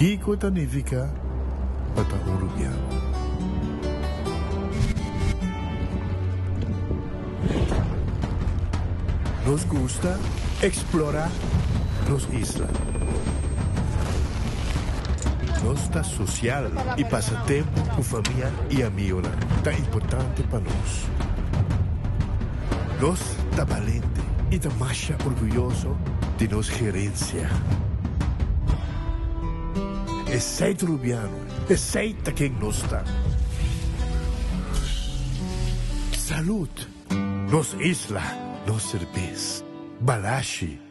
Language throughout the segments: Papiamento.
Kiko ta nifiká pa ta un rubiano? Nos gusta eksplorá nos isla. Nos ta sosial i pasa tempu ku famia i amigonan ta importante pa nos. Nos ta balente i ta masha orguyoso di nos gerensia. Esei ta Rubiano, esei ta ken nos ta. Salud! Nos isla, nos serbes. Balashi.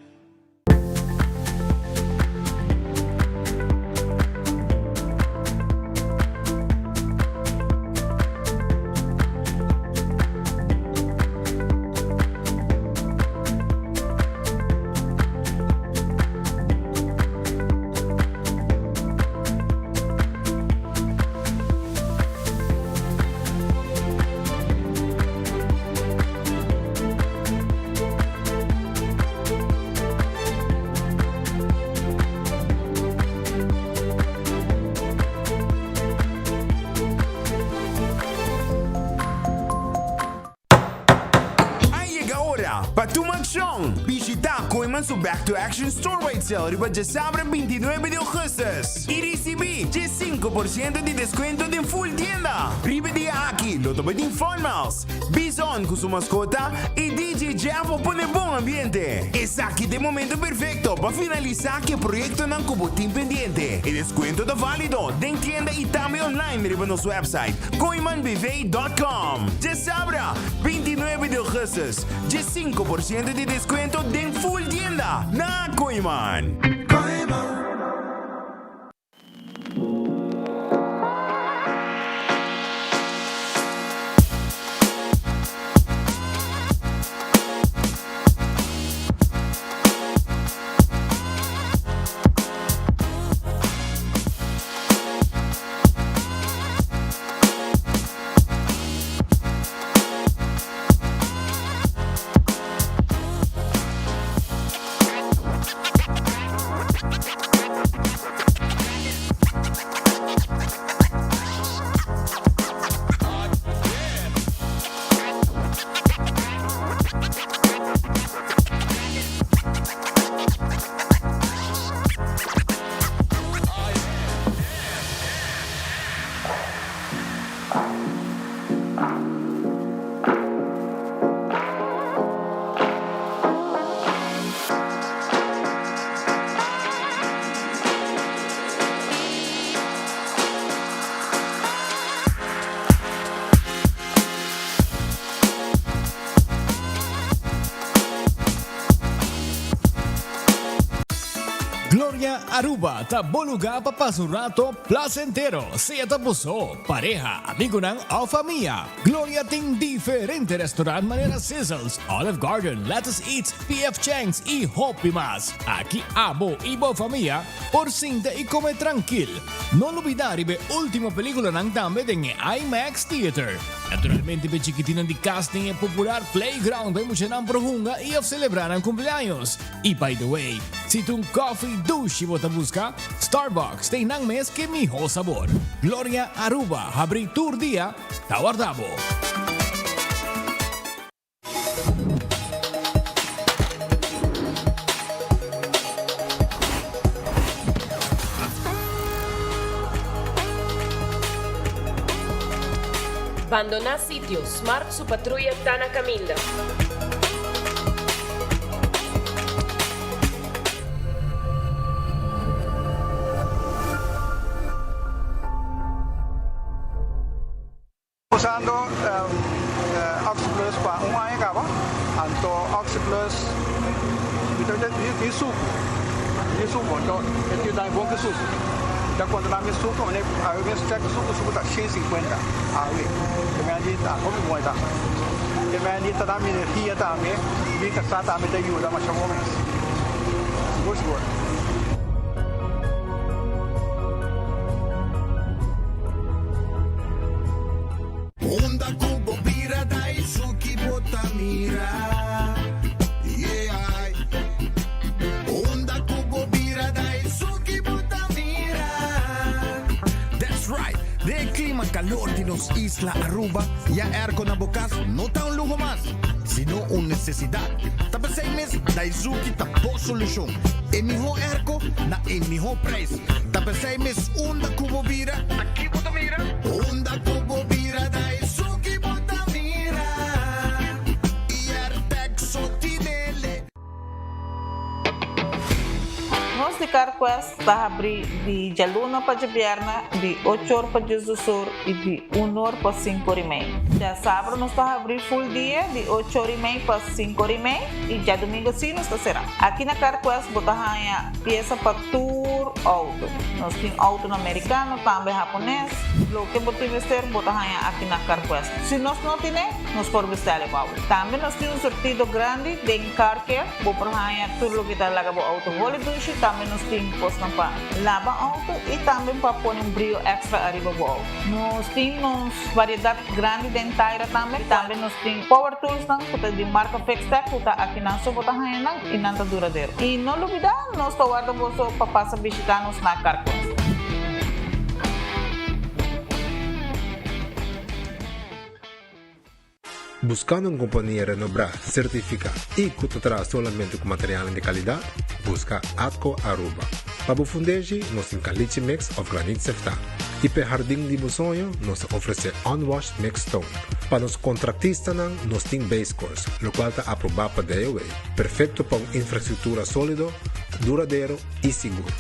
A yega ora pa tuma akshon! Bishita Kooyman su Back to Action Store-wide Sale riba djasabra 29 di ougùstùs i risibí 5% di deskuento den ful tienda! Riba e dia aki lo ta bai tin Fun Miles, Bison ku su maskota i DJ Jeff pa pone bon ambiente. Esaki ta e momento perfekto pa finalisá ku e proyektonan ku bo tin pendiente. E deskuento ta válido den tienda i tambe online riba nos website kooymanbv.com. Djasabra, 29 di ougùstùs, 5% di deskuento den ful tienda na Kooyman. Gloria Aruba ta bo lugar pa pasa un rato placentero, sea ta bo so, pareha, amigonan of famia. Gloria tin diferente restaurant manera Sizzles, Olive Garden, Lettuce Eats, PF Chang's y hopi mas. Aki abo y bo famia por sinta y come trankil. No lubida riba e ultimo peliculanan tambe den e IMAX Theater. Naturalmente p'e chikitinnan di cas tin e popular playground pa e muchanan por hunga y of celebra nan cumpleaños. Y by the way, si ta un coffee dushi bo ta busca, Starbucks ta einan mes ke miho sabor. Gloria Aruba habri tur dia, ta warda bo. Bandoná sitio, Smart su patruya ta na kaminda. Usando Oxyplus pa un aña caba, anto Oxyplus mi ta tin sucu, tin sucu, anto e tin dami bon ki sucu. Mi ta controla mi sucu, mi awe mi check sucu, sucu ta 150 awe, te mende di ta hopi bon e ta. Te mende di ta dami energia tambe, mi casa tambe ta yuda masha bon mes, sigur sigur. Unda ku bo bira ta esun ki bo ta mira, yeah. Unda ku bo bira ta esun ki bo ta mira. calor di nos isla Aruba, ya airco na bo cas no ta un luho mas, sino un necesidad. Ta pesey mes Daizuki ta bo solucion. E miho airco na e miho prijs. Ta pesey mes unda cu bo bira, ta ki bo ta mira? Unda cu bo bira Daizuki bo ta mira. Y Airtec so tinele. Nos di CarQuest ta habri di djaluna pa djabièrnè di ocho or pa diesdos or i di un or pa sinku or i mei. Djasabra nos ta habri full dia di ocho or i mei pa sinku or i mei i djadumingu si nos ta será. Aki na CarQuest bo ta haña piesa pa tur outo. Nos tin outonan merikano tambe hapones. Loke bo tin mester bo ta haña aki na CarQuest. Si nos no tine, nos por bestèl e pa bo. Tambe nos tin un surtido grandi den Car Care, bo por haña tur loke ta laga bo auto holi dushi, tambe nos tin kosnan pa laba auto y tambe pa pone un brio extra ariba bo auto. Nos tin nos variedad grandi den taira tambe, tambe nos tin power toolsnan ku ta di marca Fixtech ku ta akinan so bo ta haña nan y nan ta duradero. Y no lubida nos ta warda boso pa pasa bishita nos na Car Quest. Buscando un compania renobrá, certificá y cu ta traha solamente cu materialnan di calidad? Busca Atco Aruba. Pa bo fundeshi, nos tin caliche mix of granit seftá. Y p'e hardin di bo soño, nos ta ofrece unwashed mixed stone. Pa nos contractistanan, nos tin base course, locual ta aprobá pa DOW, perfecto pa un infrastructura solido, duradero y sigur.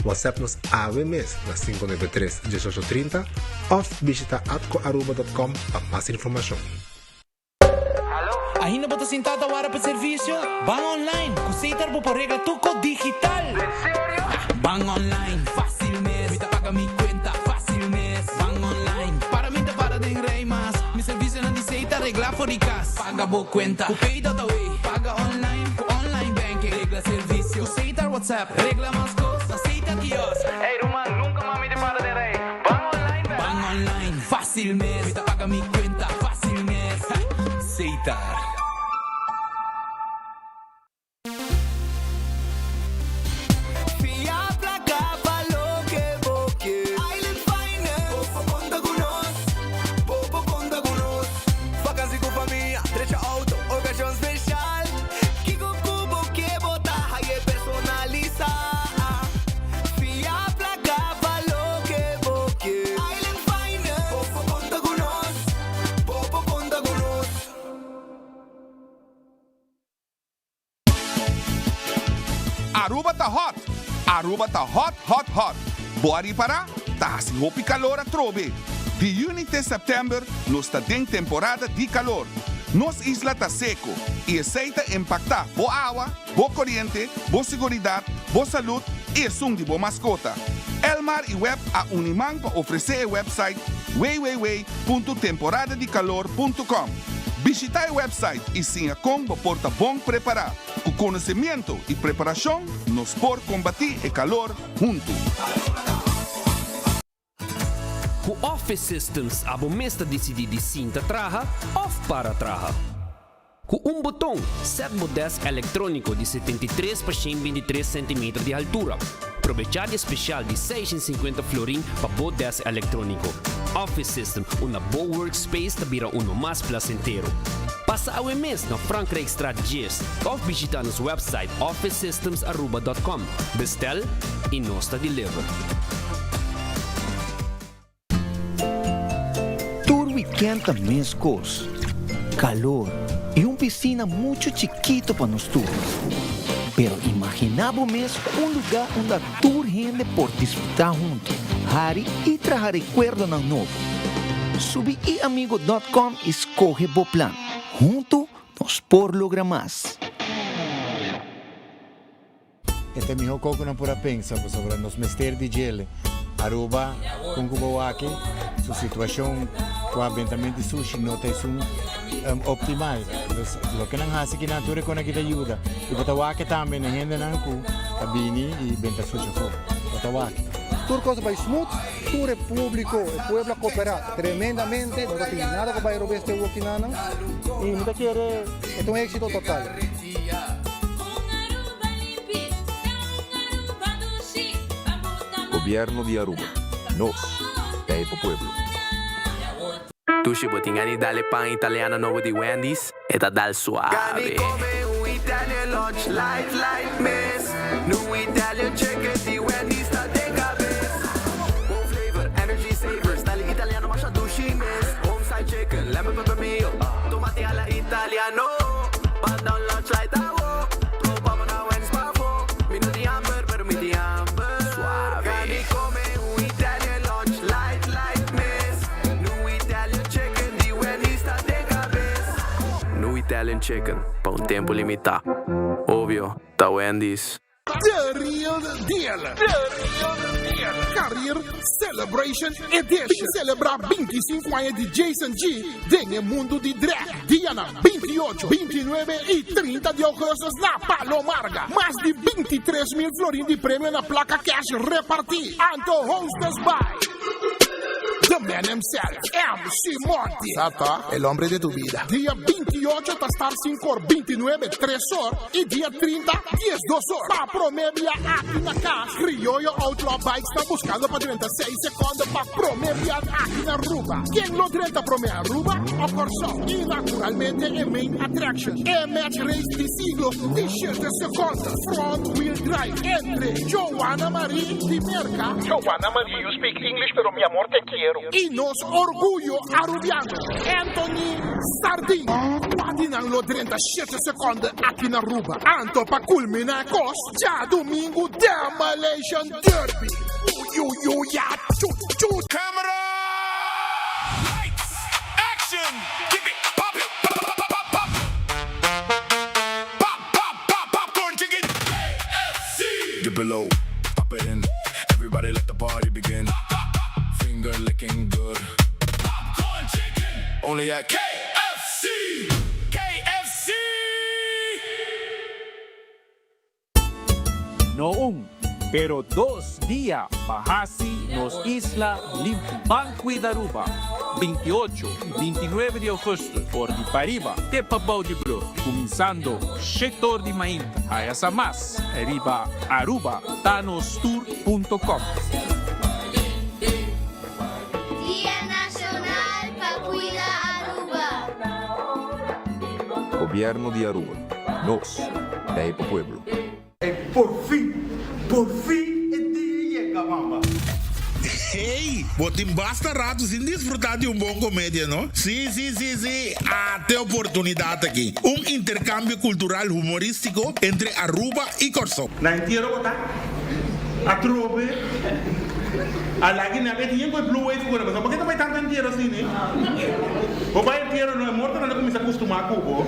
WhatsApp nos awe mes na 593 18 30 of bishita atcoaruba.com pa mas informacion. Ainda bo ta sinta ta wara pa servicio? Ban online! Cu Setar bo por regla tur cos digital! En serio? Ban online, facil mes! Mi ta paga mi cuenta facil mes! Ban online, para mi ta para den rij mas! Mi servicionan di Setar regla for di cas! Paga bo cuenta cu Pay.awe! Paga online cu online banking! Regla servicio cu Setar WhatsApp! Regla mas cos na Setar kiosk! Ey ruman, nunca mas mi ta para den rij! Ban online bek! Ban online, facil mes! Mi ta paga mi cuenta facil mes! Setar. Fia placa pa loke bo ke. Island Finance. Bo por conta cu nos. Bo por conta cu nos. Vakantie cu famia, drecha auto, ocasion special. Kico cu bo ke bo ta haye personalisa. Fia placa pa loke bo ke. Island Finance. Bo por conta cu nos. Bo por conta cu nos. Aruba ta hot! Aruba ta hot hot hot! Bo a ripará? Ta hasi hopi kalor atrobe! Di yüni te sèptèmber nos ta den temporada di kalor. Nos isla ta seko i esei ta impaktá bo awa, bo koriente, bo siguridat, bo salud i esun di bo maskota. Elmar i web a uni man pa ofresé e website www.temporadadikalor.com. Bishita e website i siña kon bo por ta bon prepará. Ku konosemiento i preparashon nos por kombatí e kalor huntu. Ku Office Systems abo mes ta disidí di sinta traha òf para traha. Ku un boton, sèt bo dèsk elektróniko di 73 pa 123 sentimeter di haltura. Probechá di e spesial di 650 florin pa bo dèsk elektróniko. Office System, unda bo workspace ta bira uno mas plasentero. Pasa awe mes na Frankrijkstraat 10 òf bishitá nos wèpsait officesystemsaruba.com. Bestèl i nos ta deliver. Tur weekend ta mescos, calor y un piscina mucho chikito pa nos tur. Pero imagina bo mes un lugar unda tur hende por disfruta hunto, hari y traha recuerdonan nobo. Subi iamigo dot com y scoge bo plan. Hunto nos por logra mas. E ta e miho ko ku nan por a pensa pasobra nos mester di djele. Aruba kon ku bo wak su situashon ku abentament di sushi no ta esun optimal. Entonces loke nan hasi kinan tur e kon aki ta yuda. I bo ta wak tambe na hendenan ku ta bini i benta sushi afó. Bo ta wak. Tur kos a bai smooth, tur e publico, e pueblo a coopera tremendamente, no ta tin nada ku bai robes te woki nanan y mi ta kere e ta un exito total. Gobierno di Aruba. Nos ta e pa pueblo. Dushi bo tin gana di dal e pan italiano nobo di Wendy's? E ta dal suave. Gani come un Italian lunch light light mes. Nu Italian chicken di Wendy's ta den cabes. Bon flavor, energy saver, style italiano masha dushi mes. Home style chicken, lemon pepper mayo, tomati alla italiano. Manda un lunch light awo, proba bo na Wendy's pafo. Mi no tin hamber, pero mi tin hamber. Suave. Gani come un Italian lunch light light mes. Nu Italian chicken di Wendy's ta den cabes. Nu Italian chicken, pa un tempo limita. Obvio, ta Wendy's. The Real Deal! The Real Deal! Career Celebration Edition! Celebra 25 aña di Jason G den e mundo di drag. Dianan 28, 29 y 30 di augustus na Palo Marga. Mas di 23 mil florin di premio na placa cash reparti. Anto hostess by The Man himself, MC Monty. Sata, el hombre de tu vida. Dia 28 ta start 5 or, 29 3 or y dia 30 12 or. Pa prome bia aki na cas, Crioyo Outlaw Bikes ta buscando pa drenta 6 seconde pa prome bia aki na Aruba. Ken lo drenta prome Aruba o Corsou? Y naturalmente e main attraction, e match race di siglo di 7 seconde, front wheel drive entre Joanna Marie di Merca, Joanna Marie, you speak English pero mi amor te quiero. Y nos orguyo Arubiano, Anthony Sardin. Cua di nan lo drenta 7 seconde aki na Aruba? Anto pa culmina e cos, djadumingu Demolition Derby. Uyuyuya chu chu. Camera! Lights! Action! Give it! Pop it! Pop pop pop pop! Pop pop pop popcorn chicken! KFC! Dip it low, pop it in. Everybody let the party begin. Finger licking good. Popcorn chicken! Only at KFC! KFC! No un, pero dos dia pa haci nos isla limpi. Ban Cuida Aruba, 28 y 29 di augustus for di pariba te pabou di brug, cuminsando shete or di mainta. Haya sa mas riba arubatanostour.com. Dia Nacional pa Cuida Aruba. Gobierno di Aruba. Nos, ta e pa pueblo. Por fin, por fin e dia yega, mama. Hey, bo tin basta rato sin disfruta di un bon comedia, no? Si, si, si, si, ate oportunidad aki. Un intercambio cultural humoristico entre Aruba y Corsou. Na entiero bo ta atrobe a lagi nan e tin cu e blue wave cu pasobra porque ta bay tanto entiero asina bo bay entiero no e mortonan ta cuminsa custuma cu bo.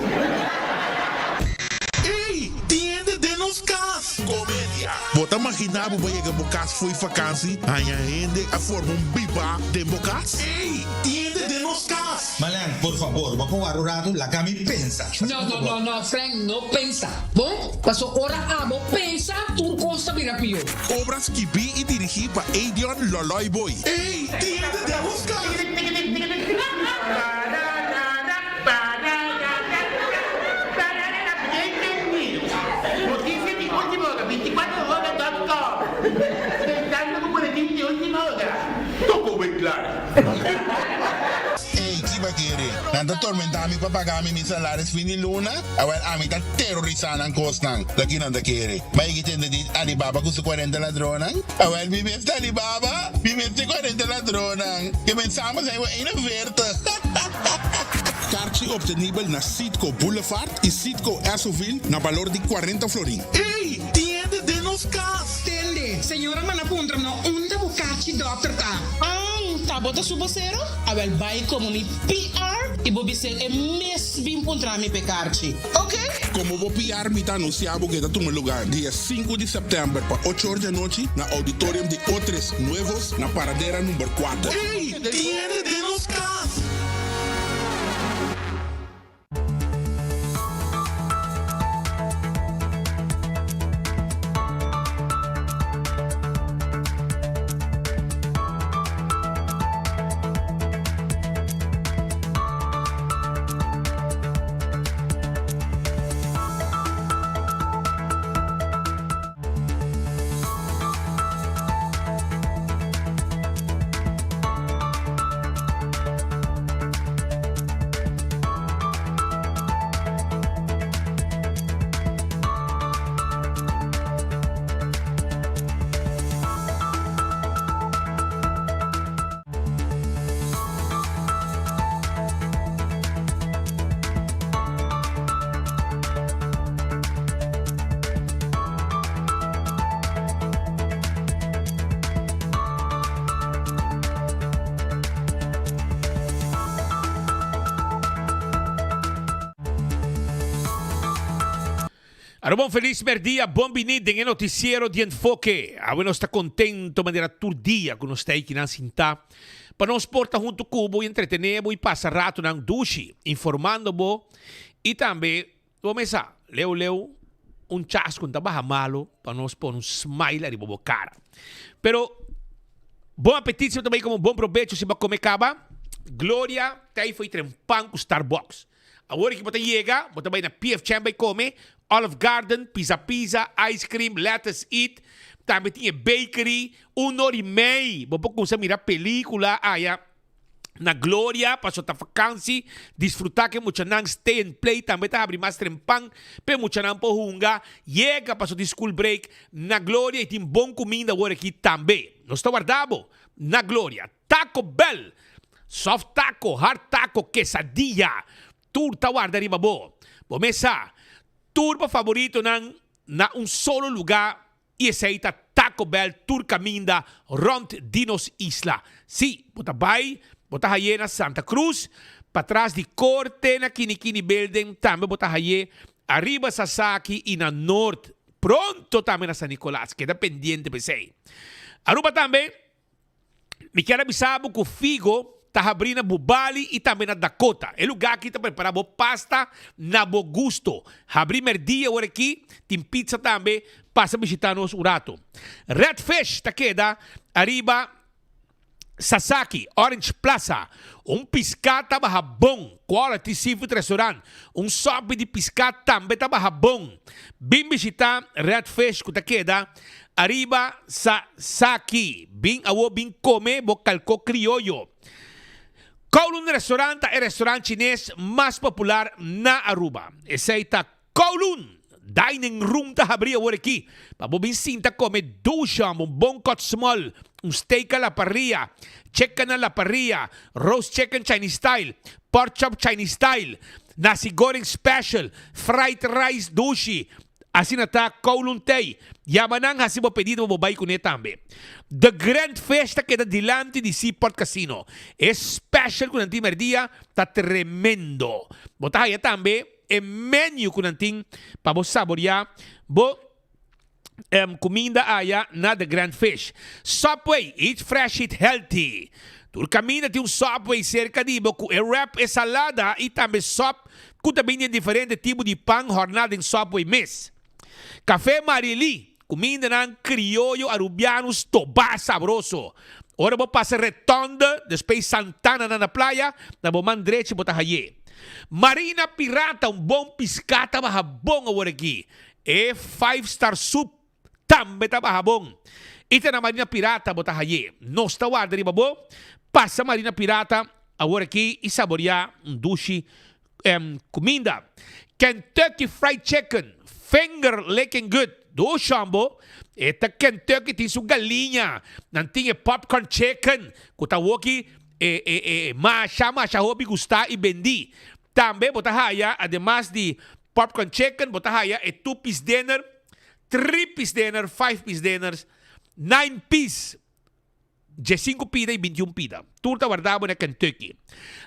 Ey, tin hende den nos cas! Comedia. Bo ta magina bo ba yega bo cas fo'i vakantie, haña hende a forma un biba den bo cas? Ey, tin hende den nos cas! Marlene, por fabor, bo por wara un rato? Laga mi pensa. No, no, no, no, Frank, no pensa. Bon, paso ora abo pensa, tur cos ta bira pió. Obra skibí i dirigí pa Edion Loloy Boy. Ey, tin hende den nos cas! Noticia di ultima ora, 24 hora dot com. Pensando cu boletin di ultima ora. Toko bay klaar. Ey, ki ba kere? Nan ta tormenta mi pa paga mi mi salaris fin di luna? Awel, ami ta terorisa nan kosnan. Ta ki nan ta kere? Ma e ki tende di Alibaba ku su 40 ladronnan? Awel, mi mes ta Alibaba, mi mes ta e 40 ladronnan. Ke men samen zijn we 41. Karchi obtenibel na Citgo Boulevard y Citgo Essoville na balor di 40 florin. Ey! Tin hende den nos cas! Tende, señora manda puntra no unda bo karchi dokter ta. An, ta bo ta su bosero? Awel bai komo mi PR i bo bis'é e mes bin puntra mi p'e karchi. Ok? Komo bo PR mi ta anunsiá bo ke ta tuma lugar dia sinku di sèptèmber pa ocho or di anochi na Auditorium di Otres Nuevos na Paradera number kuater. Ey! Tin hende den nos kas! Aruba un felis merdia, bon bini den e noticiero di Enfoke. Awe nos ta contento manera tur dia cu nos ta eikinan sinta pa nos por ta hunto cu bo y entretene bo y pasa ratonan dushi informando bo y tambe bo mesa leu leu un chasco ta baha malo pa nos pone un smile ariba bo cara. Pero bon apetit si bo ta bay como bon probecho si bo a come caba. Gloria ta ey fo'i tren pan cu Starbucks. Awor ki bo ta yega, bo ta bai na PF Chang bai kome, Olive Garden, Pizza Pizza, Ice Cream, Lettuce Eat, tambe tin e bakery, un or i mei bo por kumsa mira pelicula aya na Gloria paso ta vakansi, disfruta ku e muchanan, Stay and Play tambe ta habri mas trempan pa e muchanan por hunga, yega paso tin school break na Gloria i tin bon kuminda awor aki tambe. Nos ta warda bo na Gloria. Taco Bell, soft taco, hard taco, quesadilla, tur ta warda riba bo. Bo mes sa, tur bo favoritonan na un solo luga y esey ta Taco Bell tur caminda rond di nos isla. Si, bo ta bay, bo ta haye na Santa Cruz, patras di Corte na Kini Kini Building, tambe bo ta haye ariba Sasaki y na Noord, pronto tambe na San Nicolas, keda pendiente pa esey. Aruba tambe. Mi kier a bisa bo ku Figo ta habrí na Bubali i tambe na Dakota. E lugá aki ta prepará bo pasta na bo gusto. Habrí mèrdia ora aki, tin pizza tambe, pasa bishitá nos un rato. Red Fish ta keda ariba Sasaki, Orange Plaza. Un piská ta baha bon. Quality Seafood Restaurant. Un sòpi di piská tambe ta baha bon. Bin bishitá Red Fish ku ta keda Ariba sa saki. Bin awo bin come bo calco crioyo. Kowloon Restaurant ta e restaurant chines mas popular na Aruba. Esey ta Kowloon! Dining room ta habri awor aki pa bo bin sinta come dusham, un bon kot small, un steak a la parrilla, chicken a la parrilla, roast chicken Chinese style, pork chop Chinese style, nasi goreng special, fried rice dushi, Asina ta Kowloon Tei. Yama nan hasi bo pedido pa bo bai kuné tambe. The Grand Fish ta keda dilanti di Seaport Casino. E special ku nan tin merdia ta tremendo. Bo ta haya tambe e menu ku nan tin pa bo saboria bo kuminda aya na The Grand Fish. Subway, eat fresh, eat healthy. Tur kaminda tin un Subway serka di bo ku e wrap, e salada i tambe sop Ku ta bini den diferente tipo di pan horná den Subway mes. Café Marily, kumindanan krioyo arubiano stobá sabroso. Ora bo pasa Retonde, despues Santana na na playa, na bo man drechi bo ta hay'é. Marina Pirata, un bon piská ta baha bon awor aki. E Five Star Soup tambe ta baha bon. I ta na Marina Pirata bo ta hay'é. Nos ta warda riba bo. Pasa Marina Pirata awor aki i saboriá un dushi kuminda. Kentucky Fried Chicken, finger licking good. Dushi hombo. E ta Kentucky tin su galiña. Nan tin e popcorn chicken ku ta woki e e e masha masha hopi gustá i bendí. Tambe bo ta haya ademas di popcorn chicken bo ta haya e two piece dinner, three piece dinner, five piece dinners, nine piece, diesinku pida y bintiun pida. Tur ta warda bo na Kentucky.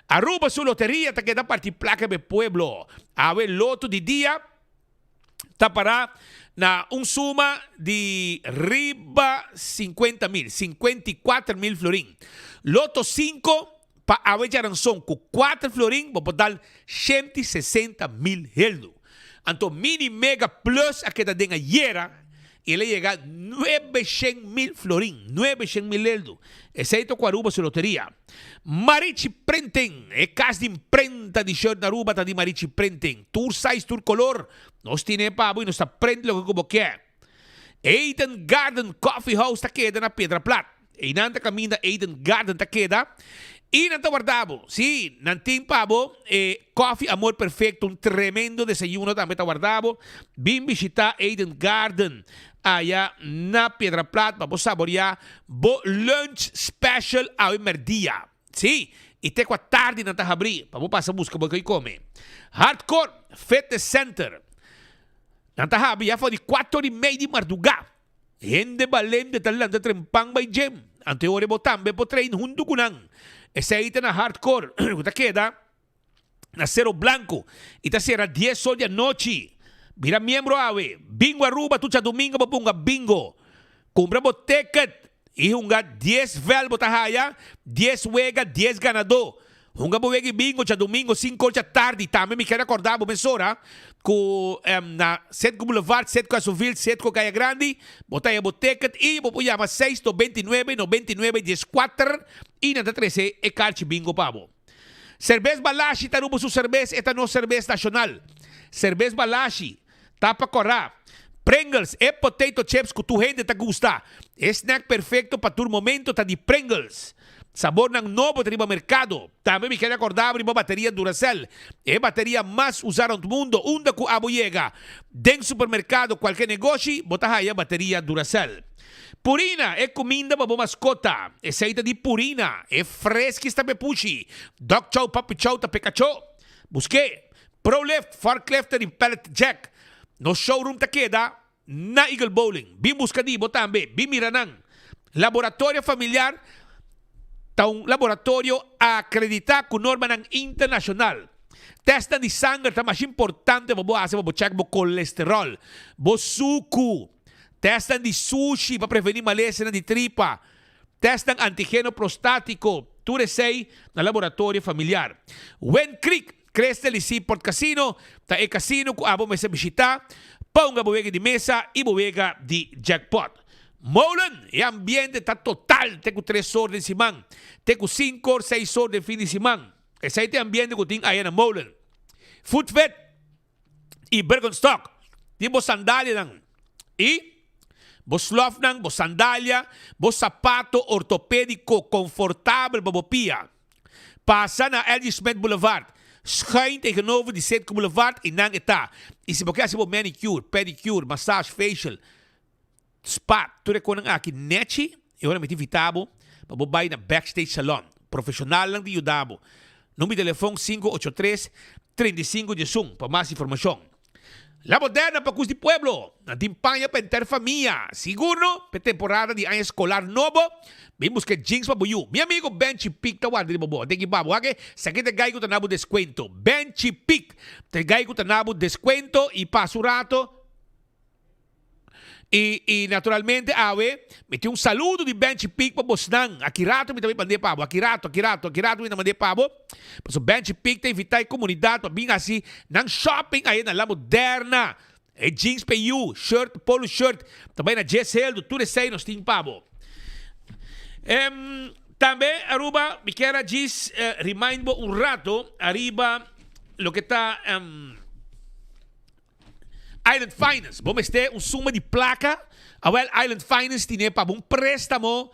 Aruba su loteria ta keda parti placa pa e pueblo. Awe loto di dia ta para na un suma di riba 50 mil, 54 mil florin. Loto 5 pa awe djaranson ku 4 florin bo por dal 160 mil heldu. Anto Mini Mega Plus a keda den ayera i el a yega 900 mil florin, 900 mil heldu. Esei ta ku Aruba su loteria. Marichi Printing, e kas di imprenta di shirt na Aruba ta di Marichi Printing. Tur size, tur kolor, nos tine pa bo i nos ta print loke ku bo ke. Eden Garden Coffee House ta keda na Piedra Plat. Einan ta kaminda Eden Garden ta keda i nan ta warda bo. Sí, nan tin pa bo e Coffee Amor Perfecto, un tremendo desayuno tambe ta warda bo. Bin bishita Eden Garden aya na Piedra Plat pa bo saboria bo lunch special awe merdia. Sí, i te ku atardi nan ta habri pa bo pasa buska bo koi kome. Hardcore Fitness Center nan ta habri ya for di kuater i mei di marduga. Hende balente ta lanta trempan bai gym. Anto e ora bo tambe por train huntu ku nan. Esei ta na Hardcore ku ta keda na Cero Blanco i ta sera dies or di anochi. Bira miembro awe. Bingo Aruba tur djadumingo bo punga bingo. Kumpra bo ticket i hunga dies vel bo ta haya, dies wega, dies ganadó. Hunga bo wega i bingo djadumingo sinku or dja tardi. Tambe mi kier akorda bo mesora ku na Setco Boulevard, Setco Azuville, Setco Kaya Grandi bo ta haya bo ticket i bo por yama seis 99 99 dieskuater i nan ta trese e karchi bingo pa bo. Serbes Balashi ta Aruba su serbes, e ta nos serbes nashonal. Serbes Balashi ta pa kòrá. Pringles, e potato chips ku tur hende ta gusta. E snack perfekto pa tur momento ta di Pringles. Sabornan nobo ta riba merkado. Tambe mi kere akordá bo riba bateria Duracell, e bateria mas usá rònt mundo. Unda ku abo yega, den supermerkado, kualke negoshi, bo ta haya bateria Duracell. Purina, e kuminda pa bo maskota. Esei ta di Purina. E freskis ta p'e pushi. Dog chow, puppy chow ta p'e kachó. Busk'é. Prolift, forklifter i pallet jack. Nos showroom ta keda na Eagle Bowling. Bin buska di bo tambe. Bin mira nan. Laboratorio Familiar ta un laboratorio akreditá ku normanan internashonal. Tèstnan di sanger ta masha importante pa bo hasi pa bo chèk bo kolesteròl, bo suku. Tèstnan di sushi pa prevení malesanan di tripa, tèstnan antigeno prostátiko, tur esei na Laboratorio Familiar. Wind Creek, Crystal i Seaport Casino ta e kasino ku abo mester bishitá pa hunga bo wega di mesa i bo wega di jackpot. Molen, e ambiente ta total te ku tres or den siman, te ku sinku or, seis or den fin di siman. Esei ta e ambiente ku tin aya na Molen. Footvet. i Birkenstock. Tin bo sandalianan i bo slòfnan, bo sandalia, bo sapato ortopédiko konfortabel pa bo pia. Pasa na LG. Smith Boulevard, schuin tegenover di Citgo Boulevard i nan e ta. I si bo ke hasi bo manicure, pedicure, massage, facial, Spa, tur e konan aki nechi e ora mi ta invita bo pa bo bai na Backstage Salon. Profesionalnan ta yuda bo. Number di telefon sinku ocho tres, 35 diesun pa mas informacion. La Moderna pa kus di pueblo! Nan tin paña pa henter famia. Sigur no, p'e temporada di aña escolar nobo, bin busca jeans pa bo yu. Mi amigo Benchi Pik ta warda riba bo. Deki pa bo wak e, esaki ta e gai ku ta na bo descuento. Benchi Pik ta e gai ku ta na bo descuento i pasa un rato. I, i naturalmente awe mi tin un saludo di Benchi Pik pa bosnan. Aki rato mi ta bin mand'é pa bo. Aki rato, aki rato, aki rato mi ta mand'é pa bo. Pasobra Benchi Pik ta invitá e komunidat pa bin hasi nan shopping aye na La Moderna. E jeans pa e yu, shirt, polo shirt, ta bai na djes heldu, tur esei nos tin pa bo. Em, tambe Aruba, mi kier a djis remind bo un rato ariba loke ta, em, Island Finance, bo mester un suma di plaka? Awel Island Finance tine pa bo un préstamo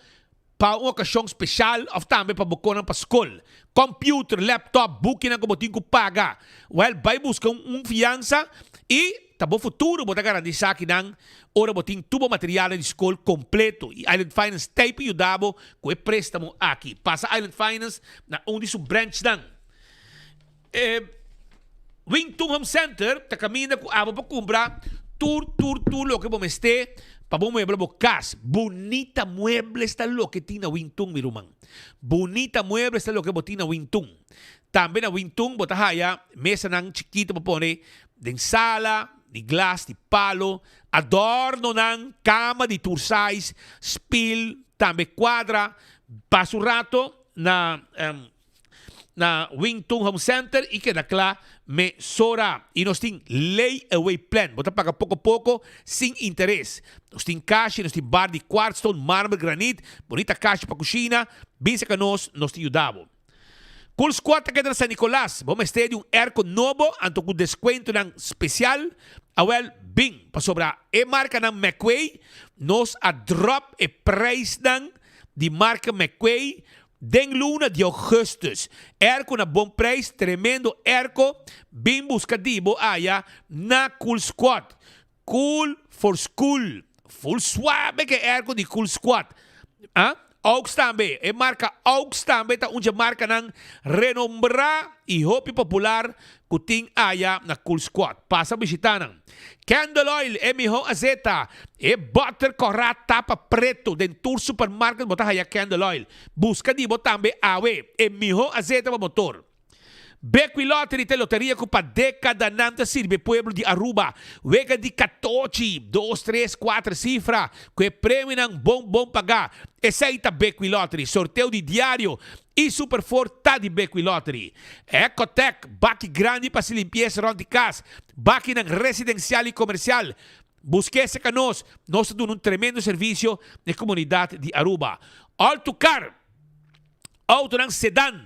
pa un okashon speshal òf tambe pa bo konan pa skol. Kòmpiuter, lèptòp, bukinan ku bo tin ku paga. Wèl, bai buska un fiansa i ta bo futuro bo ta garantisa kinan ora bo tin tur bo materialnan di skol kompleto. I Island Finance t'ei pa yuda bo ku e préstamo aki. Pasa Island Finance na un di su branchnan. E Wing Tun Home Center ta kaminda ku abo por kumpra tur tur tur loke bo mester pa bo muebla bo kas. Bunita muebles ta loke tin na Wing Tun mi ruman. Bunita muebles ta loke bo tin na Wing Tun. Tambe na Wing Tun bo ta haya mesanan chikito pa pone den sala, di glas, di palo, adornonan, kama di tur size, spil, tambe kuadra. Pasa un rato na. na Wing Tun Home Center y keda kla mesora. Y nos tin lay away plan, bo ta paga poco poco sin interes. Nos tin kashi, nos tin bar di quartzstone, marmer, granit, bonita kashi pa cushina, bin cerca nos, nos ta yuda bo. Cool Squad ta keda na San Nicolas, bo mester di un airco nobo anto cu descuentonan special, awel bin, pasobra e marcanan McQuay nos a drop e prijsnan di marca McQuay Den luna di augustus. Airco na bon prijs, tremendo airco, bin busca di bo aya na Cool Squad. Cool for school. Full suave ke airco di Cool Squad. Ah, Aux tambe, e marca Aux tambe ta un dje marcanan renombra y hopi popular cu tin aya na Cool Squad. Pasa bishita nan. Candle oil, e miho azeta. E butter corá tapa preto. Den tur supermarket bo ta haya candle oil. Busca di bo tambe awe. E miho azeta pa motor. Bequi Lottery ta e loteria cu pa decadanan ta sirbi e pueblo di Aruba. Wega di catochi, dos, tres, cuater cifra, cu e premionan bon bon paga. Esey ta Bequi Lottery. Sorteo di diario y Super Four ta di Bequi Lottery. Ecotec, baki grandi pa haci limpieza rond di cas, bakinan residencial y comercial. Busca esey nos, nos ta duna un tremendo servicio na e comunidad di Aruba. All to Car. Autonan sedan,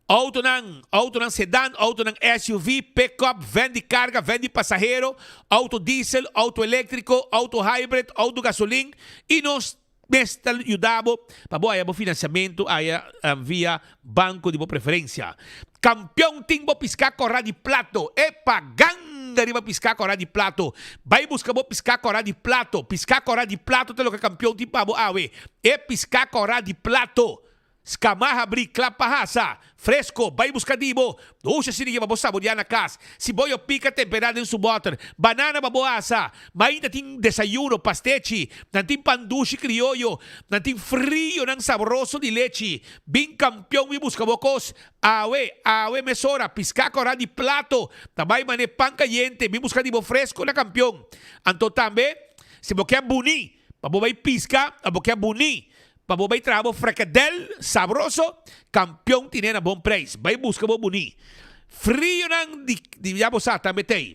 autonan, autonan sedan, autonan SUV, pick-up, van di carga, van di pasahero, auto diesel, auto electrico, auto hybrid, auto gasolin y nos mes ta yuda bo pa bo haya bo financiamento haya via banco di bo preferencia. Campeon tin bo pisca cora di plato, epa ganga riba pisca cora di plato, bay busca bo pisca cora di plato, pisca cora di plato ta loke campeon tin pa bo awe, e pisca cora di plato. Scama habri, cla pa hasa. Fresco, bay busca di bo. Usha si di bo saborea na cas. Siboyo pica tempera den su boter. Banana pa bo hasa. Mainta tin desayuno, pastechi. Nan tin pan dushi crioyo. Nan tin frionan sabroso di lechi. Bin campeon mi busca bo cos. Awe, awe mesora, pisca cora di plato. Ta bay mane pan cayente. Bin busca di bo fresco na campeon. Anto tambe, si bo kier buni, pa bo bay pisca, bo kier buni. Pa bo bai traha bo frekadel sabroso, Kampion tine na bon prijs. Bai buska bo buni. Frionan di di ya bo sa tambe t'ei.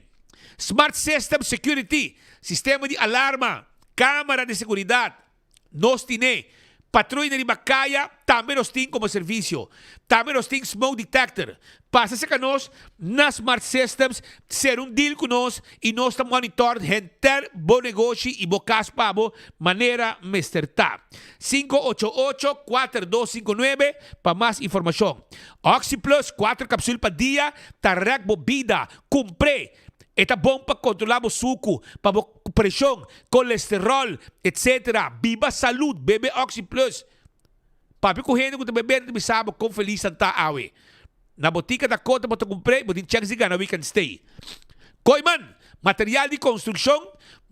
Smart System Security, sistema di alarma, camera di seguridad, nos tine. Patruya riba kaya tambe nos tin como servicio. Tambe nos tin smoke detector. Pasa cerca nos na Smart Systems, cera un deal cu nos y nos ta monitor henter bo negoshi y bo cas pa bo manera mester ta. 588 4259 pa mas informacion. Oxi Plus, cuater capsul pa dia ta rek bo bida. Cumpr'e! E ta bon pa controla bo sucu, pa bo presion, colesterol, etc. Biba salud, bebe Oxi Plus. Papia ku hende ku ta bebe ta bisa bo kon felis nan ta awe. Na botika Dakota bo ta kumpr'é, bo tin chèks di gana weekend stay. Kooiman, material di konstrukshon,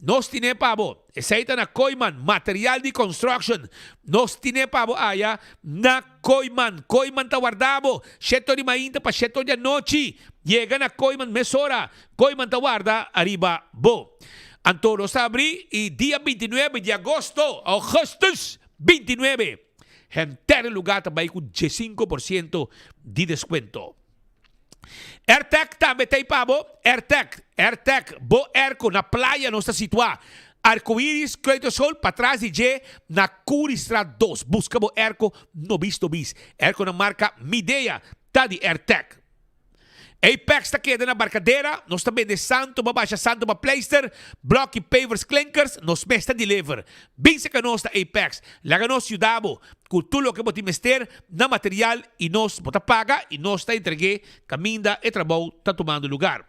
nos tin'é pa bo. Esei ta na Kooiman, material di construction, nos tin'é pa bo aya na Kooiman. Kooiman ta warda bo sheto di mainta pa sheto di anochi. Yega na Kooiman mesora, Kooiman ta warda ariba bo. Anto nos ta abri i dia 29 di agosto, augustus, 29, Henter e lugar ta bai ku 15% di deskuento. Airtec tambe ta ei pa bo. Airtec, Airtec, bo airco na playa nos ta situá. Arcoiris Kleuterschool patras di dje na Curiestraat 2. Buska bo airco nobis nobis. Airco na marka Midea ta di Airtec. Apex ta keda na Barcadera, nos ta bende santo pa basha santo pa pleister, blok y pavers klinkers, nos mes ta deliver. Bin cerca nos na Apex, laga nos yuda bo cu tur loke bo tin mester na material y nos bo ta paga y nos ta entregue caminda e trabou ta tumando lugar.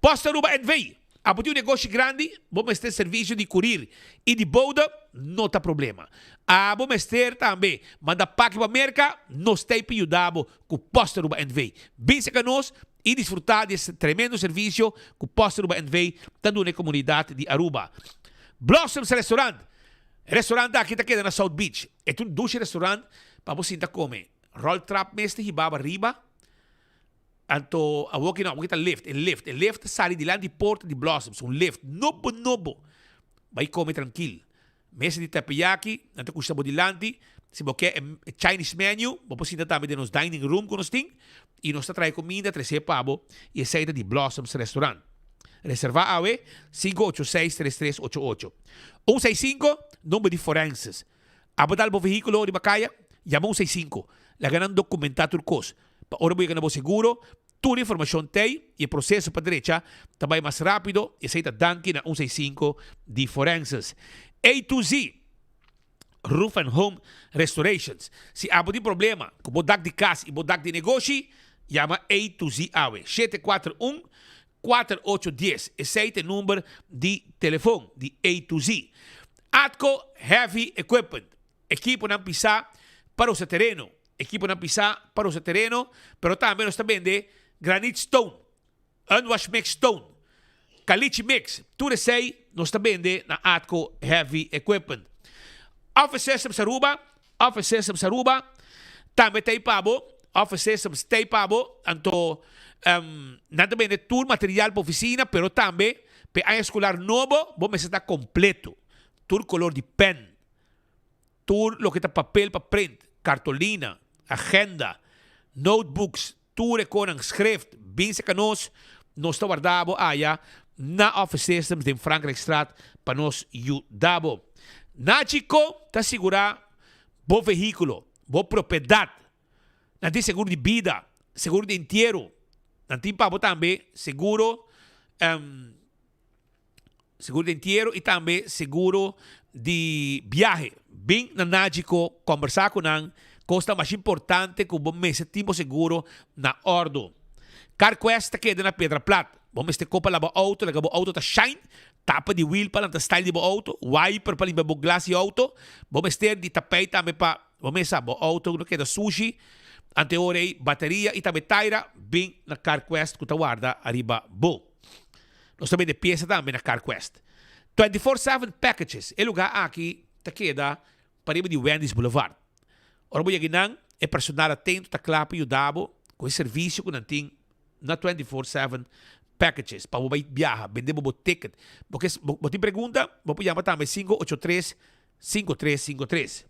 Post Aruba NV. Abo tin un negoshi grandi, bo mester servicio di curir y di bode, no ta problema. Abo mester tambe manda paki pa Merca, nos ta ey pa yuda bo cu Post Aruba NV. Bin cerca nos y disfruta di es tremendo servicio cu Post Aruba NV ta duna e comunidad di Aruba. Blossoms Restaurant, E restaurant aki ta keda na South Beach. E ta un dushi restaurant pa bo sinta come. Roltrap mes ta hiba bo ariba. Anto awor ki no, awor ki ta lift, e lift, e lift ta sali dilanti di porta di Blossoms, un lift nobo nobo. Bai come trankil. Mesa di teppanyaki, nan ta kushta bo dilanti. Si bo ke e Chinese menu, bo por sinta tambe den nos dining room ku nos tin i nos ta trae kuminda tresé pa bo i esei ta di Blossoms Restaurant. Reservá awe, 586 3388. Un seis sinku, number di forenses. Abo dal bo vehíkulo riba kaya, yama un seis sinku. Laga nan dokumentá tur kos. Pa ora bo yega na bo seguro, tur informashon t'ei i e proseso pa drecha ta bai mas rápido, esei ta danki na un seis sinku di Forenses. A to Z, Roof and Home Restorations. Si abo tin problema ku bo dak di kas i bo dak di negoshi, yama A to Z awe, 741 4810. Esei ta e number di telefon di A to Z. Atco Heavy Equipment. Ekiponan pisá pa rosa tereno. Ekiponan pisá pa rosa tereno, pero tambe nos ta bende granite stone, unwash mix stone, caliche mix, tur esei nos ta bende na Atco Heavy Equipment. Office Systems Aruba, Office Systems Aruba tambe ta ei pa bo. Office Systems t'ei pa bo, anto nan ta bende tur material pa oficina, pero tambe p'e aña escolar nobo bo mester ta completo. Tur color di pen, tur loke ta papel pa print, cartolina, agenda, notebooks, tur e konan schrift, bin serka nos, nos ta warda bo aya na Office Systems den Frankrijkstraat pa nos yuda bo. Nachi Ko ta sigura bo vehiculo, bo propiedad. Nan tin seguro di bida, seguro di entiero. Nan tin pa bo tambe seguro seguro di entiero y tambe seguro di biahe. Bin na Nagico, combersa cu nan. Cos ta mas importante cu bo mester tin bo seguro na ordo. CarQuest ta keda na Piedra Plat. Bo mester copa laba auto, laga bo auto ta shine. Tapa di wiel pa lanta style di bo auto, wiper pa limpia bo glas di auto. Bo mester di tapijt tambe pa bo mesa bo auto no keda sushi. Ante ora ei bateria y tambe taira bin na CarQuest cu ta warda ariba bo. Nos ta bende pieza tambe na CarQuest. 24/7 Packages, e lugar aki ta keda pariba di Wendy's Boulevard. Ora bo yega nan, e personal atento ta kla pa yuda bo ku e servisio ku nan tin na 24/7 Packages pa bo bai biaha, bende bo bo ticket. Bo ke bo tin pregunta, bo por yama tambe 583 5353.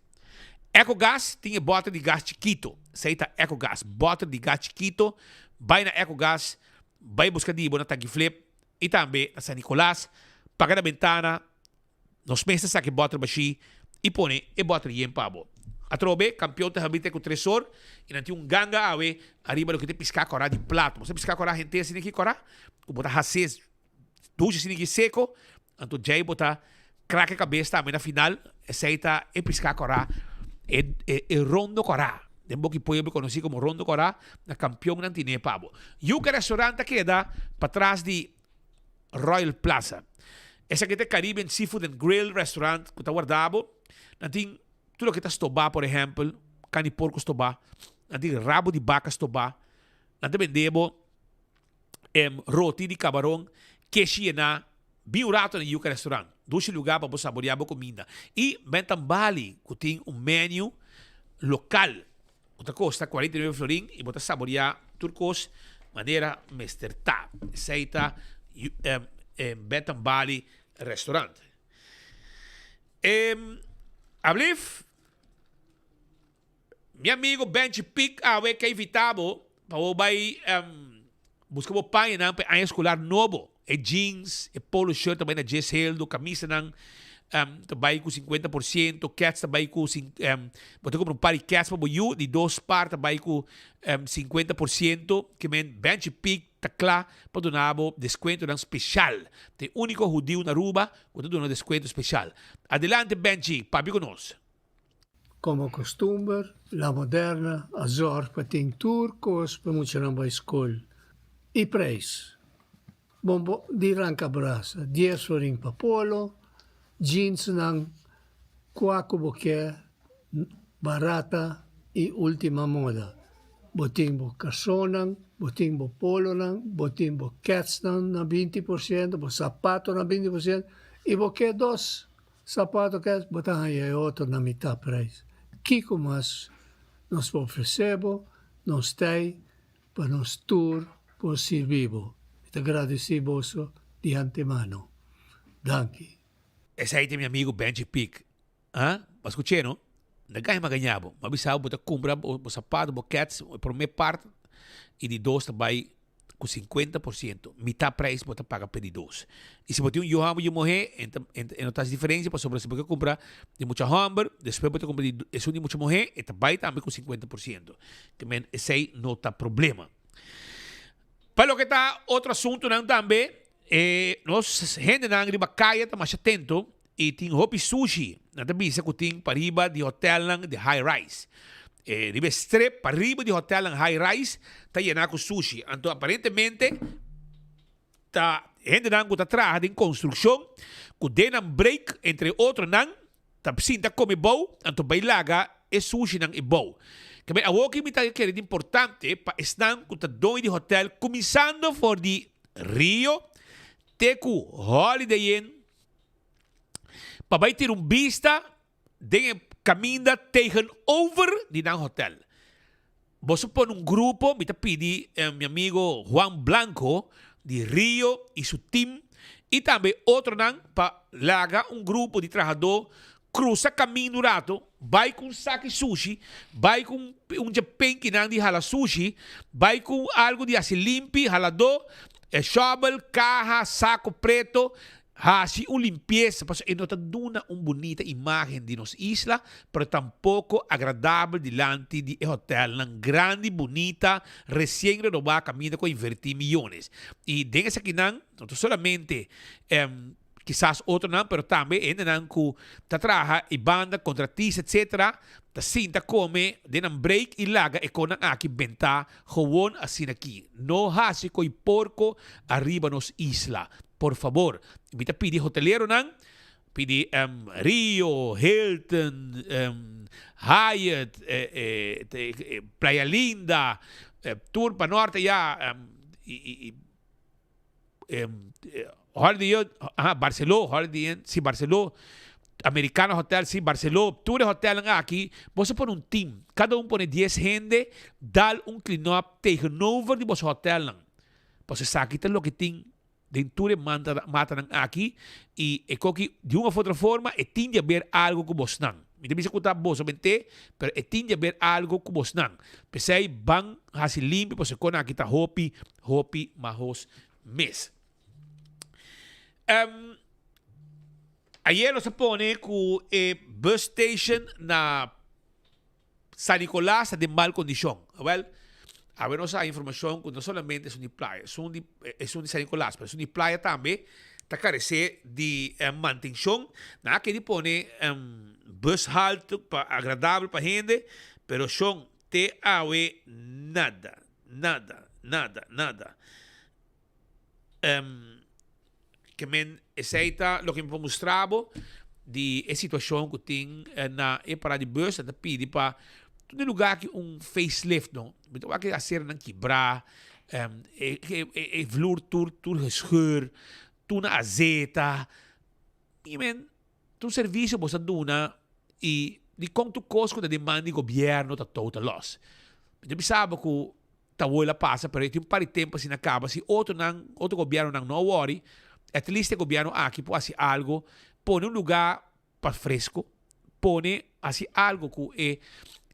Ecogas tin e bòter di gas chikito. Esei ta Ecogas, bòter di gas chikito. Bai na Ecogas, bai buska di bo na Tankiflip i tambe na San Nicolas. Paga na bentana. Nos mes ta saka e bòter bashí i pone e bòter yen pa bo. Atrobe, kampion ta habita ku tresor i nan tin un ganga awe ariba loke ta piská kòrá di plato. Bo sa piská kòrá henter asina ki kòrá? Ku bo ta has'é dushi asina ki seko, anto djei bo ta krak e kabes tambe na final. Esei ta e piská kòrá, e e rondo kòrá. Den boki pueblo konosí komo rondo kòrá, na kampion nan tin'é pa bo. Yuka Restaurant ta keda patras di Royal Plaza. Esaki ta e Caribbean Seafood and Grill Restaurant ku ta warda bo. Nan tin tur loke ta stobá, por ehèmpel, kani porko stobá, nan tin rabo di baka stobá, nan ta bende bo roti di kabaron, keshi yená. Bin un rato na Yuca Restaurant, dushi lugá pa bo saboriá bo kuminda. I Bentan Bali ku tin un menu lokal. Bo ta kosta 49 florin i bo ta saboreá tur kos manera mester ta. Esei ta Benton Bali Restaurant. Ablif, mi amigo Benchi Pick awe ke invitá bo pa bo bai buska bo pañanan pa e aña eskolar nobo. E jeans, e polo shirt ta bai na djes heldo, kamisanan ta bai ku sinkuenta por siento, kèts ta bai ku bo ta kumpra un par di kèts pa bo yu, di dos par ta bai ku 50%, ke men Benchi Pig ta kla pa duna bo deskuentonan speshal. Ta e úniko hudiu na Aruba ku ta duna deskuento speshal. Adelante Benchi, papia ku nos. Komo kustumber, La Moderna a zòrg pa tin tur kos pa muchanan bai skol i preis. Bon bo di ranka brasa, dies florin pa polo, jeansnan kua ku bo ke, barata i ultima moda. Bo tin bo karsonnan, bo tin bo polonan, bo tin bo kètsnan na 20%, bo sapatonan 20% i bo ke dos Sapato kes bo ta haña e otro na mitá preis. Kiko mas nos por ofresé bo? Nos t'ei pa nos tur por sirbi bo. Mi ta gradisí boso di antemano. Danki. Esei ta mi amigo Benji Pick. Ah, bo a skuch'é no? No gaña mi a gaña bo. Mi a bisa bo bo ta kumpra bo sapato, bo kèts, e promé part i di dos ta bai ku 50%, mitá prijs bo ta paga p'e di dos. I si bo tin un yu hòmber i yu muhé, e e no ta hasi diferensia pasobra si bo ke kumpra di mucha hòmber, despues bo ta kumpra di esun di mucha muhé, e ta bai tambe ku 50%. Ke men esei no ta problema. Pa loke ta otro asuntunan tambe, e nos hendenan riba kaya ta masha atento I tin hopi sushi. Nan ta bisa ku tin pariba di hotelnan di high rise. E riba e strip pariba di hotelnan high rise ta yená ku sushi. Anto aparentemente ta hendenan ku ta traha den konstrukshon ku den nan break entre otronan ta sinta kome bou anto bai laga e sushinan e bou. Kebei awoki mi ta kere di importante pa esnan ku ta doño di hotel kuminsando for di Rio te ku Holiday Inn pa bai tira un bista den e kaminda tegenover di nan hotel. Boso pone un grupo, mi ta pidi mi amigo Juan Blanco di Rio y su team y tambe otronan pa laga un grupo di trahadó cruza caminda un rato, bay cu un saki sushi, bay cu un dje penkinan di hala sushi, bay cu algo di haci limpi, haladó, shovel, caha, saco preto, Haci un limpieza pasobra e no ta duna un bunita imagen di nos isla, pero tampoco agradabel dilanti di e hotelnan grandi, bunita, recien renoba caminda cu a inverti miyones. Y den esakinan no ta solamente kisas otronan, pero tambe e hendenan cu ta traha e banda, contratista etc. Ta sinta come den nan break y laga e conan aki benta gewoon asina aki. No haci coy porco ariba nos isla. Por fabor, mi ta pidi hoteleronan, pidi Rio, Hilton, Hyatt, Playa Linda, tur pa norte ya, y Holiday Inn, aha, Barceló, Holiday Inn, si Barceló, Americana Hotel, si Barceló, tur e hotelnan aki, boso pone un team, cada un pone dies hende, dal un clean up tegenover di boso hotelnan. Pasobra esaki ta loke tin den tur e matanan aki y e koki di un of otro forma e tin di haber algo cu bosnan. Mi ta bisa cu ta boso mente, pero e tin di haber algo cu bosnan. P'esey ban haci limpi pasobra e konan aki ta hopi, hopi mahos mes. Ayer nos a pone cu e bus station na. San Nicolas ta den mal kondishon. Awel, awe nos a haña informashon ku no solamente esun di playa, esun di esun di San Nicolas, pero esun di playa tambe ta karesé di mantenshon. Nan a kere pone bushalte pa agradabel pa hende, pero shon te awe nada, nada, nada, nada. Ke men esei ta loke mi por mustra bo di e situashon ku tin na e parada di bus. Nan ta pidi pa tur di lugá ki un facelift no. Mi ta wak e asernan kibrá, e vloer tur tur gescheur, tur na azeta. Mi men tur servisio bo sa duna i dikon tur kos ku ta den man di gobièrnu ta total loss. Mi ta bisa bo ku Ta wou el a pasa, pero e tin un par di tempu asina kaba. Si otronan, otro gobièrnunan no a wòri, at least e gobièrnu aki por hasi algu, pone un lugá pa fresku, pone hasi algu ku e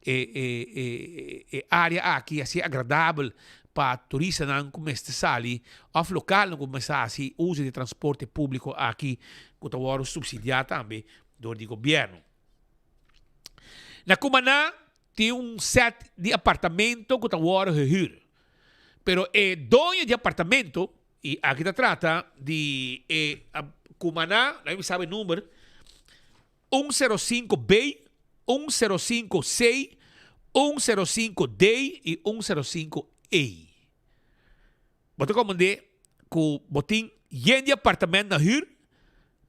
e e e e área aki hasi agradabel pa turistanan ku mester sali òf lokalnan ku mester hasi uso di e transporte públiko aki ku ta wòrdu supsidiá tambe dor di gobièrnu. Na Cumaná Tin un set di apartamento cu ta worde gehuur. Pero e doño di apartamento, y aki ta trata di e Cumaná, laga mi sabi e number, un sero sinku B, un sero sinku C, un sero sinku D y un sero sinku E. Bo ta comprende cu bo tin yen di apartament na huur,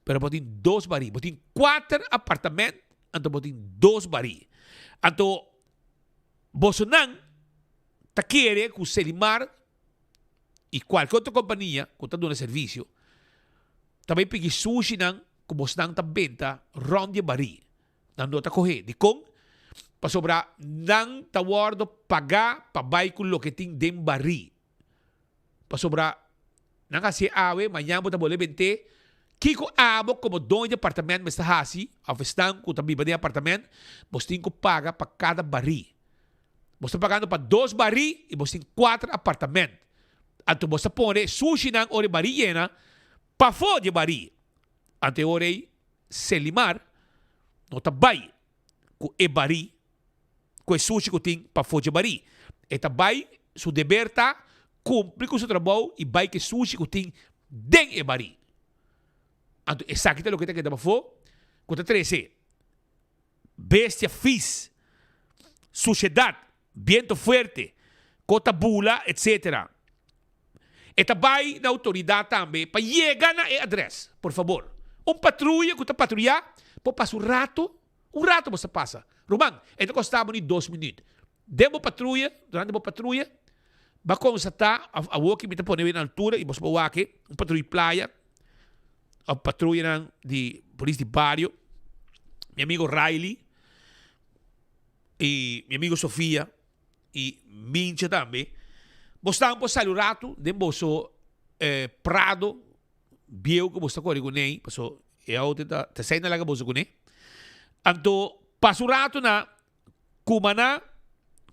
pero bo tin dos barí. Bo tin cuater apartament, anto bo tin dos barí. Anto bosonan ta kere cu Selimar y cualke otro compania cu ta duna servicio ta bay piki sushinan cu bosnan ta benta rond di e barí. Nan no ta kohe. Dikon? Pasobra nan ta wòrdu pagá pa bai ku loke tin den barí. Pasobra nan hasié awe, mañan bo ta bolbe bent'é. Kiko abo komo doño di apartamènt mester hasi, òf esnan ku ta biba den apartamènt, bos tin ku paga pa kada barí. Bos ta pagando pa dos barí i bos tin kuater apartamènt. Anto bos ta pone sushinan ora e barí yena pafó di e barí. Anto e ora ei Selimar no ta bai ku e barí, ku e sushi ku tin pafó dje barí. E ta bai, su deber ta kumpli ku su trabou i bai ku e sushi ku tin den e barí. Anto esaki ta loke ta keda pafó ku ta trese bestia fis, sushedat, biento fuerte, ko ta bula, etcetera. E ta bai na outoridat tambe pa yega na e adres. Por fabor, un patruya ku ta patruyá por pasa un rato, un rato bo sa pasa. Ruman, e ta kosta bo ni dos minüt. Den bo patruya, durante bo patruya, bo a konstatá, òf awor ki mi ta pone bo na altura i bo por wak e, un patruya playa, òf patruyanan di polis di bario, mi amigo Riley i mi amigo Sofia. i Mincha tambe. Bosnan por sali un ratu den boso Prado bieu ku boso ta kore kuné, paso e auto ta ta esei nan laga boso kuné. Anto pasa un ratu na Cumaná,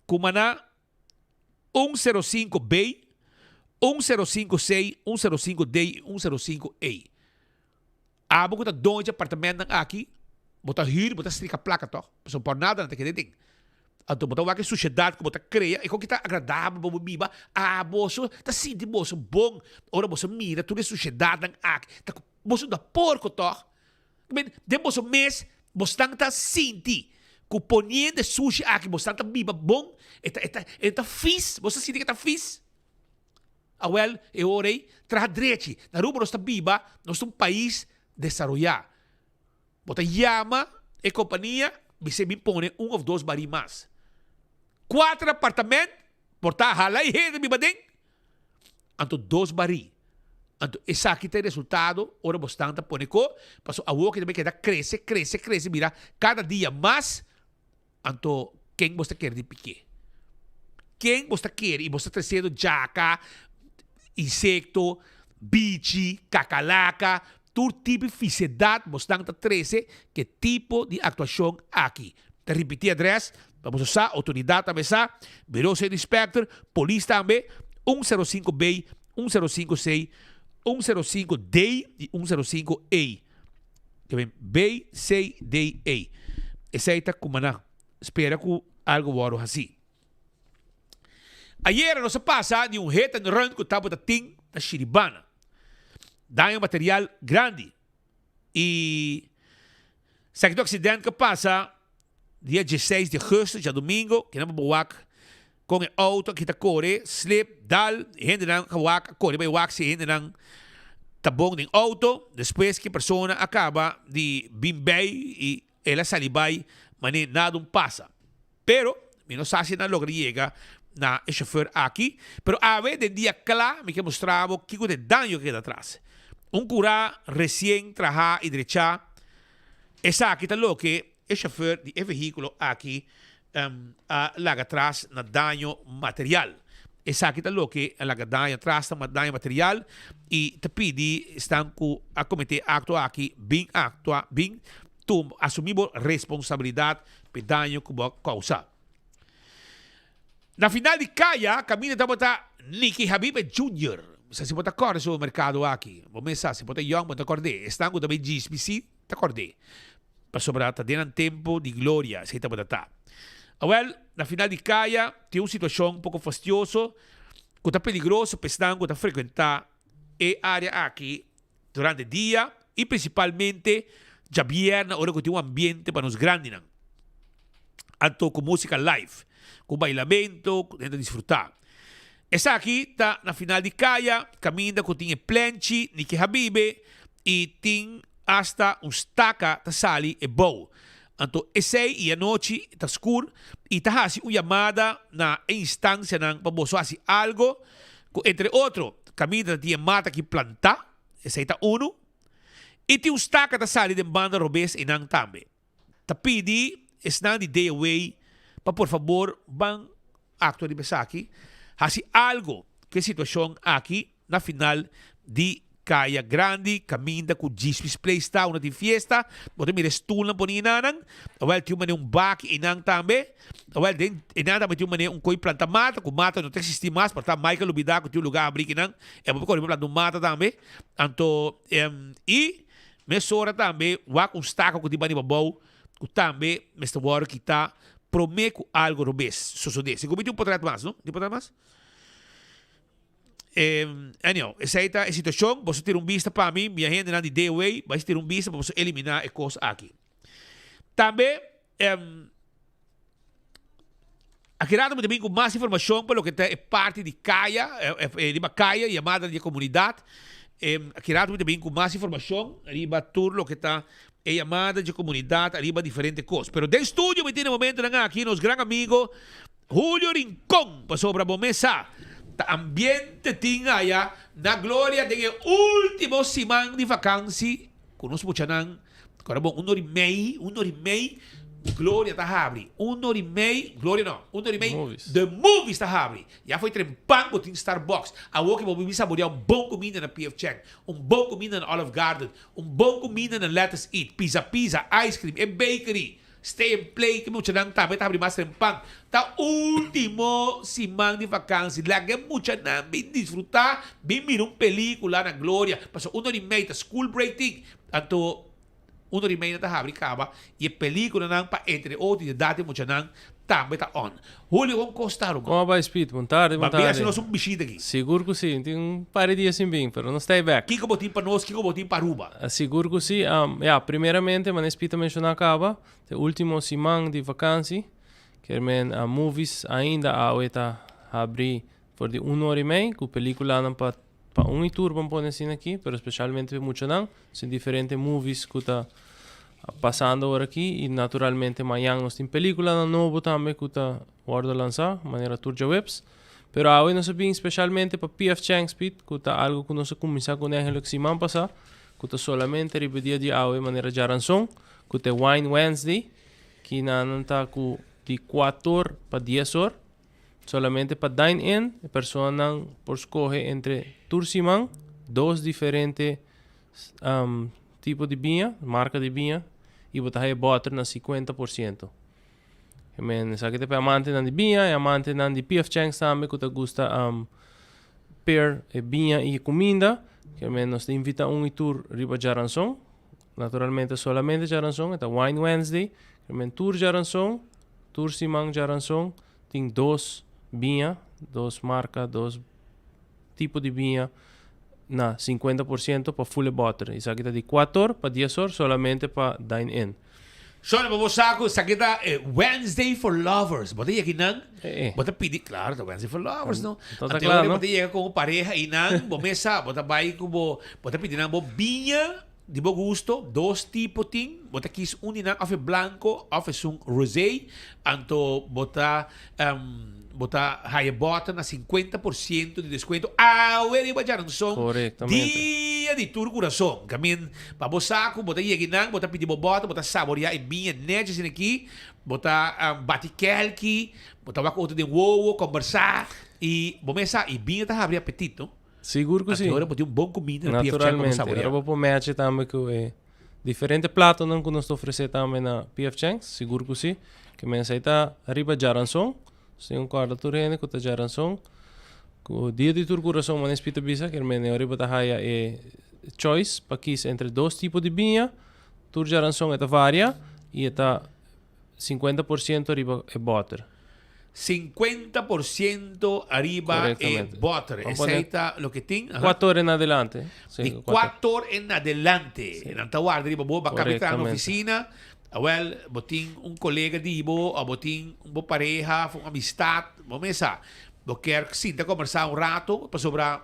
Cumaná 105B, 105C, 105D i 105E. Abo ku ta doño dje apartamentnan aki, bo ta hür, bo ta strika plaka tòg, pasobra por nada nan ta keda den. Anto bo ta wak e sushedat ku bo ta krea, e koki ta agradabel pa bo biba, abo so ta sinti boso bon ora boso mira tur e sushedatnan aki, ta ku boso ta porko tòg. Den boso mes bosnan ta sinti ku poniendo e sushi aki bosnan ta biba bon, e ta e ta e ta fis, boso ta sinti ku e ta fis? Awel, e ora ei, traha drechi. Na Aruba nos ta biba, nos ta un pais desaroyá. Bo ta yama e kompania, bis'é bin pone un òf dos barí mas. Kuater apartament, por ta hala e hende biba den, anto dos barí. Anto esaki ta e resultado ora bo stan ta pone ko, pasobra awor ki ta keda krese, krese, krese, bira kada dia mas. Anto ken bo ta kere di piké? Ken bo ta kere i bo ta tresiendo djaka, insekto, bichi, kakalaka, tur tipo di fisedat bosnan ta trese ke tipo di aktuashon aki. Ta ripití adrès pa boso sa, outoridat tambe sa, Bureau State Inspector, polis tambe, 105B, 105C, 105D i 105E. Ke ben B, C, D, E. Esei ta kuma nan spera ku algu wòrdu hasí. Ayera nos a pasa di un hit and run ku tabata tin na Shiribana. Daño material grandi. I esaki ta un aksident ku a pasa dia dieseis di augustus, djadumingo, kinan bo wak kon e auto a kita kore, slip, dal, e hendenan a wak a kore bai wak si e hendenan ta bon den auto, despues ki e persona a kaba di bin bei i el a sali bai manera nada un pasa. Pero mi no sa si nan logra yega na e shofer aki, pero awe den dia kla mi ke mustra bo kiko ta e daño ku keda atras. Un kura resien traha i drechá, esaki ta loke E shofer di e vehíkulo aki a laga tras na daño material. Esaki ta loke a laga daño atras na daño material i ta pidi esnan ku a kometé e akto aki bin aktua, bin tuma, asumí bo responsabilidat pa e daño ku bo a kousa. Na final di kaya kaminda tabata Nicky Habibe Junior. Mi sa si bo ta kòrda e supermerkado aki. Bo mes sa si bo ta yòn bo ta kòrd'é. Esnan ku ta bai djispi si ta kòrd'é. Pasobra ta den nan tempu di gloria esei tabata ta. Awel, na final di kaya tin un situashon poko fastioso ku ta peligroso pa esnan ku ta frekuentá e área aki durante dia i prinsipalmente djabièrnè ora ku tin un ambiente pa nos grandinan. Anto ku músika live, ku bailamentu, ku hende ta disfrutá. Esaki ta na final di kaya, kaminda ku tin e plenchi Niki Habibe i tin asta un staka ta sali e bou. Anto esei i anochi ta skur i ta hasi un yamada na e instansianan pa boso hasi algo ku entre otro kaminda ta tin e mata ki plantá, esei ta unu, i tin un staka ta sali den banda robes einan tambe. Ta pidi esnan di Day Away pa por fabor ban actua riba esaki, haci algo cu e situacion aki na final di Caya Grandi caminda cu Djispi's Place ta unda tin fiesta, bo ta mira e stoelnan poni enanan, awel tin un manera un baki einan tambe, awel den einan tambe tin un manera un coi planta mata, cu mata no ta existi mas, por ta Michael lubida cu tin un lugar abri kinan, e bo por core pa planta un mata tambe, anto y. Mesora tambe wak un staka ku tin bani pabou ku tambe mester wòrdu kitá promé ku algu robes sosodé. Segun mi tin un potret mas, no? Tin potret mas? Anyhow, esei ta e situashon. Boso tira un bista pa mi, mi agentenan di DOA, bai tira un bista pa boso eliminá e kos aki. Tambe, Aki rato mi ta bin ku mas informashon pa loke ta e parti di kaya, riba kaya, yamada di e komunidat. Aki rato mi ta bin ku mas informashon riba tur loke ta e yamada di e komunidat ariba diferente kos. Pero den studio mi tin e momentonan aki nos gran amigo Julio Rincon, pasobra bo mes sa ta ambiente tin aya na Gloria den e ultimo siman di vakansi ku nos muchanan. Kora bon, un ora i mei, un ora i mei. Gloria ta habri. Un or y mei, Gloria no, un or y mei, The Movies ta habri. Ya fo'i trempan bo tin Starbucks. Awor ke bo bibi saborea un bon cuminda na PF Chang, un bon cuminda na Olive Garden, un bon cuminda na Let Us Eat, Pizza Pizza, Ice Cream, e bakery, Stay and Play, ke muchanan tambe ta habri mas trempan. Ta ultimo siman di vakansi, laga e muchanan bin disfruta, bin mira un pelicula na Gloria, pasobra un or y mei ta school break tin, anto Un ora y media ta habri caba y e peliculanan pa entre otro y edad di muchanan tambe ta on. Julio con cos ta ruman? Con a bay Speed? Bon tarde, bon Ba bin tarde. haci nos un bishita aki. Sigur cu si. Tin un par di dia sin bin, pero nos ta bek. Kico bo tin pa nos, kico bo tin pa Aruba? Sigur cu si. Ya, primeramente, manera Speed a menciona caba, ta e ultimo siman di vakantie. Kier men movies ainda awe ta habri for di un ora y mei cu peliculanan pa Pa un y tur bon pone asina aki, pero specialmente pa muchanan. Sin diferente movies cu ta pasando ora aki y naturalmente mañan nos tin peliculanan nobo tambe cu ta wordo lansa, manera tur djaweps. Pero awe nos a bin specialmente pa PF Chang's Pit, cu ta algo cu nos a cuminsa cu eigenlijk siman pasa, cu ta solamente riba dia di awe manera djaranson, cu ta e Wine Wednesday, ki nan ta cu di cuator pa dies or. Solamente pa dine in, e personanan por scoge entre tur siman dos diferente tipo di biña, marca di biña, y bo ta haya boter na 50%. I mean, esaki ta pa e amantenan di biña, e amantenan di PF Chang's tambe cu ta gusta pair e biña y e cuminda. I mean, nos ta invita un y tur riba djaranson. Naturalmente solamente djaranson, e ta Wine Wednesday. I mean, tur djaranson. Tur siman djaranson tin dos biña, dos marka, dos tipo di biña na 50% pa full e bòter. Esaki ta di kuator pa dies or solamente pa dine in. Shona pa bo sa ku esaki ta e Wednesday for lovers. Bo ta yega einan, bo ta pidi, klaro ta Wednesday for lovers no. Anto ta Anto kla no. bo ta yega ku un pareha einan, bo mes sa, bo ta bai ku bo, bo ta pidi nan bo biña. Di bo gusto, dos tipo tin, bo ta kies un di nan of e blanco of esun rosé, anto bo ta bo ta haya bòter na 50% di descuento awe riba djaranson dia di tur curason. Camin pa bo sa cu bo ta yega einan, bo ta pidi bo bòter, bo ta saborea e biña nechi asina aki, bo ta bati kelki, bo ta wak otro den wowo, combersa y bo mes sa e biña ta habri apetit no. Sigur ku si. Ora bo tin un bon kuminda na PF Chang pa bo Naturalmente. saboreá. Ora bo por matche tambe ku e diferente platonan ku nos ta ofresé tambe na PF Chang's, sigur ku si. Ke mensai ta riba djaranson. Nos tin un kòrda tur hende ku ta djaranson. Ku dia di tur kurason manera Speed ta bisa, ker mende ora bo ta haya e choice pa kis entre dos tipo di biña. Tur djaranson e ta varia i e ta 50% riba e bòter. 50% ariba e bòter. Esei ta loke tin. Kuator en adelante. Di kuator en adelante. Nan ta warda riba bo. Bo a kaba traha na ofisina. Awel, bo tin un kolega di bo òf bo tin bo pareha òf un amistat. Bo mes sa. Bo kier sinta kombersá un rato pasobra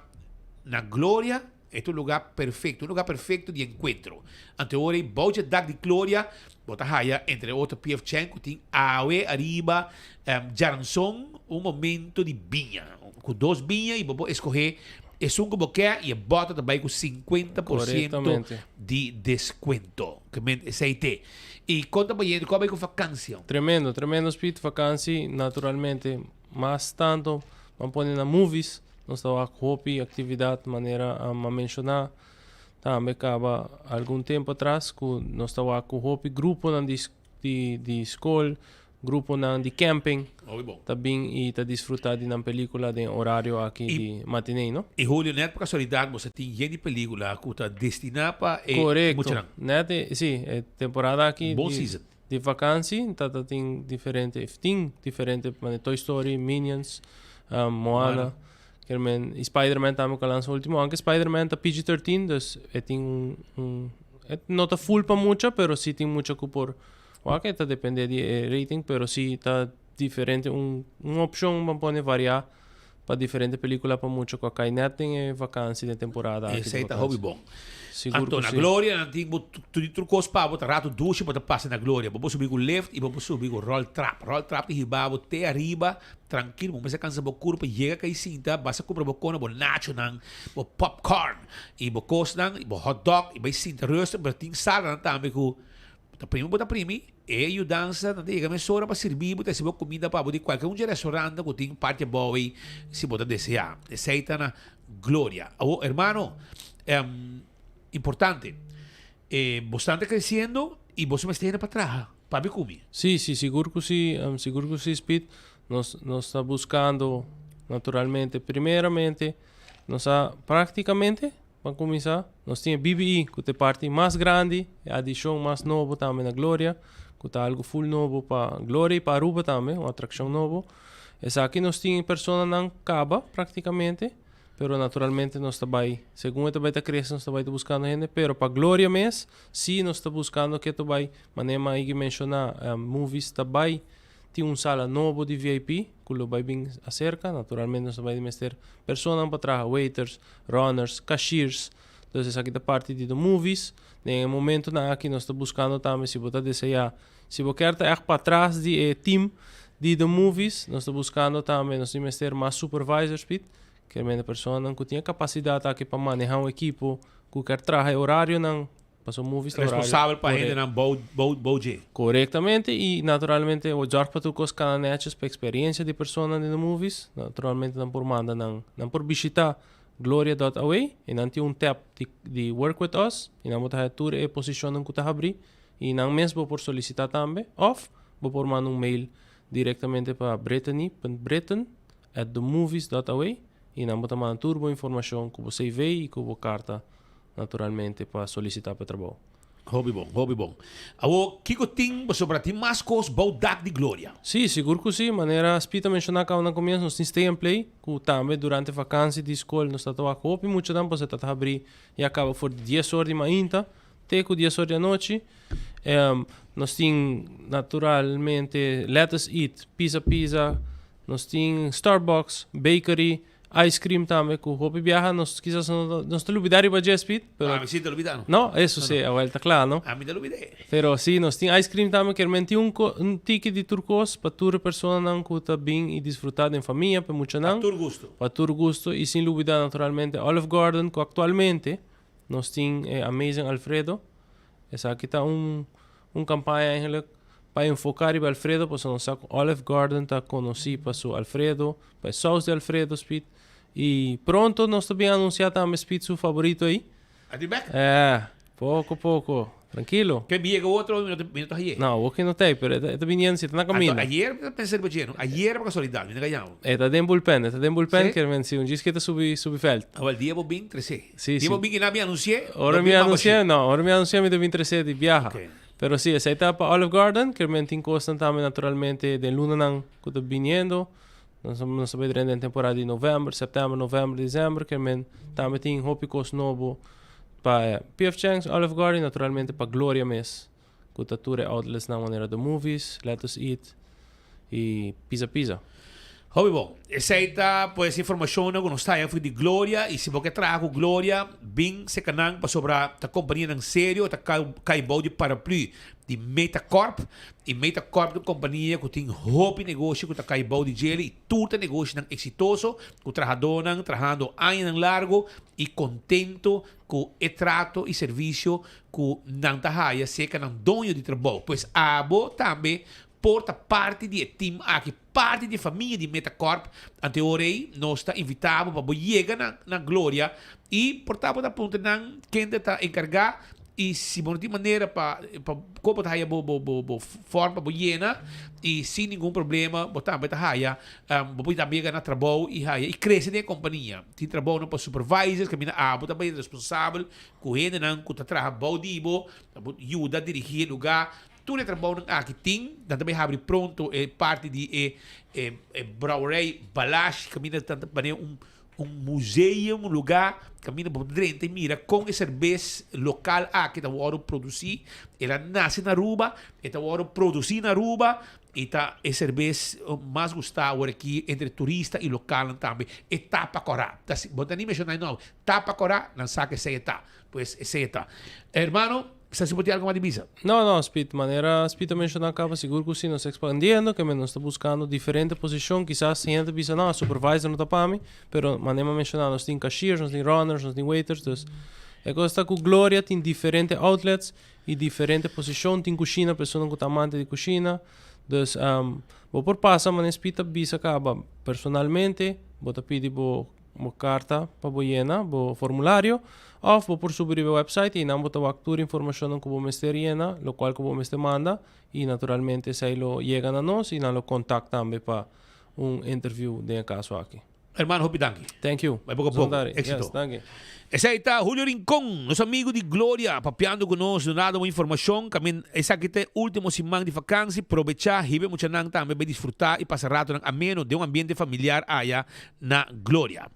na Gloria. E ta un lugá perfecto, un lugá perfecto di encuentro. Anto ora ei bou dje dak di Gloria, bo ta haya entre otro PF Chang cu tin awe ariba djaranson un momento di biña. Cu dos biña y bo por escoge esun cu bo ke y e bota ta bay cu 50% di descuento. Ke men esey te. Y con ta bayendo? Con a bay cu vakantie? Tremendo, tremendo Speed. Vakantie naturalmente mas tanto ban pone na movies. Nos ta wak hopi actividad manera a menciona tambe caba algun tempo atras cu nos ta wak cu hopi gruponan di di di scol, gruponan di camping ta bin y ta disfruta di nan pelicula den horario aki di matinee no. Y Julio net pa casualidad boso tin yen di pelicula cu ta destina pa e Corecto. muchanan. Net e si e temporada aki Bon di season. di vakantie ta ta tin diferente tin diferente manera Toy Story, Minions, um, Moana, Ker men y Spider-Man tambe ku a lansa ultimo, aunke Spider-Man ta PG-13, dus e tin un, un e no ta full pa mucha, pero si tin mucha ku por wak, e ta depende di e rating, pero si ta diferente un un opshon ban pone varia pa diferente pelicula pa mucha cu a cay net den e vakantie den temporada aki di Esey ta vakantie. hopi bon. Sigur Anto cu na si. Gloria nan tin bo tur tur cos pa bo ta rato dushi bo ta pasa na Gloria. Bo por subi cu lift y bo por subi cu roll trap. Roll trap ta hiba bo te ariba trankil. Bo mester cansa bo curpa yega cay sinta basa cumpra bo cona bo nachonan, bo popcorn y bo cosnan y bo hotdog y bay sinta rustig pero tin salanan tambe cu. Ta primi bo ta primi, e yudansa nan ta yega mesora pa sirbi bo, ta hasi bo kuminda pa bo di kualke un dje restaurant ku tin parti abou ei si bo ta deseá. Esei ta na Gloria. Awor, hermano, importante, e bosnan ta kresiendo i boso mester hende pa traha, papia ku mi. Sí, sí, sigur ku sí, sigur ku sí, Speed. Nos, nos ta buskando, naturalmente, primeramente, nos a práktikamente, Ban kuminsá, nos tin e BBI ku ta e parti mas grandi, e adishon mas nobo tambe na Gloria, ku ta algu ful nobo pa Gloria i pa Aruba tambe, un atrakshon nobo. Esaki nos tin e personanan kaba praktikamente, pero naturalmente nos ta bai, segun e ta bai ta krese nos ta bai ta buskando hende, pero pa Gloria mes si nos ta buskando ke ta bai, manera mi a yegi menshoná, movies ta bai Tin un sala nobo di VIP ku lo bai bin aserka. Naturalmente nos ta bai mester personanan pa traha, waiters, runners, cashiers. Dus esaki ta parti di The Movies. Den e momentonan aki nos ta buskando tambe si bo ta deseá, si bo kier ta ègt patras di e team di The Movies, nos ta buskando tambe, nos tin mester mas supervisors pit, kier mende personanan ku tin e kapasidat aki pa manehá un ekipo ku kier traha e orarionan. Pasobra movies ta horario. Responsabel pa hendenan bou bou bou dje. Korektamente i naturalmente bo zorg pa tur kos kana nètjes pa eksperiencia di personanan den de movies. Naturalmente nan por manda nan nan por bishita gloria dot aw i nan tin un tab di di work with us i nan bo ta haya tur e posishonnan ku ta habri i nan mes bo por solisita tambe òf bo por manda un mail direktamente pa Brittany punt Britton at themovies dot aw i nan bo ta manda tur bo informashon ku bo CV i ku bo karta naturalmente pa solicita pa e trabou. Hopi bon, hopi bon. Awor, kiko tin pasobra tin mas kos bou dak di Gloria? Sí, sigur ku sí. Manera Speed a menshoná kaba na komienso, nos tin Stay and Play, ku tambe durante vakansi di skol nos ta ta wak hopi muchanan pasobra ta ta habrí ya kaba for di dies or di mainta te ku dies or di anochi. Nos tin naturalmente Let Us Eat, Pizza Pizza, nos tin Starbucks, Bakery, Ice cream tambe cu hopi biaha nos kisas no nos ta lubida riba dje Speed, pero Ami si ta lubida no. No, eso si, awel ta cla no. Ami ta lubida. Pero si nos tin ice cream tambe kier men tin un co un tiki di tur cos pa tur e personanan cu ta bin y disfruta den famia pa e muchanan. Pa tur gusto. Pa tur gusto y sin lubida naturalmente Olive Garden cu actualmente nos tin e Amazing Alfredo. Esaki ta un Un campaña eigenlijk pa enfoca riba Alfredo pasobra nos sa cu Olive Garden ta conoci pa su Alfredo, pa e saus di Alfredo Speed. Y pronto nos ta bin anuncia tambe Speed su favorito ey. A di bek? Eh, poco poco. Tranquilo. Ke mi yega otro mi no ta mi no ta haye. No, awor ke no ta ey, pero e ta e ta biniendo si, e ta na Anto caminda. ayer mi ta pensa riba dje no. Ayer pa casualidad mi no gaña bo. E ta den bullpen, e ta den bullpen, Sí? kier men si un djis ke ta subi subi veld. Awel dia bo bin trece. Sí, Dia sí. bo bin kina mi anuncié, Ora no mi bin anuncié, mamba no, ora mi anuncié mi ta bin trece di biaha. Ok. Pero sí, esei ta pa Olive Garden, kier men tin cosnan tambe naturalmente den lunanan cu ta biniendo. Nos nos ta bay drenta den temporada di november, september, november, december, kier men tambe tin hopi cos nobo pa PF Chang's, Olive Garden y naturalmente pa Gloria mes, cu ta tur e outletsnan manera The Movies, Let Us Eat y Pizza Pizza. Hopi bon. Esei ta pues informacionnan cu nos ta haya for di Gloria y si bo ke traha cu Gloria bin seca nan pasobra ta companianan serio ta cay bou di paraplu di Metacorp y Metacorp ta un compania cu tin hopi negoshi cu ta cay bou di djele y tur ta negoshinan exitoso cu trahadornan trahando añanan largo y contento cu e trato y servicio cu nan ta haya seca nan doño di trabou. Pues abo tambe por ta parti di e team aki, parti di e famia di Metacorp. Ante ora ei nos ta invita bo pa bo yega na na Gloria y por ta bo ta puntra nan kende ta encarga y si bo no tin manera pa pa con bo ta haya bo bo bo bo form pa bo yena y sin ningun problema bo tambe ta haya bo por tambe yega na trabou y haya y crece den e compania. Tin trabounan pa supervisors caminda abo ta bay responsabel cu hendenan cu ta traha bou di bo, ta bo yuda dirigi e lugar. Tur e trabounan aki tin, nan ta bay habri pronto e parti di e e brouwerij Balashi kaminda ta manera un un museum, un lugar kaminda bo por drenta y mira kon e serbes lokal aki ta wòrdu produsí. El a nase na Aruba, e ta wòrdu produsí na Aruba y ta e serbes mas gustá awor aki entre turista y lokalnan tambe. E tapa kòrá. Ta bo ta ni menshoná e nòmber. Tapa kòrá, nan sa ku esei e ta. Pues esei e ta. Hermano. Sa si bo tin algo mas di bisa? No, no, Speed, manera Speed a menciona caba, sigur cu si nos ta expandiendo, ke men nos ta buscando diferente posicion, kisas hende ta bisa, no, supervisor no ta pa mi, pero manera mi a menciona, nos tin cashiers, nos tin runners, nos tin waiters, dus E kos ta ku Gloria tin diferente outlets i diferente posishon. Tin kushina, personanan ku ta amante di kushina. Dus bo por pasa manera Speed ta bisa kaba personalmente, bo ta pidi bo bo karta pa bo yena, bo formulario, òf bo por subi riba e website i einan bo ta wak tur informashonnan ku bo mester yena, lokual ku bo mester manda i naturalmente esei lo yega na nos i nan lo kontakt tambe pa un interview den e kaso aki. Hermano hopi danki. Thank you. Bai poko poko. Exito. Yes, danki. Esei ta Julio Rincon, nos amigo di Gloria, papiando cu nos, dunado bo informacion. Camin esaki ta e ultimo siman di vakantie, probecha, hiba e muchanan tambe bai disfruta y pasa ratonan ameno den un ambiente familiar aya na Gloria.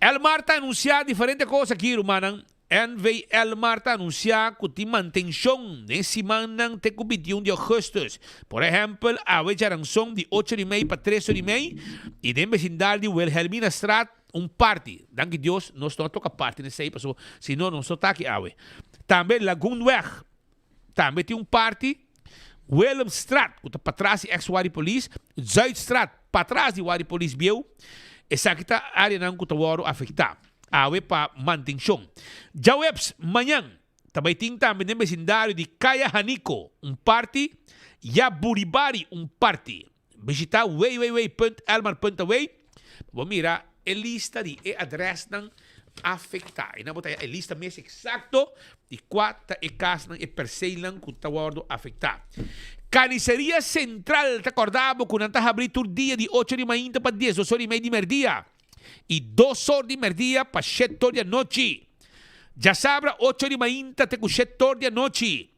Elmar ta anuncia diferente cos aki, rumannan. NV Elmar ta anunsiá ku tin mantenshon den simannan te ku 21 di ougùstùs. Por ehèmpel, awe djaranson di ocho di mei pa tres or di mei i den besindal di Wilhelminastraat un parti. Danki Dios nos no a toka parti na esei pasobra si no nos no ta aki awe. Tambe Lagoenweg tambe tin un parti, Willemstraat ku ta patras di ex Wari Polis, Zuidstraat patras di Wari Polis bieu. Esaki ta áreanan ku ta wòrdu afektá. Awe pa mantenshon. Djaweps mañan ta bai tin tambe den besindario di Kaya Haniko un parti, Ya Buribari un parti. Bishita www.elmar.aw pa bo mira e lista di e adresnan afektá. Einan bo ta haya e lista mes eksakto di kua ta e kasnan, e perseelnan ku ta wòrdu afektá. Kaniseria Sentral ta kòrda bo ku nan ta habrí tur dia di ocho di mainta pa diesdos ora i mei di mèrdia. i dos or di merdia pa shet or di anochi. Djasabra ocho di mainta te ku shet or di anochi.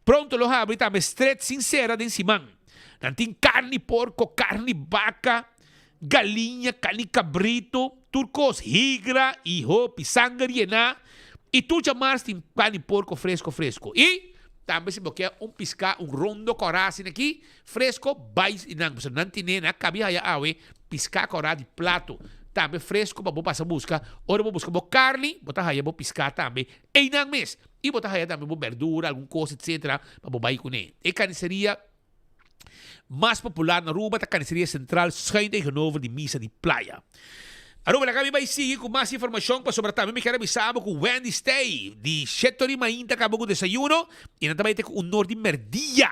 Pronto lo habri tambe stret sin sera den siman. Nan tin karni porko, karni baka, galiña, karni kabrito, tur kos, higra i hopi, sanger yená i tur djamars tin karni porko fresko fresko. I tambe si bo ke un piská, un rondo kòrá asina aki, Fresco bai i nan pasobra nan tine nan a kabi haya awe piská kòrá di plato tambe fresco pa bo pasa buska ora bo buska bo karni bo ta haya bo piská tambe einan mes i bo ta haya tambe bo berdura algun kos etcetera pa bo bai kuné e kaniseria mas popular na Aruba ta kaniseria sentral schuin tegenover di misa di playa Aruba laga mi bai sigui ku mas informashon pasobra tambe mi kier a bisa bo ku Wendy Stay di shete ora di mainta kaba ku desayuno i nan ta bai te ku un or di merdia.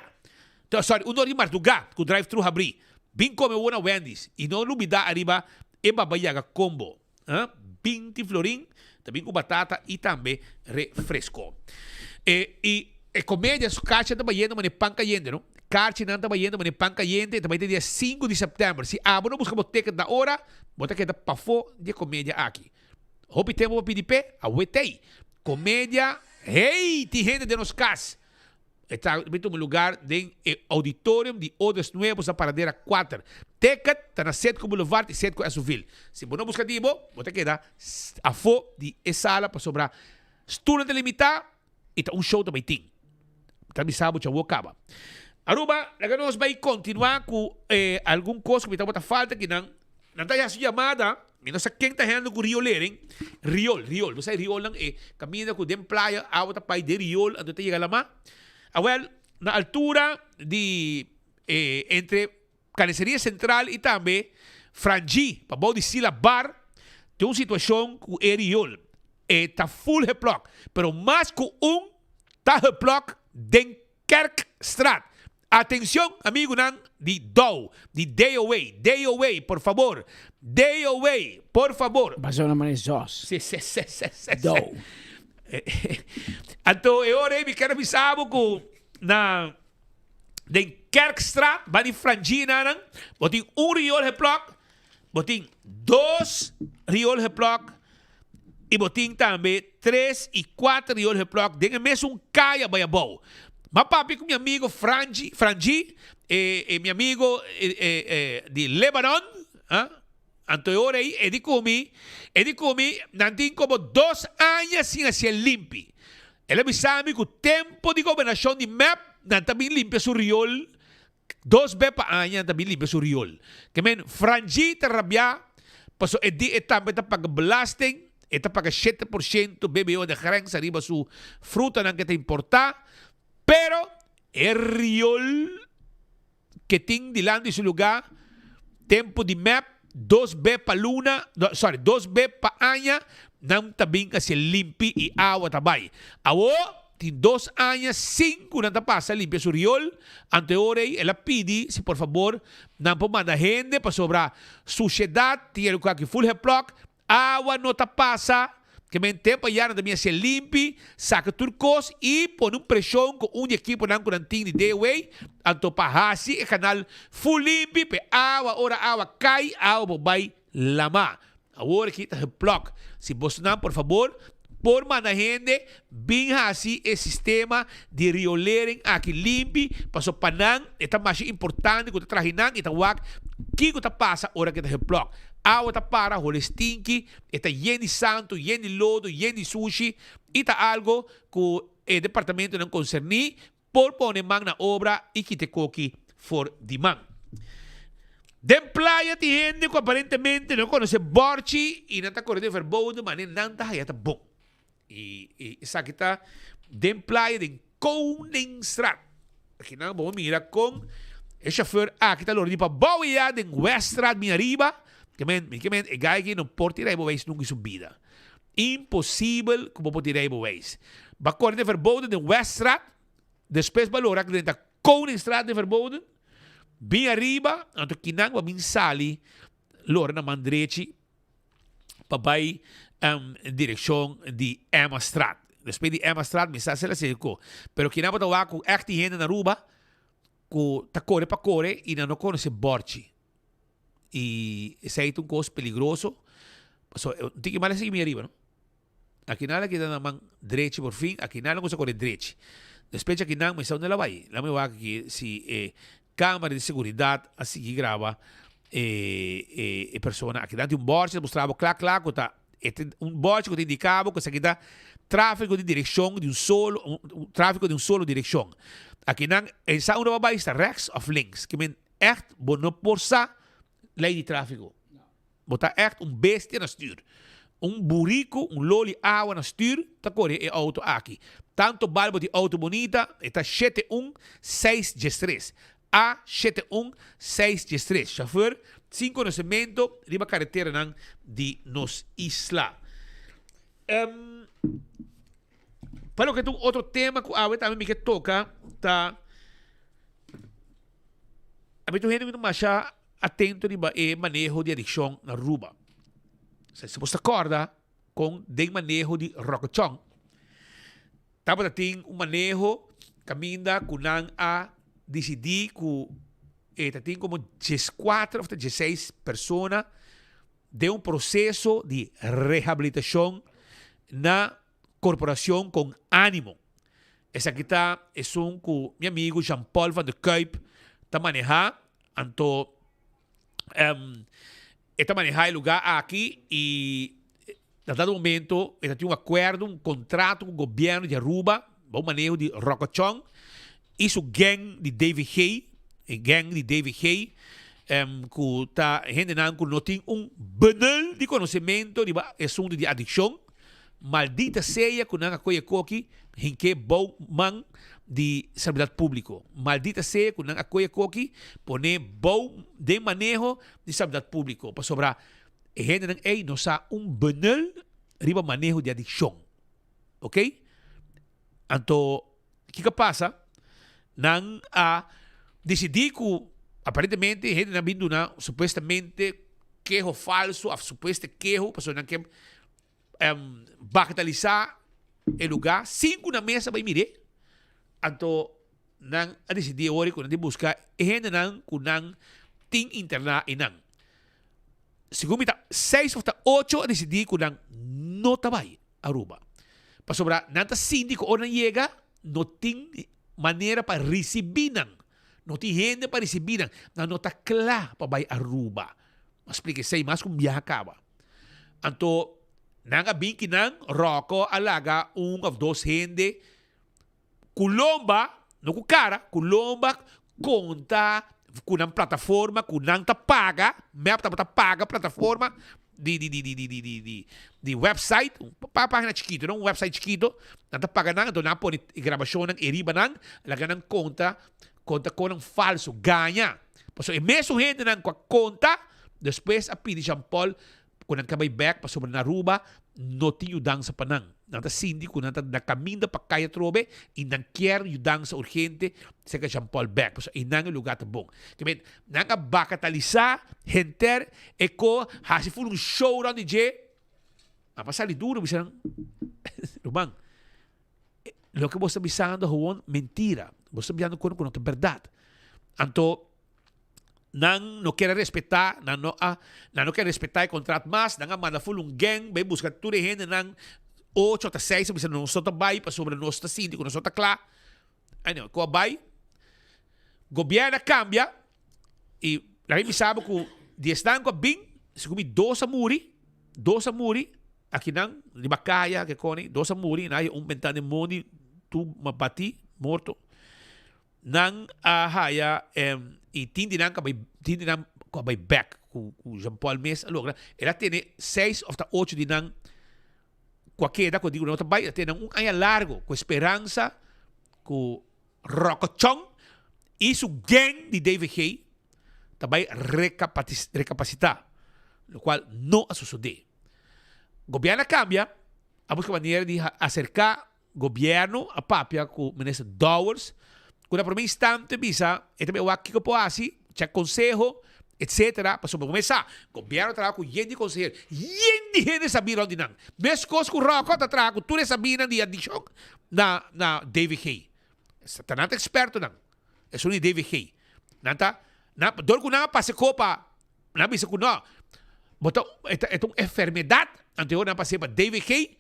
Sorry, un or di mardugá ku drive thru habrí. Bin kome wou na Wendy's i no lubidá ariba e babayaga combo. 20 florin, ta bin ku batata i tambe refresco. E i e komedia su karchi nan ta bayendo manera pan kayente no. Karchinan ta bayendo manera pan kayente, e ta bai te dia sinku di sèptèmber. Si abo no buska bo ticket na ora, bo ta keda pafó di e komedia aki. Hopi tempu bo pidi p'e, awe t'ei. Komedia, hey, tin hende den nos kas. E ta bin tuma lugar den e auditorium di Odres Nuevos na Paradera 4. Ticket ta na Setco Boulevard y Setco Esoville. Si bo no busca di bo, bo ta keda afo di e sala pasobra stoelnan ta limita y ta un show ta bay tin. Ta bisa bo chawo caba. Aruba, laga nos bay continua cu algun cos cu mi tabata falta kinan. Nan ta haci yamada, mi no sa ken ta handle cu riolering, riol, riol, bo sa e riolnan e caminda cu den playa awa ta pai den riol anto ta yega lama. Awel, na altura di e entre Carniceria Central y tambe Frangie, pabou di Sila Bar, tin un situacion cu e riol e ta full geplok, pero mas cu un ta geplok den Kerkstraat. Atencion amigunan di dow, di DOW, DOW, por fabor, DOW, por fabor. Basó na manera zos. Si, si, si, si, si. Dow. Anto e ora ei mi kier a bisa bo ku na den Kerkstraat, ba di Frangina nan, bo tin un riool geplok, Bo tin dos riool geplok y bo tin tambe tres y cuater riool geplok den e mesun caya bay abou. M'a papia cu mi amigo Franji, Franji, e, e mi amigo e, e, e, di Lebanon, ah, anto e ora ey e di cu mi, e di cu mi nan tin como dos aña sin hacié limpi. El a bisa mi cu tempo di gobernacion di mep nan ta bin limpia su riool Dos be pa aña ta bin limpia su riool. Ke men Franji ta rabia paso e di e tambe ta paga belasting, e ta paga 7% BBO de grens ariba su frutanan ke ta importa, pero e riool ke tin dilanti su luga tempo di mep dos be pa luna, sorry, dos be pa aña. Nan ta bin hacié limpi y awa ta bay. Awo tin dos aña sin cu nan ta pasa limpia su riool, anto e ora ey el a pidi si por fabor nan por manda hende pasobra suciedad tin el cu aki full heplok, awa no ta pasa, ke men tempo aya nan ta bin hacié limpi, saca tur cos y pone un presion cu un di ekiponan cu nan tin di DOW anto pa haci e canal full limpi pa e awa ora awa cay awa por bay lama. Awor aki ta geplok. Si bosonan por fabor por manda hende bin hasi e sistema di riolering aki limpi paso pa nan e ta masha importante ku ta traha nan i ta wak kiko ta pasa ora ke ta geplok. Awa ta para hole stinki, e ta yen di santu, yen di lodo, yen di sushi i ta algo ku e departamentonan konserní Por pone man na obra i kita e koki for di man. Den playa tin hende ku aparentemente no konosé bòrchi i nan ta kore den verboden manera nan ta haya ta bon. I esaki ta den playa den Koningstraat. Aki nan bo mira kon e shofèr aki ta lora di pa bou ya den Weststraat bin ariba. Ke men, ke men e guy aki no por tira e bewijs nunka den su bida. Imposibel ku bo por tira e bewijs. Ba kore den verboden den Weststraat, despues ba lora drenta Koningstraat den verboden, bin ariba, anto kinan ba bin sali lora na man drechi pa bai direkshon di Emmastraat. Despues di Emmastraat mi sa si el a sigi ko. Pero kinan bo ta wak ku ègt tin hende na Aruba ku ta kore pa kore i nan no konosé bòrchi. I esei ta un kos peligroso. Pasobra un tiki mal a sigui mi ariba, no? Akinan a keda na man drechi por fin, akinan a kuminsá kore drechi. Despues akinan mi sa unda el a bai. Laat mi wak aki si e kamera di seguridat a sigui graba e e persona. Akinan tin un bòrchi ta mustra bo kla kla ku ta e ta un bòrchi ku ta indiká bo ku esaki ta tráfiko di direkshon di un solo tráfiko di un solo direkshon. Akinan e sa unda bo a bai si ta rèks òf links. Ke men ègt bo no por sa lei di tráfiko. Bo ta ègt un bestia na stür. Un buriku, un loli awa na stür ta kore e outo aki. Tanto bal bo tin outo bunita, e ta shete un seis diestres. A shete un seis diestres. Shofùr sin konosementu riba kareteranan di nos isla. Pa loke ta un otro tema ku awe tambe mi ke toka ta. Ami tur hende ku ta masha atento riba e maneho di adikshon na Aruba. Si bo ta kòrda kon den maneho di Rokochon tabata tin un maneho kaminda ku nan a disidí ku e ta tin komo dieskuater òf ta diesseis persona den un proseso di rehabilitashon na Korporashon Kon Animo. Esaki ta esun ku mi amigu Jean Paul van der Kuyp ta manehá. Anto e ta manehá e lugá aki i na dado momento e ta tin un akuerdo, un kontrato ku gobièrnu di Aruba bou maneho di Rocco Chong i su gang di DVG, e gang di DVG ku ta hendenan ku no tin un benul di konosementu riba e asuntu di adikshon. Maldita sea ku nan a kohe koki hink'é bou man di Salubridad Públiko. Maldita sea ku nan a kohe koki pon'é bou den maneho di Salubridad Públiko, pasobra e hendenan ei no sa un benul riba maneho di adikshon. Oké? Anto kiko a pasa? Nan a disidí ku aparentemente e hendenan bin duna supuestamente keho falso òf supueste keho pasobra nan ke bagatalisá e lugá sin ku nan mes a bai mir'é. Anto nan a disidí awor ku nan tin buska e hendenan ku nan tin interná einan. Segun mi ta seis òf ta ocho a disidí ku nan no ta bai Aruba. Pasobra nan ta sinti ku ora nan yega no tin manera pa risibí nan. No tin hende pa risibí nan. Nan no ta kla pa bai Aruba. Mi a splika esei mas ku un biaha kaba. Anto nan a bin ki nan Rocco a laga un of dos hende ku lomba, no ku kara, ku lomba konta ku nan plataforma ku nan ta paga, mep tabata paga plataforma di di di di di di di di di website, un pagina chikito no, un website chikito, nan ta paga nan, anto nan a pone e grabashonnan e riba nan, laga nan konta, konta konan falso, gaña. Pasobra e mesun hendenan ku a konta, despues a pidi Jean Paul ku nan ka bai bek pasobra na Aruba. no tin yudansa pa nan. Nan ta sinti ku nan ta na kaminda pa kai atrobe i nan kier yudansa urgente serka Jean Paul bek, pasobra einan e luga ta bon. Ke men, nan a bakatalisá henter e ko, hasi full un show rònt di dje. Nan pa sali duro bisa nan, Ruman, loke bo ta bisando howon mentira. Bo ta bisando ku no ta bèrdat. Anto nan no kier a respetá, nan no a, nan no kier respetá e kontrat mas, nan a manda full un gang bai buska tur e hendenan, ocho ota seis a bisa nos no ta bai pasobra nos ta sinti ku nos no ta kla. Anyway, ku a bai, gobièrnu a kambia i laga mi bisa bo ku di esnan ku a bin, segun mi dos a muri, dos a muri akinan riba kaya ke koni, dos a muri, nan a haña un bentana den mondi tur batí, morto. Nan a haya y tin di nan cu a bay tin di nan cu a bay bek cu cu Jean Paul mes a logra. El a tene seis of ta ocho di nan cu a keda cu a di cu nan no ta bay. El a tene nan un aña largo cu e speransa cu Rockochon y su gang di DVG ta bay recapacita, locual no a sosode. Gobierno a cambia, a busca manera di acerca Gobierno a papia cu Minister Dowers cu na prome instante bisa e ta bay wak kico por haci, check conseho etc. Pasobra bo mes sa, Gobierno ta traha cu yen di consehero, yen di hende sabi rond di nan. Mescos cu Rocco ta traha cu tur e sabinan di adiccion na na DVG. Ta nan ta expertonan, esun di DVG. Nan ta, nan, dor cu nan a pasa e copa, nan a bisa cu no, bo ta, e ta, e ta un enfermedad, anto e ora nan a pas'é pa DVG,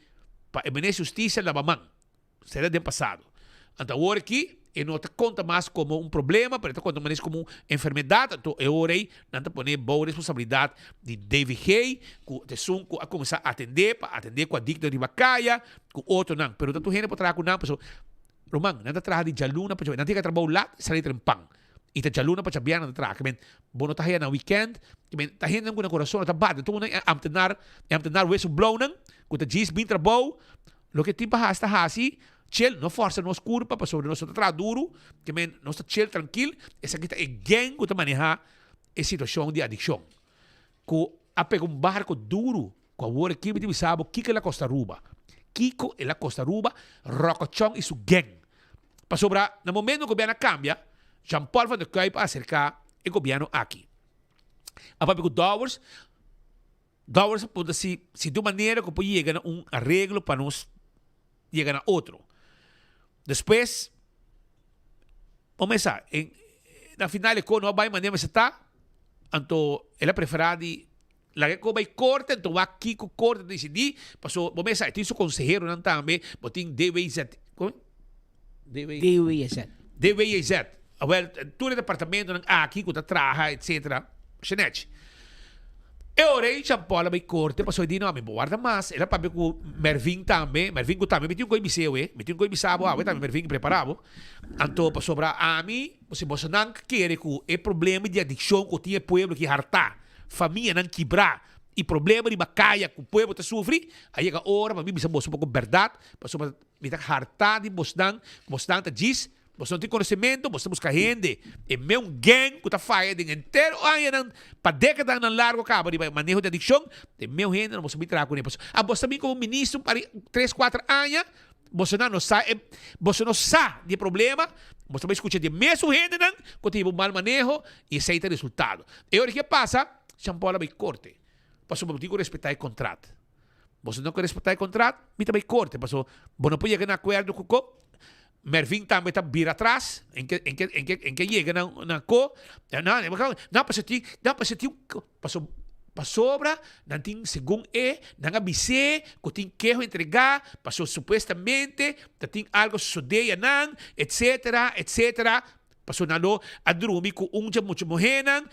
pa e Minister di Husticia laba man. Esei ta den pasado. Anto awor aki e no ta konta mas komo un problema, pero e ta konta mas komo un enfermedad. Anto e ora ei nan ta pone bou responsabilidad di DVG, ku ta esun ku a kuminsá atendé pa atendé ku adikto riba kaya, ku otronan. Pero ta tur hende por traha ku nan, pasobra, ruman, nan ta traha di djaluna pa djawe. Nan tin ke trabou lat, sali trempan. I ta djaluna pa djabièrnè nan ta traha. Ke men, bo no ta haya nan wikènt. Ke men, ta hendenan ku nan kurason no ta bati. Tur nan e amtenar, e amtenar wesu blounan ku ta djis bin trabou. Loke tin pa hasi ta hasi. Chill, no fòrsa nos kurpa pasobra nos no ta traha duru. Ke men, nos ta chill trankil. Esaki ta e gang ku ta manehá e situashon di adikshon. Ku a pega un barko duru ku awor aki mi ta bisa bo kiko el a kosta Aruba. Kiko el a kosta Aruba, Ròkòchòn i su gang. Pasobra na momento ku gobièrnu a kambia, Jean Paul van der Kuyp a aserká e gobièrnu aki. A papia ku Dowers, Dowers a puntra si si tin un manera ku por yega na un areglo pa nos yega na otro. Despues, bo mesa, en na final e ko no a bai manera mester ta, anto el a preferá di Laga e koba e korte, anto wak kiko korte ta disidí, paso bo mester sa e tin su konseheronan tambe, bo tin DWZ, kon? DWZ. DWZ. Awel, tur e departamentonan aki ku ta traha etsetera, Shenech. E ora ei Jean Paul a bai korte paso e di no, mi bo warda mas, el a papia ku Mervin tambe, Mervin ku tambe mi tin un koi bis'é awe, mi tin un koi bisa bo awe tambe Mervin, prepara bo. Anto pasobra ami, si bosonan kere ku e problema di adikshon ku tin e pueblo aki hartá, famianan kibrá i problema riba kaya ku pueblo ta sufri, a yega ora pa mi bisa boso un poko bèrdat, pasobra mi ta hartá di bosnan, ku bosnan ta djis, bos no tin konosementu, bos ta buska hende, e meun gang ku ta faya den henter añanan, pa dékadanan largu kaba riba maneho di adikshon, e meun hende no boso bin traha kuné. Pasobra a bos ta bin komo minister un par di tres, kuater aña, bosonan no sa e, boso no sa di e problema, boso ta bai skucha di e mesun hendenan ku ta hiba un mal maneho i esei ta e resultado. E ora ki a pasa, Jean Paul a bai korte, pasobra bo tin ku respetá e kontrat. Boso no ku respetá e kontrat, mi ta bai korte, pasobra bo no por yega na akuerdo ku ko. Mervin tambe ta bira atras, en ke en ke en ke en ke yega na na ko, no, no, pasobra tin, no, pasobra tin, pasobra pasobra nan tin segun e, nan a bis'é ku tin keho entregá, pasobra supuestamente ta tin algo sosodé anan, etcetera, etcetera. Pasobra nan lo a drumi ku un dje mucha muhénan,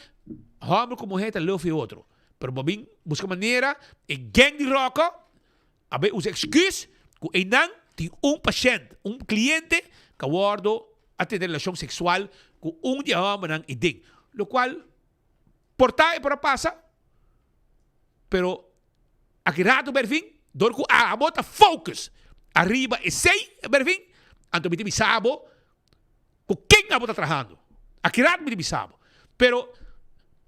hòmber ku muhé ta leu for e otro. Pero bo bin buska manera, e gèng di Ròkò a bai usa eksküs ku einan tin un pashènt, un kliente ku a wòrdu a tene relashon seksual ku un di e hòmbernan ei den. Lokual por ta e por a pasa, pero aki rato Bervin, dor ku abo ta focus ariba esei, Bervin, anto mi ta bisa bo Ku ken abo ta trahando? Aki rato mi ta bisa bo. Pero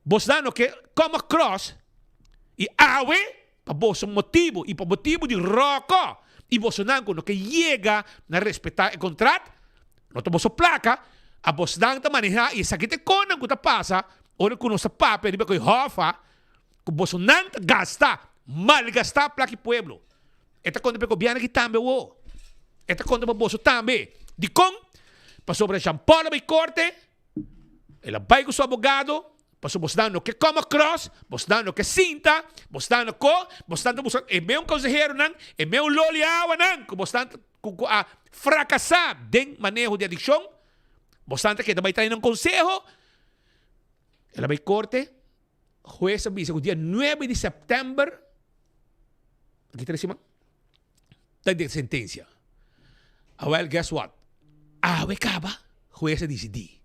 bosnan no ke come across y awe. Pa boso motibu i pa motibu di Ròkò i bosonan ku no ke yega na respetá e kontrat, no ta boso plaka, a bosnan ta manehá i esaki ta e konan ku ta pasa ora ku nos ta papia riba ku e hòf ku bosonan ta gasta, malgastá plaka di pueblo. E ta konta pa e gobièrnu aki tambe awor. E ta konta pa boso tambe. Dikon? Pasobra Jean Paul a bai korte. El a bai ku su abogado, pasobra bosnan no ke come across, bosnan no ke sinta, bosnan no ko, bosnan ta buska e meun konseheronan, e meun loli awanan ku bosnan ku ku a frakasá den maneho di adikshon, bosnan ta keda bai trae nan konseho. El a bai korte, hues a bisa ku dia nuebe di sèptèmber, aki tres siman, ta den sentencia. Awel guess what? Awe caba hues a dicidi.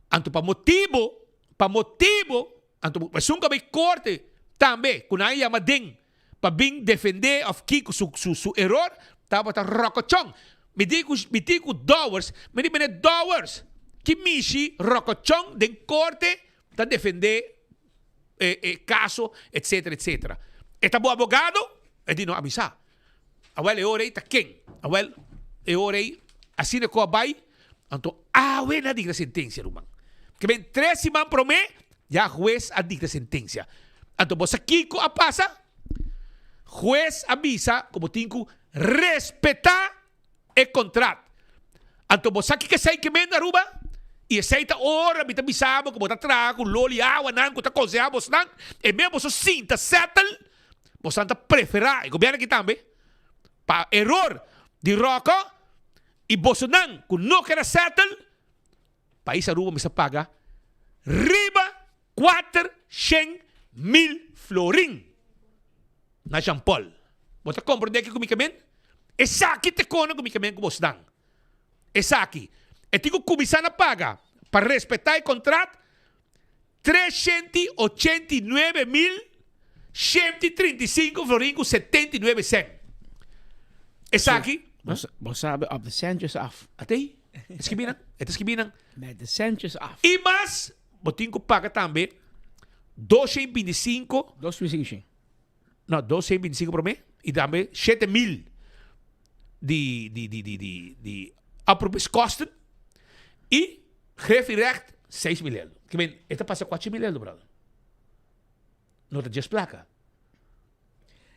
Anto pa motibo, pa motibo, anto esun cu a bay corte tambe cu nan a yama den pa bin defende of kico su su su error tabata rocochon. Mi di cu mi di cu Dowers, mi di mene Dowers ki mishi rocochon den corte ta defende e e caso etcetera etcetera. E ta bo abogado? E di no a bisa. Awel e ora ei ta ken? Awel e ora ei asina ku a bai, anto awe nan a dikta sentensia ruman. Ke ben tres siman promé ya hues a dikta sentensia. Anto bo sa kiko a pasa? Hues a bisa ku bo tin ku respetá e kontrat. Anto bo sa kiko esei ke men Aruba? I esei ta ora mi ta bisa bo ku bo ta traha ku loli awanan ku ta konsehá bosnan, e men boso sinta settle, bosnan ta preferá, e gobièrnu aki tambe, pa eror di Rocco i bosonan ku no keda settle, pais Aruba mester paga riba 400,000 florin na Jean Paul. Bo ta komprendé kiko mi ke men? Esaki ta e kona ku mi ke men ku bosnan. Esaki. E tin ku kuminsá na paga pa respetá e kontrat 389,135 florin ku 79 sènt. Esaki. Bo sabi op de centjes af. Atei? E skibi nan. E ta skibi nan. Met de centjes af. I mas, bo tin ku paga tambe 225. 2.500. No, 225 promé i tambe 7000 di di di di di di oproepingskosten i griffierecht 6000 euro. Ke men, e ta pasa 4000 euro, brother. No ta djes plaka.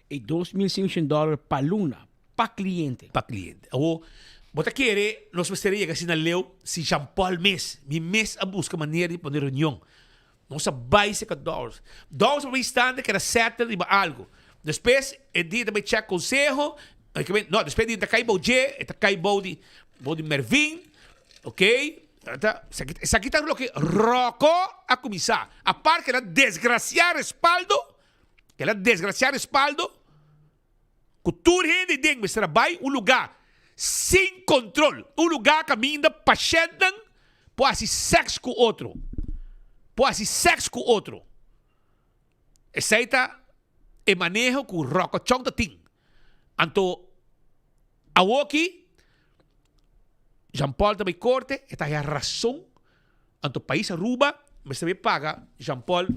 E 2500 dollar pa luna, pa cliente. Pa cliente. Awo, bo ta kere nos mester a yega asina leu si Jean Paul mes, mi mes a buska manera di pone reunion. Nos a bai serka Dowers. Dowers pa un instante keda settle riba algo. Despues e dia ta bai check conseho, no, despues e dia ta kai bou dje, e ta kai bou di bou di Mervin, ok. Ta, esaki ta loke Rocco a kuminsá. Apart ku el a desgrasia respaldo, el a desgrasia respaldo, ku tur hende den mester a bai un lugá sin kontrol, un lugá kaminda pashèntnan por hasi sèks ku otro, por hasi sèks ku otro. Esei ta e maneho ku Rocco Chong ta tin. Anto awoki Jean Paul ta bai korte, e ta haya rason. Anto pais Aruba mester bay paga Jean Paul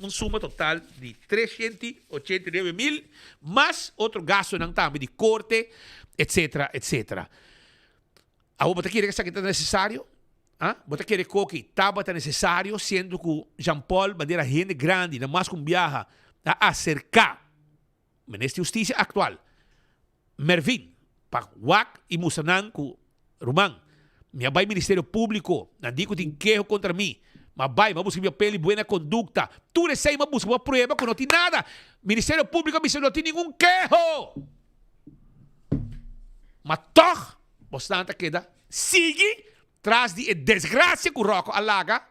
un suma total di 389 mil mas otro gastonan tambe di corte etcetera etcetera. Awor bo ta kere esaki ta necesario? Ah, bo ta kere koki tabata necesario siendo cu Jean Paul manera hende grandi na mas cu un biaha a acerca Minister di Husticia actual, Mervin, pa wak y mustra nan cu, Ruman, mi a bay Ministerio Publico, nan di cu tin keho contra mi, m'a bay, m'a busca mi papel di buena conducta, tur esey m'a busca pa prueba cu no tin nada. Ministerio Publico a bisa no tin ningun keho! Ma toch, bosnan ta keda sigui tras di e desgracia cu Rocco a laga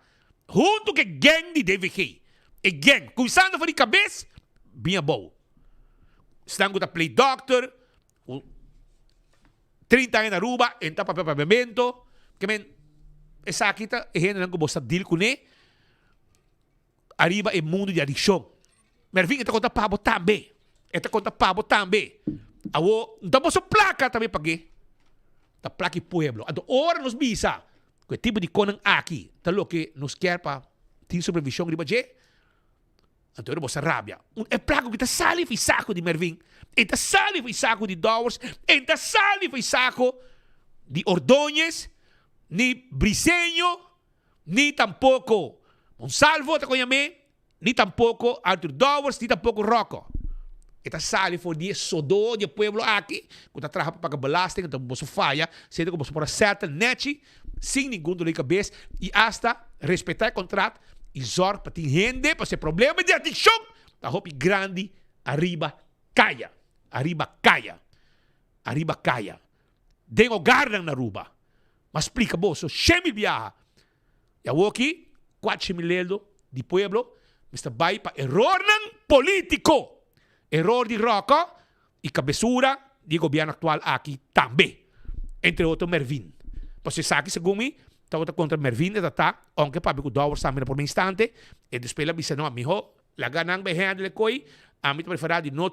hunto cu e gang di DVG. E gang, cuminsando for di cabes, bin abou. Esnan cu ta play doctor, cu 30 aña na Aruba, en ta papia papiamento. Ke men, esaki ta e hendenan cu bo sa deal cune ariba e mundo di adiccion. Mervin, e ta conta pa bo tambe. E ta conta pa bo tambe. Awo, no ta boso placa tambe pague. Ta placa e pueblo. Anto ora nos bisa cu e tipo di conan aki ta loke nos kier pa tin supervision riba dje. Anto ora bo sa rabia. Un e plaka ku ta sali for e sako di Mervin, e ta sali for e sako di Dowers, e ta sali for e sako di Ordóñez, ni Briseño, ni tampoko Monsalvo ta kon yam'é, ni tampoko Arthur Dowers, ni tampoko Rocco. E ta sali for di e sodó di e pueblo aki ku ta traha pa paga belasting, anto boso faya, siendo ku boso por a settle nechi sin ningun dolor di kabes i asta respetá e kontrat i zòrg pa tin hende pasobra e problema di adikshon ta hopi grandi ariba kaya, ariba kaya, ariba kaya den hogarnan na Aruba. M'a splika boso shemil biaha i awoki kuatshe mil leldo di pueblo mester bai pa erornan politiko, eror di Rocco i kabesura di e gobièrnu aktual aki tambe, entre otro Mervin. Pasobra esaki segun mi tabata kontra Mervin e ta ta, ounke papia ku Dowers tambe na prome instante, e despues el a bisa no, miho laga nan bai handle e koi, ami ta preferá di no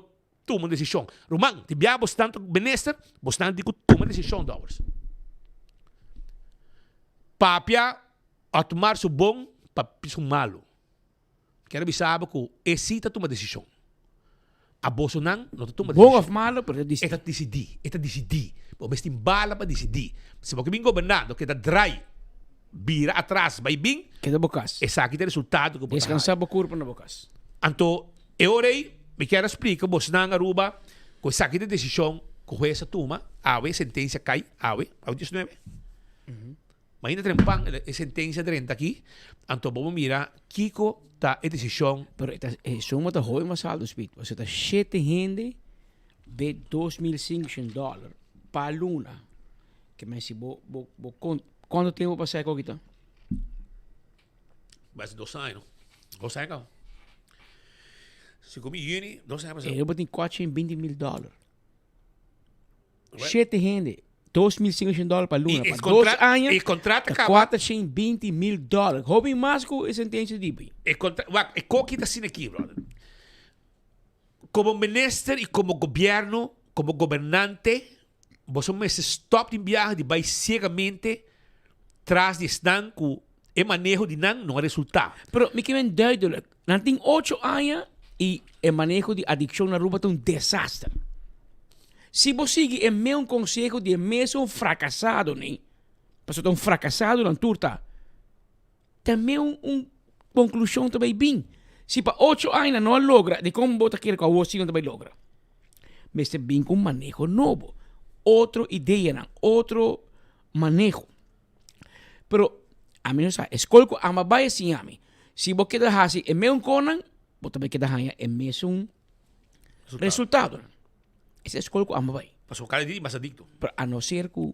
tuma un desishon. Ruman, tin bia bosnan ta minister, bosnan tin ku tuma desishon, Dowers. Papia Otmar su bon, papia su malu. Kier a bisa bo ku e si ta tuma desishon. A bosonan no ta tuma Bon of malo, pero e ta disidí. E ta disidí, e ta disidí. Bo mes tin bala pa disidí. Si bo ke bin goberná, lo keda drai, bira atras bai bin. Keda bo kas. Esaki ta e resultado ku bo ta haña. Deskansá bo kurpa na bo kas. Anto e ora ei mi kier a splika bosnan Aruba ku esaki ta e desishon ku hues a tuma. Awe e sentensia kai, awe, awe diesnuebe. Mainta trempan e sentencia drenta aki, anto bo mira kico ta e decision. Pero e ta e suma ta hopi mas alto Speed, pasobra ta shete hende be 2500 dollar pa luna. Ke men si bo bo bo kon kuantu tempo pasa e koki ta? Basi dos aña no. Dos aña kaba. Si komi juni, dos aña pasa. E bo tin 420 mil dollar. Shete hende, 2500 dólar pa luna. Y Pa dos aña, e contrato ta caba. 420 mil dólar. Hopi mas ku e sentencia di bi. E contra, wak, e koki ta asina aki, brother. Como minister y como gobierno, como gobernante, boso mester stop di biaha di bai ciegamente tras di esnan ku e maneho di nan no a resulta. Pero mi ke ben duidelijk, nan tin ocho aña y e maneho di adiccion na Aruba ta un desaster. Si bo sigui e meun conseho di e mesun fracasadonan, pasobra ta un fracasado nan tur ta, ta meun un conclusion ta bay bin. Si pa ocho aña nan no a logra, dicon bo ta kere cu awor si nan ta bay logra? Mester bin cu un maneho nobo, otro ideanan, otro maneho. Pero ami no sa, e skol ku amba bai a siña mi, si bo keda hasi e mesun konan, bo ta bai keda haña e mesun resultadonan. Esa e skol ku amba bai. Pasobra kada dia tin mas adikto. Pero a no ser ku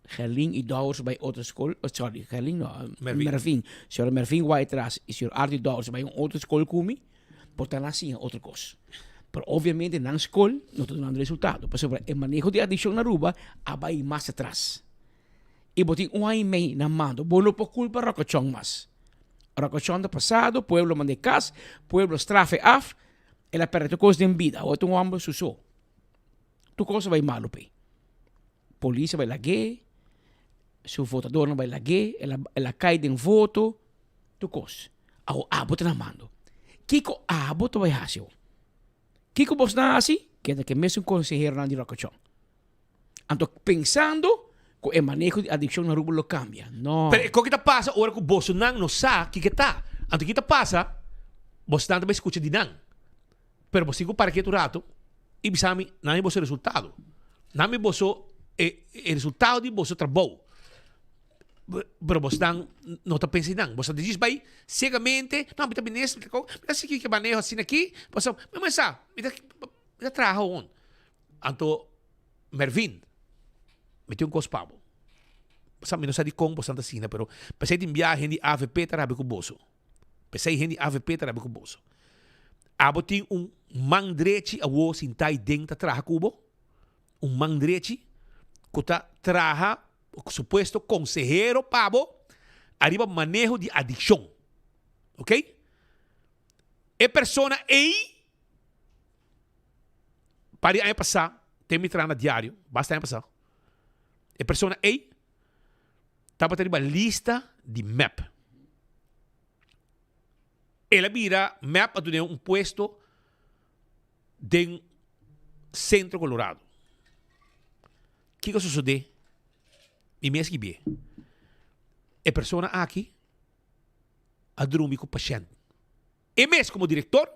Gerlin i Dowers bai otro skol, oh sorry, Gerlin no, Mervin. Mervin. Señor Mervin Whiteras i señor Arthur Dowers bai un otro skol ku mi, por ta nan siña otro kos. Pero obviamente nan skol no ta dunando resultado, pasobra e maneho di adikshon na Aruba a bai mas atras. I bo tin un aña i mei na mando. Bo no por kulpa Rokochon mas. Rokochon ta pasado, pueblo manda e kas, pueblo straf e af, el a perde tur kos den bida. Awor ta un homber su so. Tur kos a bai malu p'e. Polis a bai lag'é, su votadornan a bai lag'é, el a el a kai den voto, tur kos. Awor abo ta na mando. Kiko abo ta bai hasi awor? Kiko bos na hasi? Keda ke mesun konseheronan di Rokochon. Anto pensando cu e maneho di adiccion na Aruba lo cambia. No. Pero e koki ta pasa ora cu bosonan no sa kiko ta. Anto ki ta pasa, bosonan ta bai scucha di nan. Pero bo tin cu para ketu rato y bisa mi, nami boso resultado. Nami boso e e resultado di boso trabou. Pero bosonan no ta pensa di nan. Boso ta djis bai ciegamente, no mi ta minister, mi ta con, mi ta sigui ki maneho asina aki. Pasobra mi no sa, mi ta mi ta traha aun. Anto Mervin, mi tin un kos pa bo. Sa mi no sa dikon boso ta asina, pero p'esei tin biaha hende di avp ta rabia ku boso. P'esei hende di avp ta rabia ku boso. Abo tin un man drechi awo sintá ei den ta traha ku bo, un man drechi ku ta traha supuesto konsehero pa bo ariba maneho di adikshon. Ok? E persona ei Par di aña pasá, ten mi traha na diario, basta aña pasá, e persona ei tabata riba lista di mep. El a bira mep a dun'é un puesto den Centro Colorado. Kiko a sosodé? Mi mes gibié. E persona aki a drumi ku pashènt. E mes komo direktor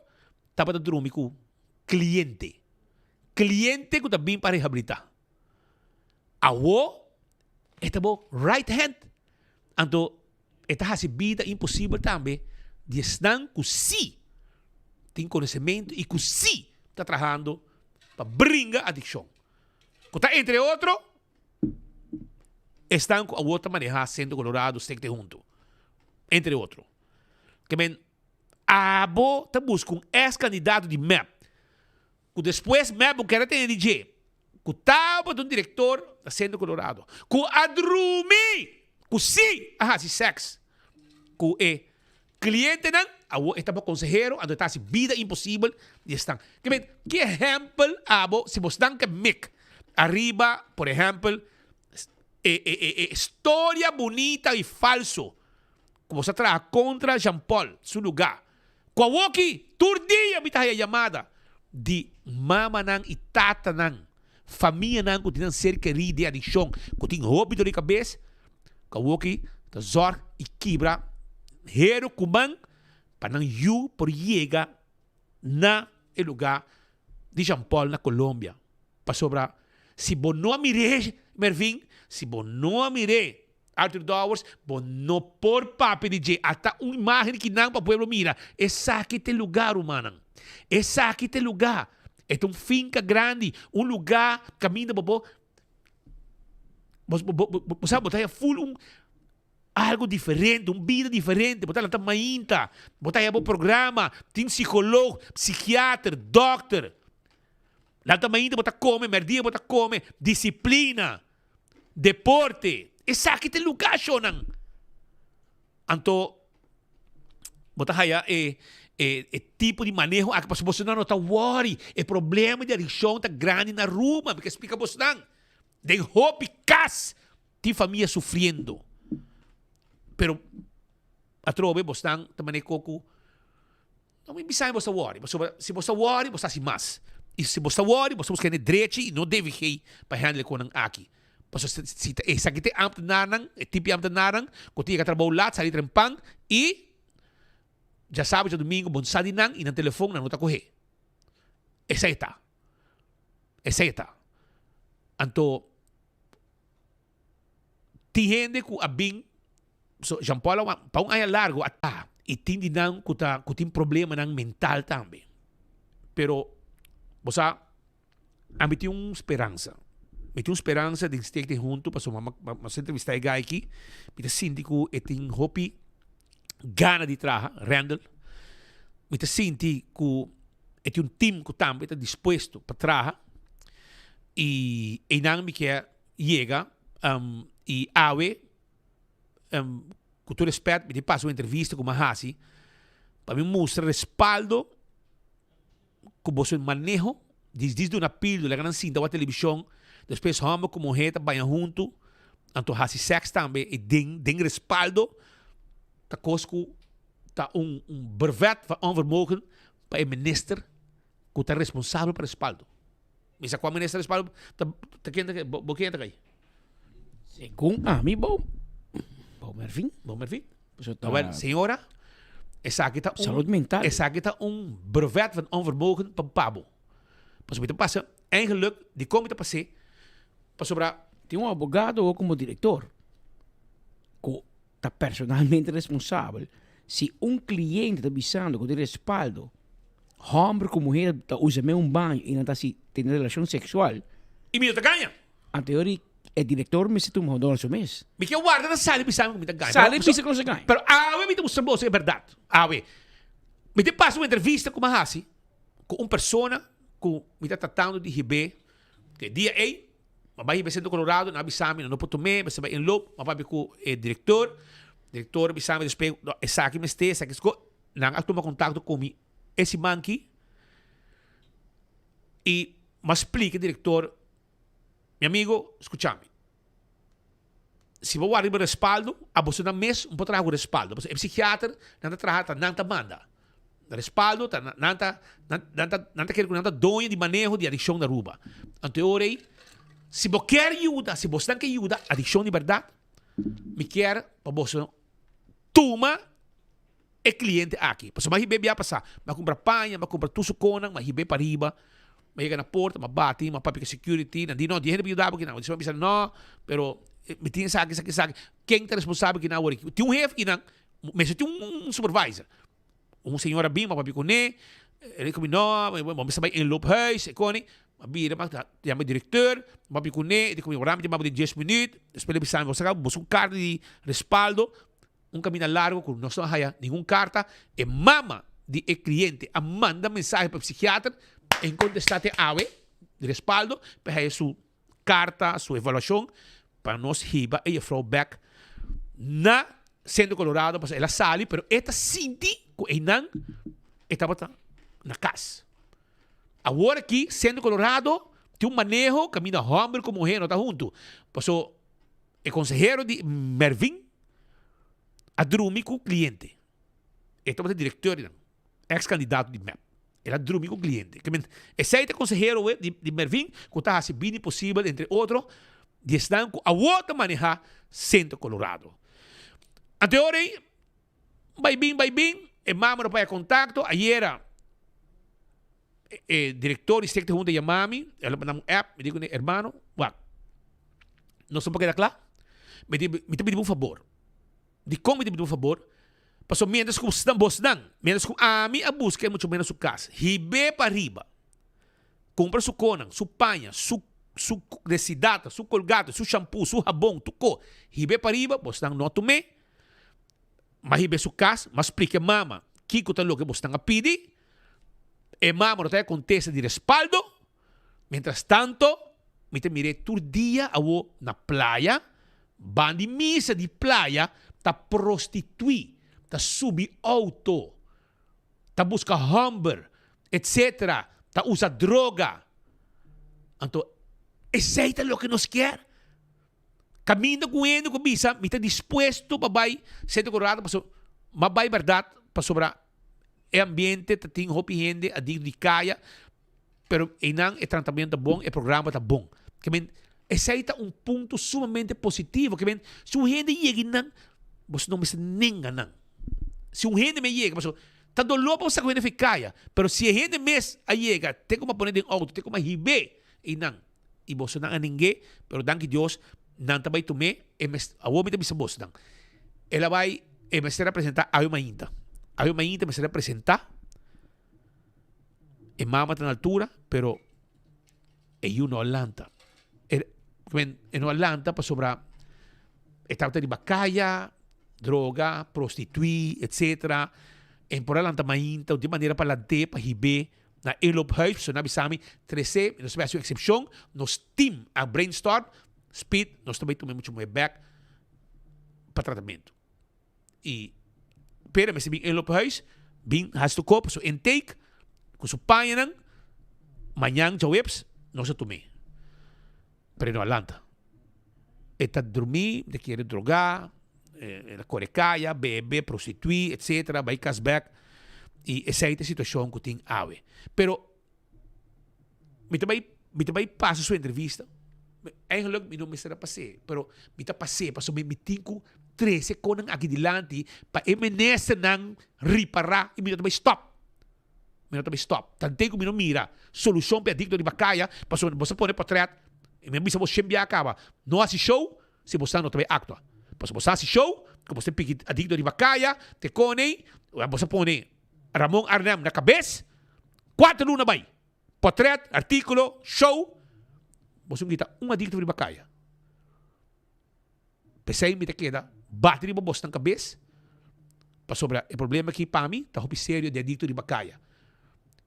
tabata drumi ku kliente. Kliente ku ta bin pa rehabilitá. Awo e ta bo right hand. Anto e ta hasi bida imposibel tambe di esnan ku sí tin konosementu i ku sí ta trahando pa bringa adikshon. Ku ta entre otro esnan ku awor ta manehá Sentro Colorado Stekte Huntu. Entre otro. Ke men abo ta buska un èks kandidato di mep ku despues mep bo kere tene di dje ku tabata un direktor na Sentro Colorado ku a drumi ku sí a hasi sèks ku e klientenan, awor e ta bo konsehero anto e ta hasi bida imposibel di esnan. Ke men ki ehèmpel abo si bosnan ke mek ariba por ehèmpel e e e storia bunita i falso ku bo sa traha kontra Jean Paul su lugá. Ku awoki tur dia mi ta haya yamada di mamanan i tatanan, famianan ku tin nan ser kerí den adikshon, ku tin hopi dor di kabes, ku awoki ta zòrg i kibra hero ku man pa nan yu por yega na e lugá di Jean Paul na Colombia. Pasobra si bo no a mir'é, Mervin, si bo no a mir'é Arthur Dowers, bo no por papia di dje. Ata un imagen ki nan pa pueblo mira. Esaki ta e lugar, rumannan. Esaki ta e lugar. E ta un finca grandi, un lugar caminda bo bo bo bo bo bo sa bo ta haya full un algo diferente, un bida diferente. Bo ta lanta mainta, bo ta haya bo programa, tin psicoloog, psikiater, dokter. Lanta mainta bo ta come, merdia bo ta come, disciplina. Deporte, esaki ta e lugar shownan. Anto bo ta haya e e e tipo di maneho aki pasobra bosonan no ta worry. E problema di adikshon ta grandi na Aruba. Mi ke splika bosonan. Den hopi kas tin famia sufriendo. Pero atrobe bosnan ta maneho ku. No mi bisa bo ta worry, pasobra si bo ta worry bo ta hasi mas. I si bo ta worry bo ta buska hende drechi i no DVG pa handle e konan aki. Pasobra si ta esaki ta e ambtenaarnan, e tipo di ambtenaarnan ku ta yega trabou lat, sali trempan i djasabra, djadumingu bo no sa di nan i nan telefon nan no ta kohe. Esei ta. Esei ta. Anto Tin hende ku a bin, so Jean Paul a pa un aña largo a ta i tin di nan ku ta ku tin problemanan mental tambe. Pero bo sa ami tin un speransa, mi tin un speransa den Stichting Hunto pasobra mi a entrevista e guy aki, mi ta sinti ku e tin hopi gana di traha, Randall, mi ta sinti ku e tin un team ku tambe ta dispuesto pa traha i einan mi ke yega y awe cu tur respet mi tin pasa un entrevista cu mi a haci pa mi mustra respaldo cu boso maneho di dis duna pildo laga nan sinta wak television despues homber cu muher ta baña hunto anto haci sex tambe y den den respaldo ta cos cu ta un brevet van onvermogen pa e minister cu ta responsabel pa respaldo. Mi sa kua minister respaldo ta ta ken ta bo bo ken ta kai? Segun ami bo bo Mervin. Bo Mervin. Pasobra ta Awel señora esaki ta un Salud mental. Esaki ta un brevet van onvermogen pa pa bo. Pasobra mi ta pasa eigenlijk dikon mi ta pas'é pasobra. Tin un abogado o komo direktor ku ta personalmente responsabel si un cliente ta bisando cu tin respaldo, homber cu muher ta usa me un baño y nan ta haci tene relacion sexual. Y mi no ta gaña. Anto yori e director mester tuma honor su mes. Mi ke warda na sali bisa mi cu mi ta gaña. Sali bisa cu nos ta gaña. Pero awe mi ta mustra boso e berdad. Awe. Mi ta pasa un entrevista cu mi a haci cu un persona cu mi ta tratando di hib'é e dia ey. Ma bai hiba e Centro Colorado, nan a bisa mi, nan no por tum'é, mester bai inloop. Ma papia ku e direktor, direktor a bisa mi despues, no, esaki mester, esaki esco. Nan a tuma kontakto ku mi e siman aki i m'a splika e direktor, mi amigo, skucha mi, si bo wak riba respaldo, aboso nan mes no por traha ku respaldo, pasobra e psikiater nan ta traha, ta nan ta manda. Na respaldo ta nan ta nan ta nan ta kere ku nan ta doño di maneho di adikshon na Aruba. Anto e ora ei si bo kier yuda, si bosnan ke yuda adikshon di bèrdat, mi kier pa boso tuma e kliente aki. Pasobra mi a hib'é bia pasá, mi a kumpra paña, mi a kumpra tur su konan, mi a hib'é pariba, mi a yega na porta, mi a bati, mi a papia ku security, nan di no, di hende por yuda bo kinan. Mi bisa no, pero mi tin esaki, esaki, esaki. Ken ta responsabel kinan awor aki? Tin un hef kinan, mester tin un supervisor. Un señora bin, mi a papia kuné, el di ku mi no, bo mester bai inloophuis, e koni. Mi a bira, mi a yama e directeur, mi a papia kuné, e di ku mi, ora mi ta yama bo den dies minuut, despues el a bisa mi, bo sa bo su karta di respaldo. Un caminda largo cu nos no a haya ningun carta. E mama di e cliente a manda mensahe pa e psikiater en contesta te awe di respaldo pa haya su carta, su evaluacion pa nos hiba e juffrouw bek na Centro Colorado pasobra el a sali pero e ta sinti cu eynan e tabata na cas. Awor aki Centro Colorado tin un maneho caminda homber cu muher no ta hunto pasobra E konsehero di Mervin a drumi ku kliente. E tabata direkteur di nan, eks kandidato di mep. El a drumi ku kliente. Ke men, esei ta e konsehero we di Mervin ku ta hasi bini posibel entre otro di esnan ku awor ta maneha Centro Colorado. Ante ora ei, bai bin bai bin, e mama no paya kontakto. Ayera e direktor di Stichting Hunta yama mi, el a manda mi un app, mi di kuné, hermano, wak. Nos no por keda kla. Mi di, mi ta pidi bo un fabor. Dikon mi ta pidi bo un fabor? Pasobra miéntras ku bosnan, miéntras ku ami a buska e mucho menos su kas, hib'é pa riba, kumpra su konan, su paña, su su residata, su kolgate, su shampoo, su habon, tur ko, hib'é pa riba, bosnan no a tum'é. M'a hib'é su kas, m'a splika e mama kiko ta loke bosnan a pidi. E mama no ta e kontesta di respaldo. Mientras tanto, mi ta mir'é tur dia awo na playa, ban di misa di playa ta prostituí, ta subi auto, ta buska hòmber, etcetera, ta usa droga. Anto, esei ta loke nos kier? Kaminda ku hende ku bisa mi ta dispuesto pa bai Centro Colorado pasobra m'a bai bèrdat pasobra e ambiente ta tin hopi hende adikto di kaya. Pero einan e tratamiento ta bon, e programa ta bon. Ke men, esei ta un punto sumamente positivo. Ke men, si un hende yega einan, boso no mester nenga nan. Si un hende me yega, pasobra ta doló pa bo sa ku hende fi kaya, pero si e hende mes a yega, te ku bo a pone den outo, te ku bo a hib'é einan, i bosonan a neng'é, pero danki Dios, nan ta bai tum'é, e mes, awor mi ta bisa bosonan, el a bai, e mester a presentá awe mainta. Awe mainta mester a presentá. E mama ta na altura, pero e yu no a lanta. E, e no a lanta pasobra e tabata riba kaya, droga, prostituí, etcetera. E por a lanta mainta, di manera pa lant'é, pa hib'é na inloophuis. So nan a bisa mi, tres'é, nos ta bai hasi un eksepshon, nos team a brainstorm, speed, nos ta bai tuma e mucha muhé bèk pa tratamentu. Y Pedro mester bin inloophuis, bin haci su kop, su intake, cu su pañanan, mañan djaweps nos a tum'é. Pero e no a lanta. E ta drumí, ta kere drogá, el a kore kaya, bebe, prostituí, etcetera, bai kas bek. Y esei ta e situacion cu tin awe. Pero Mi ta bai, mi ta bai pasa su entrevista. Eigenlijk mi no mester a pas'é, pero mi ta pas'é pasobra mi tin ku trese konan aki dilanti pa e ministernan ripará i mi no ta bai stòp. Mi no ta bai stòp. Tanten ku mi no mira solushon pa e adikto riba kaya, pasobra bo sa pone potrèt, i mi a bisa bo shen bia kaba, no hasi show si bo sa no ta bai aktua. Pasobra bo sa hasi show ku bo ta piki adikto riba kaya, te kone, bo sa pone Ramon Arnhem na kabes, Cuater luna bay. Potret, articulo, show. Boso kita un adicto riba caya. Pesey mi ta keda bati riba bosnan cabes. Pasobra e problema aki pa mi ta hopi serio di adicto riba caya.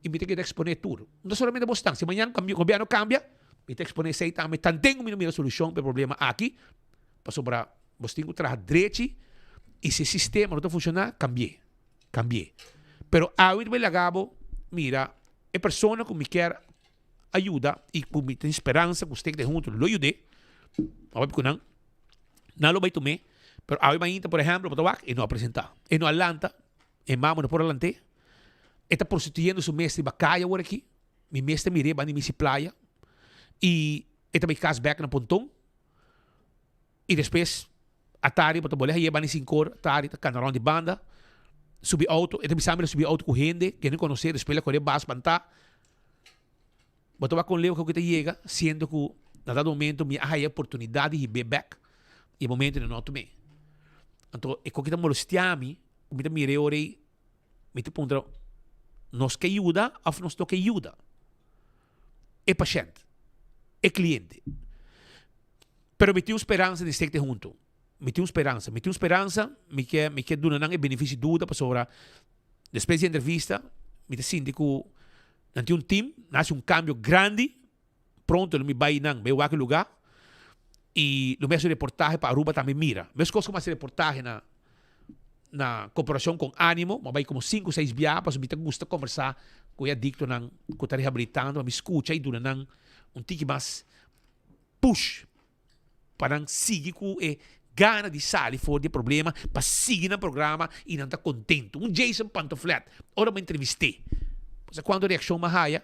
Y mi ta keda expone tur. No solamente bosnan. Si mañan gobierno cambia, mi ta expone esey tambe. Tanten cu mi no mira solucion pa e problema aki. Pasobra bos tin cu traha drechi y si e sistema no ta funciona, cambi'e. Cambi'e. Pero awe mi ta bay laga bo mira e persona cu mi kier a yuda y cu mi tin speransa cu Stick de Hunto lo yud'e. A papia cu nan. Nan lo bay tum'e. Pero awe mainta por ehemplo bo ta wak e no a presenta. E no a lanta. E mama no por a lant'e. E ta prostituyendo su mes riba kaya awor aki. Mi mes ta mir'é banda di misi playa. I e ta bai kas bèk na Ponton. I despues atari bo ta bolé haye banda di sinkor atari ta kana rònt di banda. Subi outo, e ta bisa mi lo subi outo ku hende ke no konosé, despues el a kore bas bantá. Bo ta wak kon leu ku ta yega, siendo ku na dado momento mi a haya oportunidat di hib'é bèk i e momento no tum'é. Anto e koki ta molestiá mi, ku mi ta mira e ora ei, mi ta puntra, nos ke yuda òf nos no ke yuda e pashènt, e kliente? Pero mi tin un speransa di stekte huntu. Mi tin un speransa, mi tin un speransa, mi ke mi ke duna nan e benefisio duda pasobra despues di entrevista mi ta sinti ku nan tin un team, nan hasi un cambio grandi, pronto lo mi bay nan bay wak e lugar y lo mi hasi un reportahe pa Aruba tambe mira. Mescos como hasi reportahe na na cooperacion con Animo, mi a bay como cinco seis biaha pasobra mi ta gusta conversa cu e adictonan cu ta rehabilitando pa mi scucha y duna nan un tiki mas push pa nan sigui ku e gana di sali for di e problema, pa sigui nan programa i nan ta kontentu. Un Jason Pantoflet, ora mi a entrevist'é, bo sa kuantu reakshon mi a haya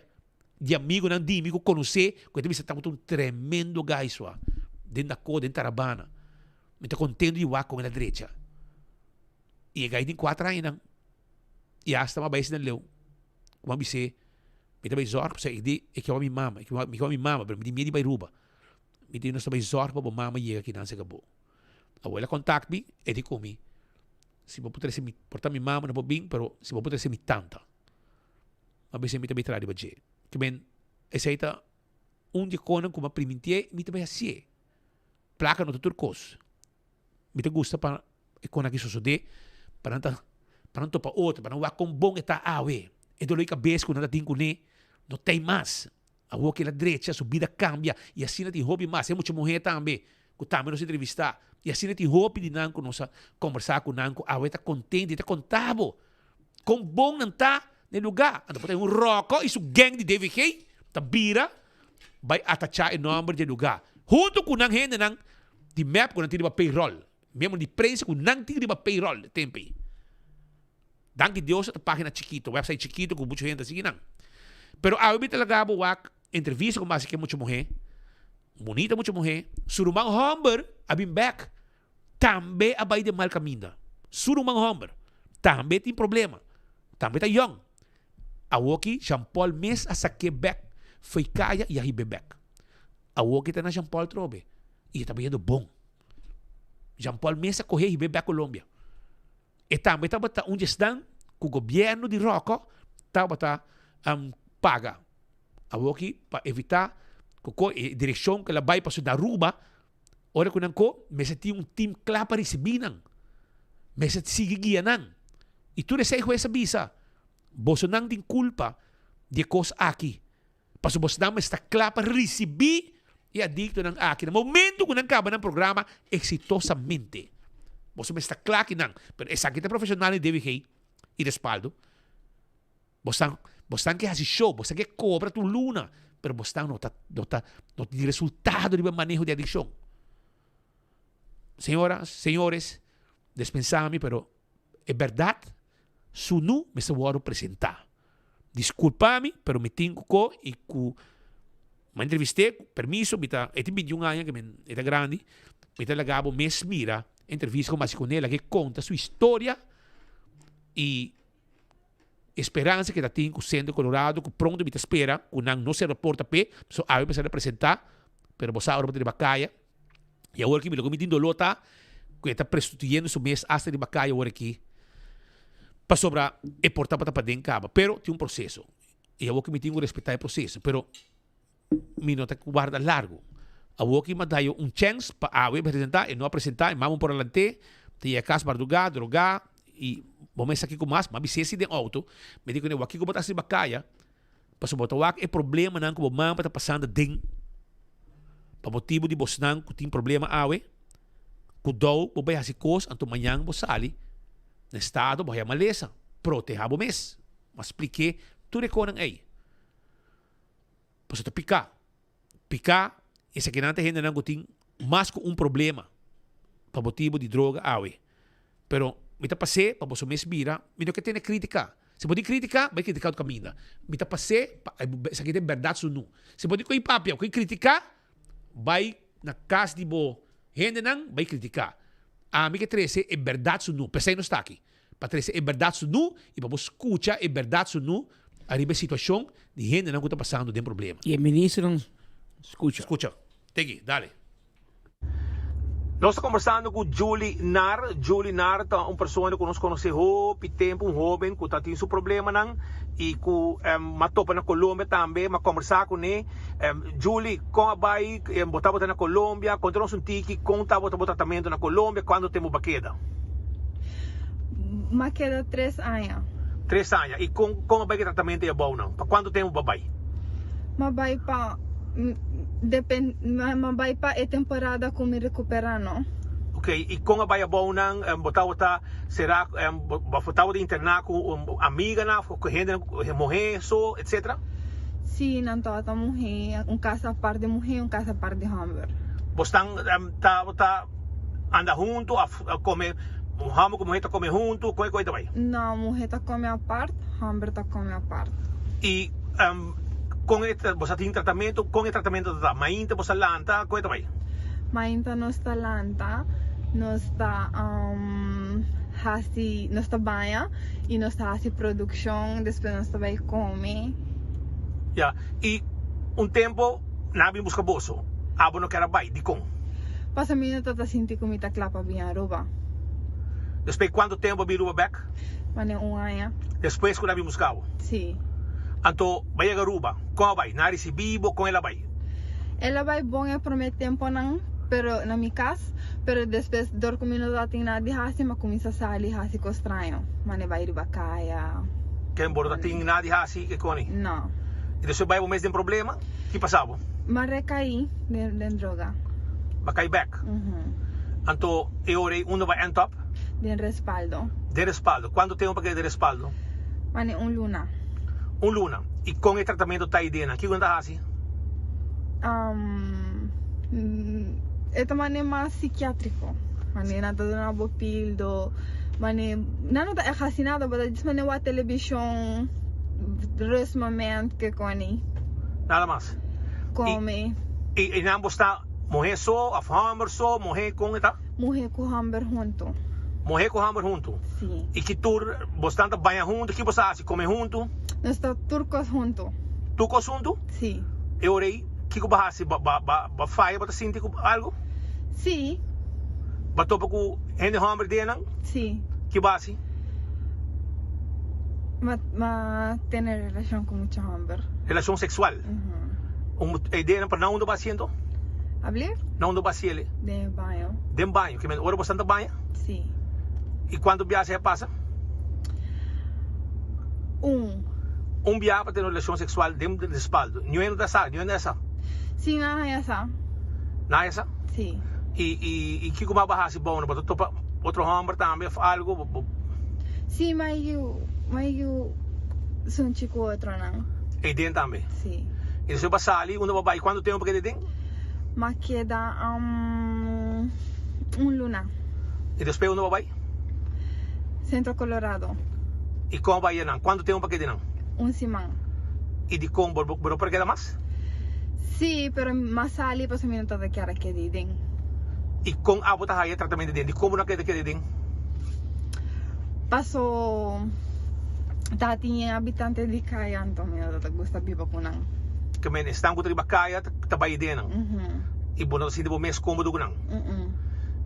di amigunan di mi ku konos'é, ku e ta bisa tabata un tremendo guy sua, den Dakota, den Tarabana. Mi ta kontentu di wak kon el a drecha. I e guy tin kuater añanan i asta mi a bai esei na leu. Ku mi a bis'é, mi ta bai zòrg, pasobra e di e ke wak mi mama, e ke wak mi mama, pero mi tin miedu di bai Aruba. Mi di nos ta bai zorg pa bo mama yega kinan se gabo. Abuela contact mi, e di cu mi, si bo por trece mi, por ta mi mama no por bin, pero si bo por trece mi tanta. Ma bisa mi ta bai traha riba dje. Ke men, esey ta un di e conan cu mi a primintié, mi ta bai hacié. Placa no ta tur cos. Mi ta gusta pa e kon aki sosodé, pa nan ta, pa nan topa otro, pa nan wak kon bon e ta awe. E dolor di kabes ku nan ta tin kuné no tei mas. Awor ku el a drecha, su bida kambia i asina tin hopi mas. E mucha muhé tambe ku tambe nos entrevistá i asina tin hopi di nan ku nos a kombersá ku nan ku awe ta kontento i ta konta bo kon bon nan ta na e lugá. Anto por ta un Rocco i su gang di DVG ta bira bai atachá e nòmber di e lugá huntu ku nan hendenan di mep ku nan tin riba payroll. Miembro di prensa ku nan tin riba payroll e tempu ei. Danki Dios ta pagina chikito, website chikito ku muchu hende ta sigui nan. Pero awe mi ta laga bo wak entrevista ku mi hasi ku e mucha muhé, bunita mucha muhé, su ruman hòmber a bin bèk, tambe a bai den mal kaminda. Su ruman hòmber tambe tin problema, tambe ta yòn. Awoki Jean Paul mes a sak'é bèk fo'i kaya i a hib'é bèk. Awoki ta na Jean Paul trobe i e ta bayendo bon. Jean Paul mes a kohe hib'é bèk Colombia. E tambe tabata un di esnan ku gobièrnu di Ròkò tabata paga. Awoki pa evitá ku ko e direkshon ku el a bai pasobra na Aruba, ora ku nan ko mester tin un tim kla pa risibí nan. Mester sigui guia nan. I tur esei hues a bisa, Bosonan tin kulpa di e kos aki. Pasobra bosnan mester ta kla pa risibí e adiktonan aki na momentu ku nan kaba nan programa eksitosamente. Boso mester ta kla akinan. Pero esaki ta profeshonal di DVG i respaldo. Bosnan, bosnan ke hasi show, bosnan ke kobra tur luna, pero bosnan no ta, no ta, no tin resultado riba e maneho di adikshon. Señoras, señores, despensa mi, pero e bèrdat sunu mester wòrdu presentá. Disculpa mi, pero mi tin cu co y cu mi a entrevist'é, cu permiso, mi ta, e tin bintiun aña que mi, e ta grandi, mi ta laga bo mes mira e entrevista cu mi a haci cu ne, laga e conta su historia y e speransa cu e ta tin cu Centro Colorado, cu pronto mi ta spera cu nan no cera porta p'e, pasobra awe mi a representa, pero bo sa ora bo ta riba caya, y awor aki mi loke mi tin dolor ta cu e ta prestituyendo su mes hasta riba caya awor aki, pasobra e por tabata paden caba, pero tin un proceso y awor ki mi tin cu respeta e proceso, pero mi no ta warda largo. Awor ki mi a dayo un chens pa awe presenta, e no a presenta, e mama por alante, ta yega cas marduga, droga, y bo mester aki cu mas, mi a bis'é si den auto, mi di cune, wak kico bo ta haci riba caya, Pasobra bo ta wak e problemanan ku bo mama ta pasando aden pa motibu di bosnan ku tin problema awe, ku dou bo bai hasi kos anto mañan bo sali na estado bo haya malesa. Protehá bo mes. Bo a splik'é tur e konan ei. Pasobra ta piká. Piká, esakinan ta hendenan ku tin mas ku un problema pa motibu di droga awe. Pero mi ta pas'é pa boso mes mira, mi no ke tene krítika. Si bo tin kritika, bai kritika otro kaminda. Mi ta pas'é pa esaki ta e bèrdat sunú. Si bo tin ku e papia, ku e kritiká, bai na kas di bo hendenan, bai kritiká. Ami ke trese e bèrdat sunú. P'esei nos ta aki. Pa trese e bèrdat sunú i pa bo skucha e bèrdat sunú ariba e situashon di hendenan ku ta pasando den problema. I e ministernan skucha. Skucha. Teki, dale. Nos ta kombersando ku Julie Nar. Julie Nar ta un persona ku nos konosé hopi tempu, un hóben ku ta tin su problemanan i ku m'a topa na Colombia tambe, m'a kombersá kuné. Julie, kon a bai? Bo tabata na Colombia? Konta nos un tiki kon tabata bo tratamentu na Colombia, kuantu tempu bo a keda? M'a keda tres aña. Tres aña. I kon kon a bai ku e tratamentu ei abounan? Pa kuantu tempu bo a bai? M'a bai pa. Depen, m'a bai pa e temporada ku mi rekuperá no. Ok, i kon a bai abou nan? Bo tabata será bo tabata interná ku amiganan of ku hendenan muhé so etcetera? Sí, nan tabata muhé, un kas apart di muhé, un kas apart di hòmber. Bosnan tabata anda huntu of kome hòmber ku muhé ta kome huntu? Kon e kos ta bai? No, muhé ta kome apart, hòmber ta kome apart. I Kon e bo sa tin tratamentu? Kon e tratamentu ta ta? Mainta bo sa lanta? Kon e ta bai? Mainta nos ta lanta, nos ta hasi, nos ta baña y nos ta hasi produccion, despues nos ta bai come. Ya, y un tempo nan a bin busca boso, abo no kier a bai, dikon? Pasobra mi no ta ta sinti cu mi ta cla pa bin Aruba. Despues cuanto tempo a bin Aruba bek? Mane un aña. Despues cu nan a bin busca bo? Sí. Anto bai yega Aruba, kon a bai? Nan a ricibi bo? Kon el a bai? El a bai bon e prome temponan, pero na mi cas, pero despues dor cu mi no tabatin nada di haci, mi a cuminsa sali haci cos straño, mane bai riba caya. Ken bo no tatin nada di haci ke coni? No. Y despues bai bo mes den problema? Ki pasa bo? Mi a recai den droga. Bo a cai bek? Anto e ora ey unda bo a end up? Den respaldo. Den respaldo. Cuanto tempo pa keda den respaldo? Mane un luna. Un luna. Y con e tratamiento ta idenan? Kico nan ta haci? Um, e ta mane mas psikiatrico. Mane nan ta duna bo pildo. Mane, nan no ta echt haci nada, bo ta djis mane wak television, rust moment, ke coni. Nada mas. Come. Y, y nan bo sta muhe so of homber so, muhe con e ta? Muhe ku hòmber huntu. Muhe ku hòmber huntu? Sí. I ki tur bosnan ta baña huntu? Ki bos ta hasi? Kome huntu? Nos ta tur kos huntu. Tur kos huntu? Sí. E ora ei, kiko bo hasi? Bo bo faya? Bo ta sinti ku algu? Sí. Bo a topa ku hende hòmber den nan? Sí. Ki bo hasi? Ma ma tene relashon ku mucha hòmber. Relashon seksual? Un e den nan, pero na unda bo hasi anto? Ablir? Na unda bo hasi el? Den e baño. Den baño, ke men ora bo santa baña? Sí. I kuantu biaha esei a pasa? Un. Un biaha pa tene un relashon seksual den respaldo. Niun hende ta sa, niun hende a sa? Sí, nan a haña sa. Nan a haña sa? Sí. I i i kiko mas bo a hasi bou no? Bo ta topa otro hòmber tambe òf algu? Bo bo. Sí, mi a yu, mi a yu sunchi ku otronan. Ei den tambe? Sí. I despues bo a sali, unda bo a bai? Kuantu tempu bo keda den? M'a keda un luna. I despues unda bo bai? Centro Colorado. I kon bo bai enan? Kuantu tempu bo keda enan? Un siman. I dikon bo no por keda mas? Sí, pero m'a sali pasobra mi no tabata kier a keda ei den. I kon abo ta haya tratamentu den? Dikon bo no a keda keda ei den? Paso tatin e habitante di kaya anto mi no tabata gusta biba ku nan. Ke men esnan ku ta riba kaya ta bai den nan i bo no ta sinti bo mes komodo ku nan.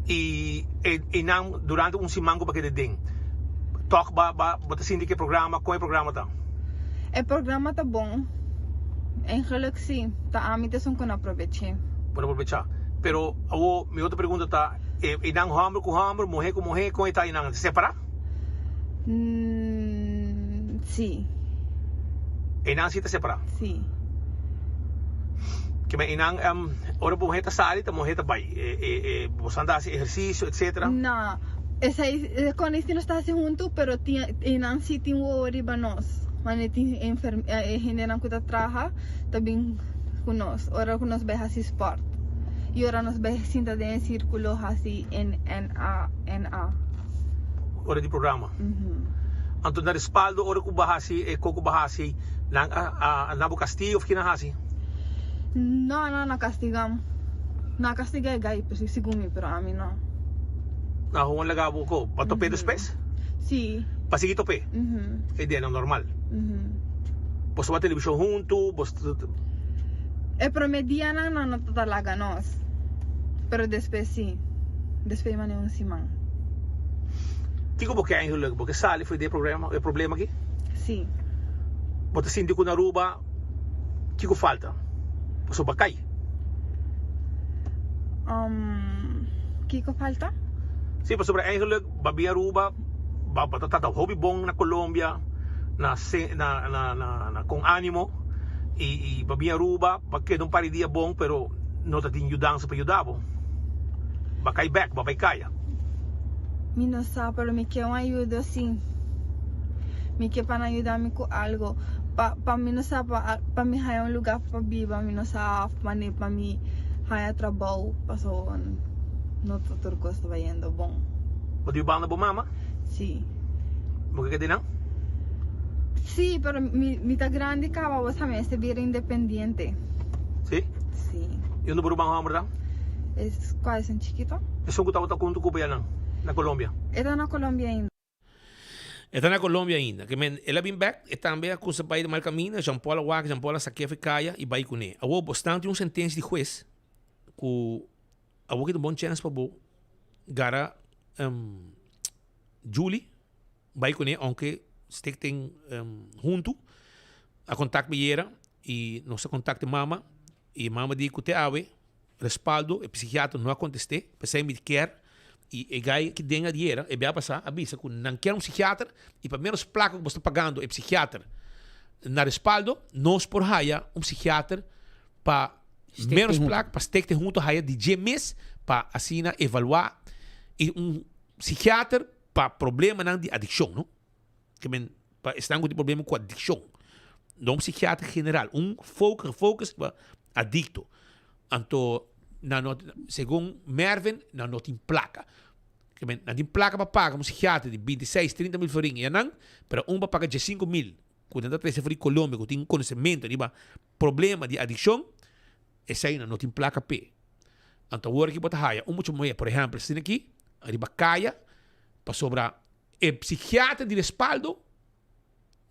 I e nan durante un siman ku bo a keda den tòg ba ba bo ta sinti ku e programa kon e programa ta? E programa ta bon. Eigenlijk si, ta ami ta esun ku no a probech'é. Bo no a probechá. Pero awor mi otro pregunta ta e nan hòmber ku hòmber, muhé ku muhé kon e ta einan? Ta separá? Sí. Einan sí ta separá? Sí. Ke men einan ora bo muhé ta sali ta muhé ta bai. Boso ta hasi ehersisio etcetera? No. Esei kon esei nos ta hasi huntu pero tin einan sí tin wowo riba nos. Wanneer tin e hendenan ku ta traha ta bin ku nos ora ku nos bai hasi sport. I ora nos bai sinta den e sirkulo hasi NNA NA. Ora di programa. Anto na respaldo ora ku bo a hasi e kos ku bo a hasi, nan a a na bo kastigo of ki nan a hasi? No, nan no kastigam. Nan a kastiga e gai segun mi, pero ami no. Nan a hoon laga bo ko? Bo a top'é despues? Si. Bo a sigui top'é? E ideanan normal. Bo staba televishon huntu, bo. E prome dianan nan no ta laga nos, pero despues si. Despues mane un siman. Kiko bo ke eigenlijk? Bo ke sali for di e problema, e problema aki? Si. Bo ta sinti ku na Aruba kiko falta? Pasobra bo a kai. Um, kiko falta? Si, pasobra eigenlijk bo a bin Aruba, bo ta trata hopi bon na Colombia, na na na na na con animo y y bo a bin Aruba, bo a keda un par di dia bon, pero no ta tin yudansa pa yuda bo. Bo a kai bek, bo a bai kaya. Mi no sa, pero mi ke un ayuda si. Mi ke pa nan yuda mi ku algo. Pa pa mi no sa pa pa mi haya un lugar pa biba, mi no sa mane pa mi haya trabou, paso no ta tur kos ta bayendo bon. Bo ta yubando bo mama? Si. Bo ke keda nan? Si, pero mi mi ta grandi kaba, bo sa mi mester bira independiente. Si? Si. I unda bo ruman homber ta? Es cual esun chikito? Esun cu tabata hunto cu bo yanan na Colombia. E ta na Colombia ainda. E ta na Colombia ainda. Ke men el a bin bek, e tambe a cusa bay di mal camina, Jean Paul a wak, Jean Paul a sakia fi caya y bay cune. Awor bo stan tin un sentencia di huez cu awor ki ta un bon chance pa bo gara Julie. Bai kuné aunke stek ten huntu a kontak mi yera i nos a kontak e mama i e mama di ku te awe respaldo e psikiatra no a kontest'é p'esei mi kier i e gai ki den a yera e bia pasá a bisa ku nan kier un psikiatra i pa menos plaka ku bo sta pagando e psikiatra na respaldo nos por haya un psikiatra pa menos plaka pa stek ten huntu haya di dje mes pa asina evaluá i un psikiater Pa problemanan di adikshon, no? Ke men, pa esnan ku tin problema ku adikshon. No un psikiater general, un focus, focus pa adikto. Anto, nan no, segun Mervin, nan no tin plaka. Ke men, nan tin plaka pa paga un psikiater di 26, 30 mil florin e anan, pero un pa paga 15 mil, ku nan ta trese for di Colombia, ku tin konosementu riba problema di adikshon, Esei nan no tin plaka p'e. Anto awor aki bo ta haya un mucha muhé, por ehèmpel, asina aki, riba kaya, pasobra e psikiater di respaldo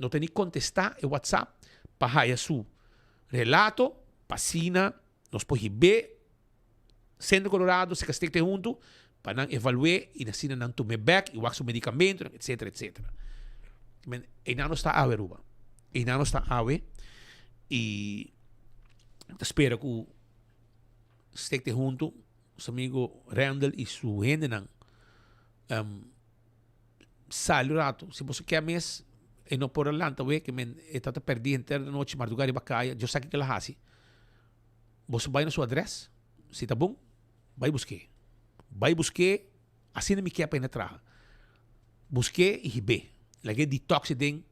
no ta ni kontestá e whatsapp pa haya su relato pa asina nos por hib'é Centro Colorado, si Kastek ta huntu, pa nan evalu'é i asina nan tum'é bèk i wak su medikamentonan, etsetera, etsetera. Men, einan nos ta awe, Aruba. Einan nos ta awe i ta spera ku Stek te huntu, su amigo Randall i su hendenan um, sali un rato. Si boso ke mes, e no por a lanta wek, ke men e tata perdi henter de nochi, marduga riba kaya, Dios sa kiko el a hasi. Boso bai na su adres, si ta bon, bai busk'é. Bai busk'é, asina mi ke pa hende traha. Busk'é i hib'é. Lag'é detox den.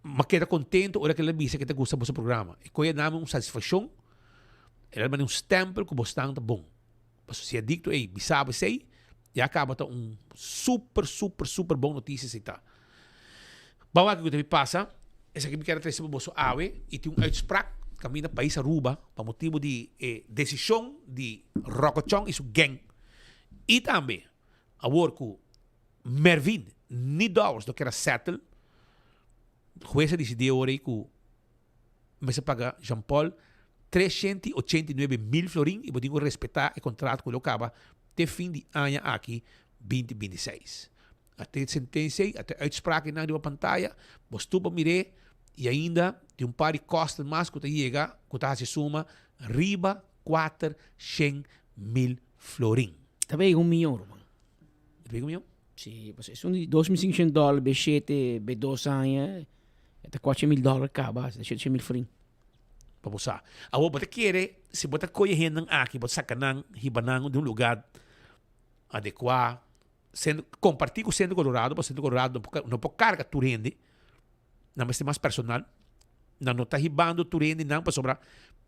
M'a keda contento ora cu el a bisa cu e ta gusta boso programa. E coge dame un satisfaccion, el a manda un stempel cu bosnan ta bon. Pasobra si e adicto ey bisa bo esey, ya caba ta un super, super, super bon noticia esey ta. Ban wak kico ta bin pasa. Esaki mi kier a trece pa boso awe y tin un uitspraak caminda pais Aruba pa motibo di e decision di Rocco Chong y su gang y tambe awor cu Mervin ni Dowers no kier a settle, hues a dicidi awor ey cu mester paga Jean Paul 389 mil florin y bo tin cu respeta e contrato cu lo caba te fin di aña aki 2026. A te sentencia ey, a te uitspraak eynan riba pantaya, bo stupa mir'é y ainda tin un par di kosten mas cu ta yega cu ta haci suma riba 400 mil florin. Ta bay un miyon, ruman. Ta bay un miyon? Sí, pues es un di 2500 dólar be shete, be dos aña, e ta 4000 dólar caba, 700 mil florin. Pa bo sa. Awor bo ta kere, si bo ta koye hendenan aki, bo ta saca nan, hiba nan di un lugar adecua, Centro, comparti cu Centro Colorado, pasobra Centro Colorado no por, no por carga tur hende, nan mester mas personal, nan no ta hibando tur hende nan pasobra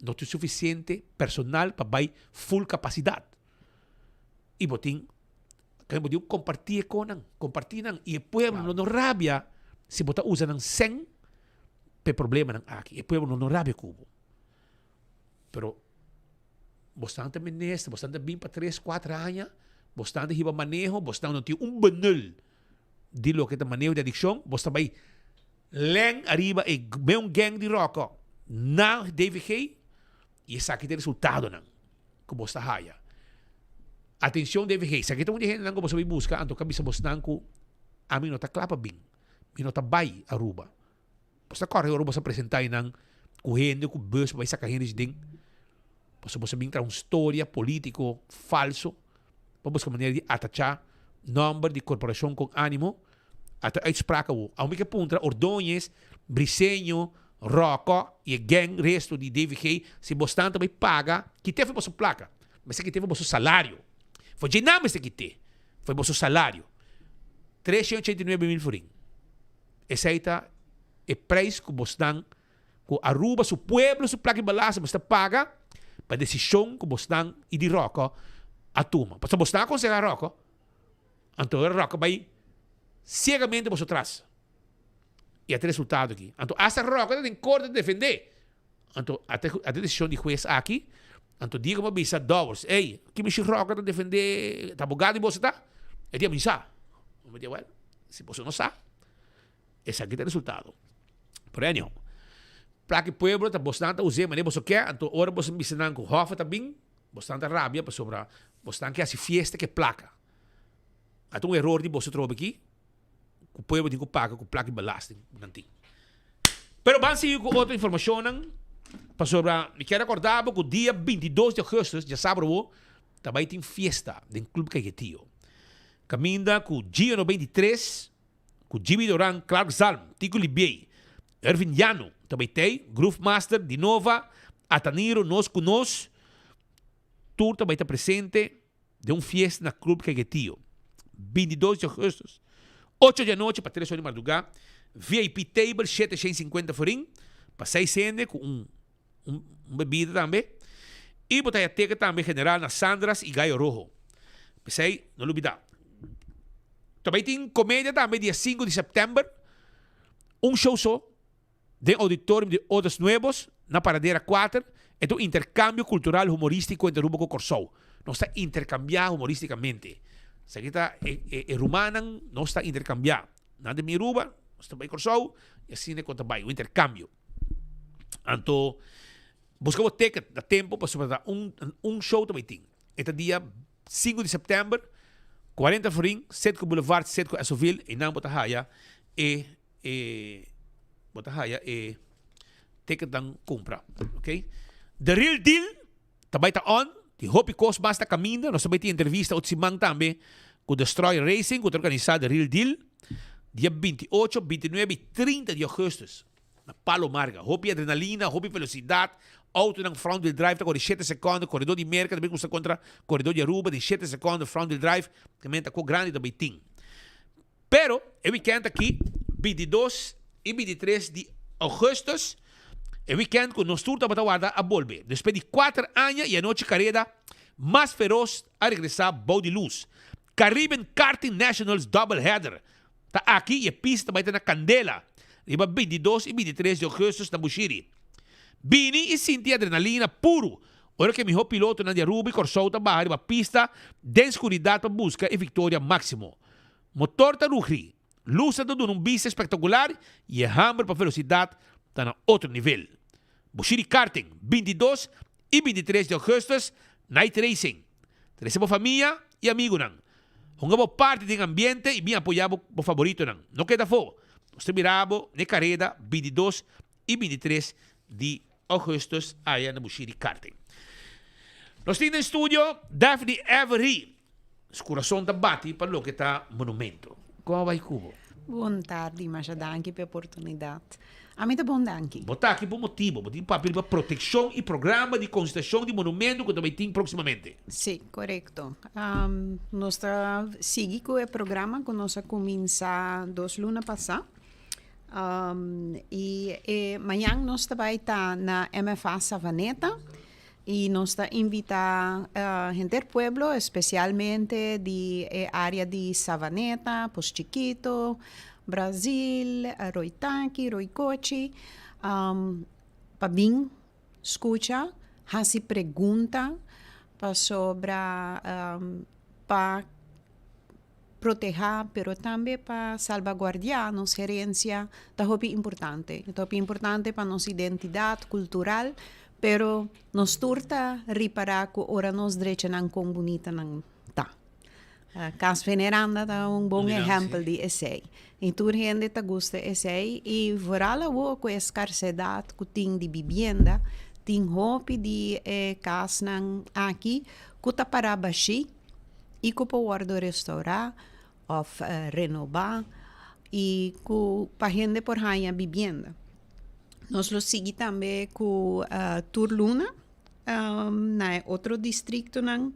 no tin suficiente personal pa bay full capacidad. Y bo tin. Kaya bo diu kompartí e konan, kompartí nan i e pueblo lo no rabia si bo ta usa nan sèn pa e problemanan aki. E pueblo lo no rabia ku bo. Pero bosnan ta minister, bosnan ta bin pa tres, kuater aña, bosnan ta hiba maneho, bosnan no tin un benul di loke ta maneho di adikshon, bos ta bai lèn ariba e meun gang di ròkò na DVG i esaki ta e resultadonan ku bos ta haya. Atencion DVG, esaki ta un di e hendenan ku boso bai buska anto ka bisa bosnan ku ami no ta kla pa bin, mi no ta bai Aruba. Bos ta kòrda ora bos a presentá einan ku hende ku bus pa bai saka hende den? Pasobra bos a bin traha un storia polítiko falso pa buska manera di atachá nòmber di korporashon kon ánimo. Ata uitspraak awo. Awo mi ke puntra Ordóñez, Briceño, Rocco i e gang resto di DVG si bosnan ta bai paga kite for boso plaka. Mester kite for boso salario. For dje nan mester kite for boso salario. 389 mil florin. Esei ta e prijs ku bosnan ku Aruba su pueblo su plaka i balasa mester paga pa desishon ku bosnan i di Rocco a tuma. Pasobra bosnan a konsehá Rocco, anto ora Rocco bai siegamente boso tras i a ta e resultado aki. Anto asta Rocco ta den korte ta defendé. Anto a ta e desishon di hues aki. Anto dia ku mi a bisa Dowers, ey, ki mishi Rocco ta defendé, ta abogado di boso ta? E di a mi sa. Mi di, well, si boso no sa, esaki ta e resultado. Pero anyhow, plaka e pueblo ta bosnan ta us'é manera boso ke, anto ora boso bisa nan ku hòf ta bin, bosnan ta rabia pasobra bosnan ke hasi fiesta ku e plaka. A ta un eror di boso trobe aki. Ku pueblo tin ku paga ku plaka di belasting ku nan tin. Pero ban sigui ku otro informashonnan pasobra mi kier rekorda bo ku dia 22 di augustus, djasabra awo, ta bai tin fiesta den Club Caiquetio. Kaminda ku Gio 93, ku Jimmy Doran, Clark Zalm, Tico Libiey, Ervin Llano ta bai tei, Groove Master, Dinova, Ataniro, Nos Ku Nos, tur ta bai ta presente. Den un fiesta na Club Caiquetio, 22 di augustus, ocho di anochi pa tres ora di mardugá, VIP table 750 florin pa seis hende ku un un bebida tambe. I bo ta haya teken tambe general na Sandra's i Gallo Rojo. P'esei no lubidá. Ta bai tin komedia tambe dia sinku di sèptèmber, un show so. Den Auditorium di Odos Nuevos, na Paradera 4, e ta un intercambio cultural humoristico entre Aruba cu Corsou. Nos ta intercambia humoristicamente. Esaki ta e, e, e rumannan nos ta intercambia. Nan ta bin Aruba, nos ta bai Corsou, y asina con ta bai, un intercambio. Anto, busca bo ticket na tempo pasobra ta un, un show ta bai tin. E ta dia 5 di september, 40 florin, Citgo Boulevard, Citgo Esoville, einan bo ta haya e e bo ta haya e ticketnan cumpra ok the real deal ta bay ta on tin hopi cos mas ta caminda nos ta bay tin entrevista otro siman tambe cu Destroyer Racing cu ta organisa the real deal dia 28, 29 y 30 di augustus na Palo Marga hopi adrenalina hopi velocidad autonan front wheel drive ta core shete secondo coredor di Merca ta bay cuminsa contra coredor di Aruba den shete secondo front wheel drive ta cu grandi ta bay tin. Pero e weekend aki, 22 y 23 di augustus, e weekend cu nos tur tabata warda a bolbe. Despues di cuater aña y anochi careda mas feroz a regresa bou di luz. Caribbean Karting Nationals Double Header ta aki y e pista ta bay ta na candela riba 22 y 23 di augustus na Bushiri. Bini y sinti adrenalina puru ora cu e miho pilotonan di Aruba y Corsou ta baha riba pista den scuridad pa busca e victoria maximo. Motor ta rugri, lusnan ta duna un bista espektakular i e hamber pa velosidat ta na otro nivel. Bushiri Karting, 22 i 23 di augustus, Night Racing. Trese bo famia i amigunan. Hunga bo parti den ambiente i bin apoyá bo bo faboritonan. No keda afó! Nos ta mira bo n'e kareda 22 i 23 di augustus aya na Bushiri Karting. Nos tin den studio Daphne Avery. Su kurason ta bati pa loke ta monumento. Kon a bai ku bo? Bon tardi, masha danki pa e oportunidat. Ami ta bon danki. Bo ta aki pa un motibu. Bo tin papia riba protekshon i programa di konsertashon di monumento ku ta bai tin próksimamente. Sí, korekto. Nos ta sigui ku e programa ku nos a kuminsá dos luna pasá. I e mañan nos ta bai ta na MFA Savaneta. Y nos ta invita henter pueblo, especialmente di e area di Savaneta, Pos Chikito, Brazil, Rooi Taki, Rooi Kochi, pa bin scucha, haci pregunta pasobra pa protehá pero tambe pa salbaguardiá nos herensia ta hopi importante. Ta hopi importante pa nos identidat kultural, pero nos tur ta ripará ku ora nos drecha nan kon bunita nan ta. Kas Veneranda ta un bon ehèmpel di esei. I tur hende ta gusta esei i vooral awor ku e skarsedat ku tin di bibienda, tin hopi di e kasnan aki ku ta pará bashí. i ku por wòrdu restourá òf renobá i ku pa hende por haña bibienda. Nos lo sigui tambe ku tur luna na e otro distriktonan.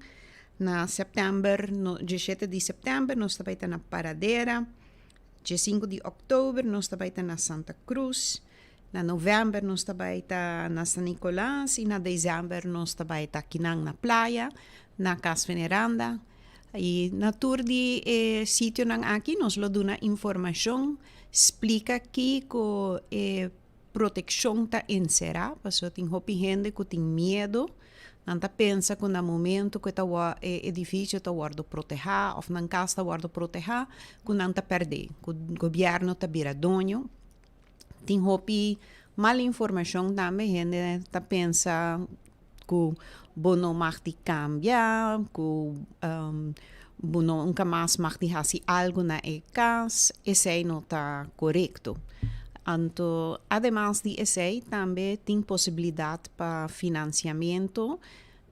Na sèptèmber, diesshete di sèptèmber nos ta bai ta na Paradera, diesinku di òktober nos ta bai ta na Santa Cruz, na novèmber nos ta bai ta na San Nicolas i na desèmber nos ta bai ta kinan na Playa, na Cas Veneranda. I na tur di e sitionan aki nos lo duna informashon, splika kiko e protekshon ta enserá, pasobra tin hopi hende ku tin miedu, nan ta pensa ku na momento ku e ta e edifisio ta wòrdu protehá òf nan kas ta wòrdu protehá ku nan ta pèrdè, ku gobièrnu ta bira doño. Tin hopi mal informashon tambe, hende ta pensa ku bo no mag di kambia, ku bo nunka mas mag di hasi algu na e kas, esei no ta korekto. Anto ademas di esei tambe tin posibilidat pa finansiamentu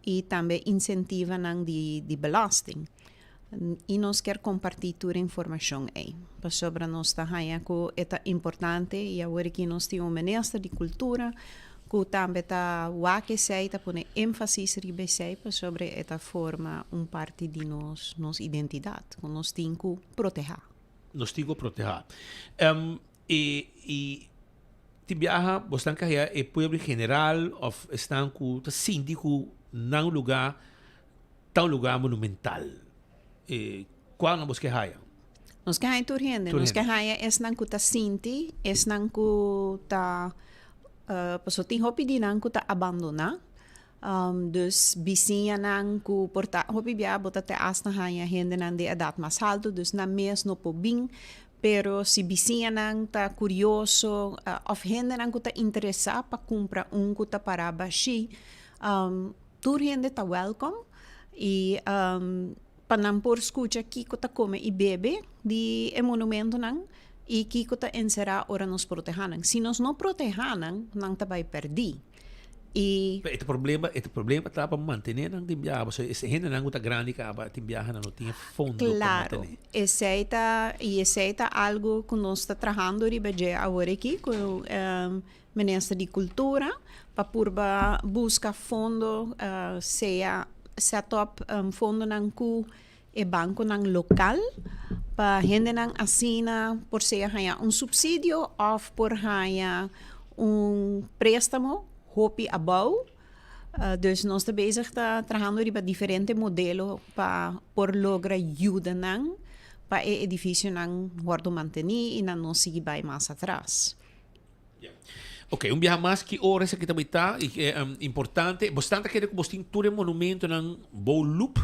i tambe insentivanan di belasting. I nos kier kompartí tur e informashon ei, pasobra nos ta haña ku e ta importante i awor aki nos tin un minister di kultura ku tambe ta wak esei, ta pone énfasis riba esei pasobra e ta forma un parti di nos nos identidat ku nos tin ku protehá. Nos tin ku protehá. I i tin biaha bosnan ka haya e pueblo en general òf esnan ku ta sinti ku nan lugá Ta un lugar monumental. E cual nan bos ke haya? Nos ke haya tur hende. Nos ke haya esnan ku ta sinti, esnan ku ta, pasobra tin hopi di nan ku ta abandoná. Dus bisiñanan ku por ta, hopi bia bo ta te asta haya hendenan di edat mas haltu, dus nan mes no por bin. Pero si bisiñanan ta kurioso òf hendenan ku ta interesá pa kumpra un ku ta pará bashí, Tur hende ta welkom y pa nan por scucha kico ta come y bebe di e monumentonan y kico ta encera ora nos proteha nan. Si nos no proteha nan, nan ta bay perdi. Y. E problema, e problema ta pa mantene nan tin biaha, pasobra e hendenan cu ta grandi caba tin biaha nan no tin e fondo pa Claro, mantene. esey ta, y esey ta algo cu nos ta trahando riba dje awor aki cu Minister di Cultura pa purba busca fondo sea set up fondonan cu e banconan local pa hendenan asina por sea haya un subsidio of por haya un prestamo hopi abou. Dus nos ta bezig ta trahando riba diferente modelo pa por logra yuda nan pa e edificionan wordo manteni y nan no sigui bay mas atras. Ok, un biaha mas ki ora esaki ta bai ta y importante. Bos tanta kere ku bos tin tur e monumentonan bou loop?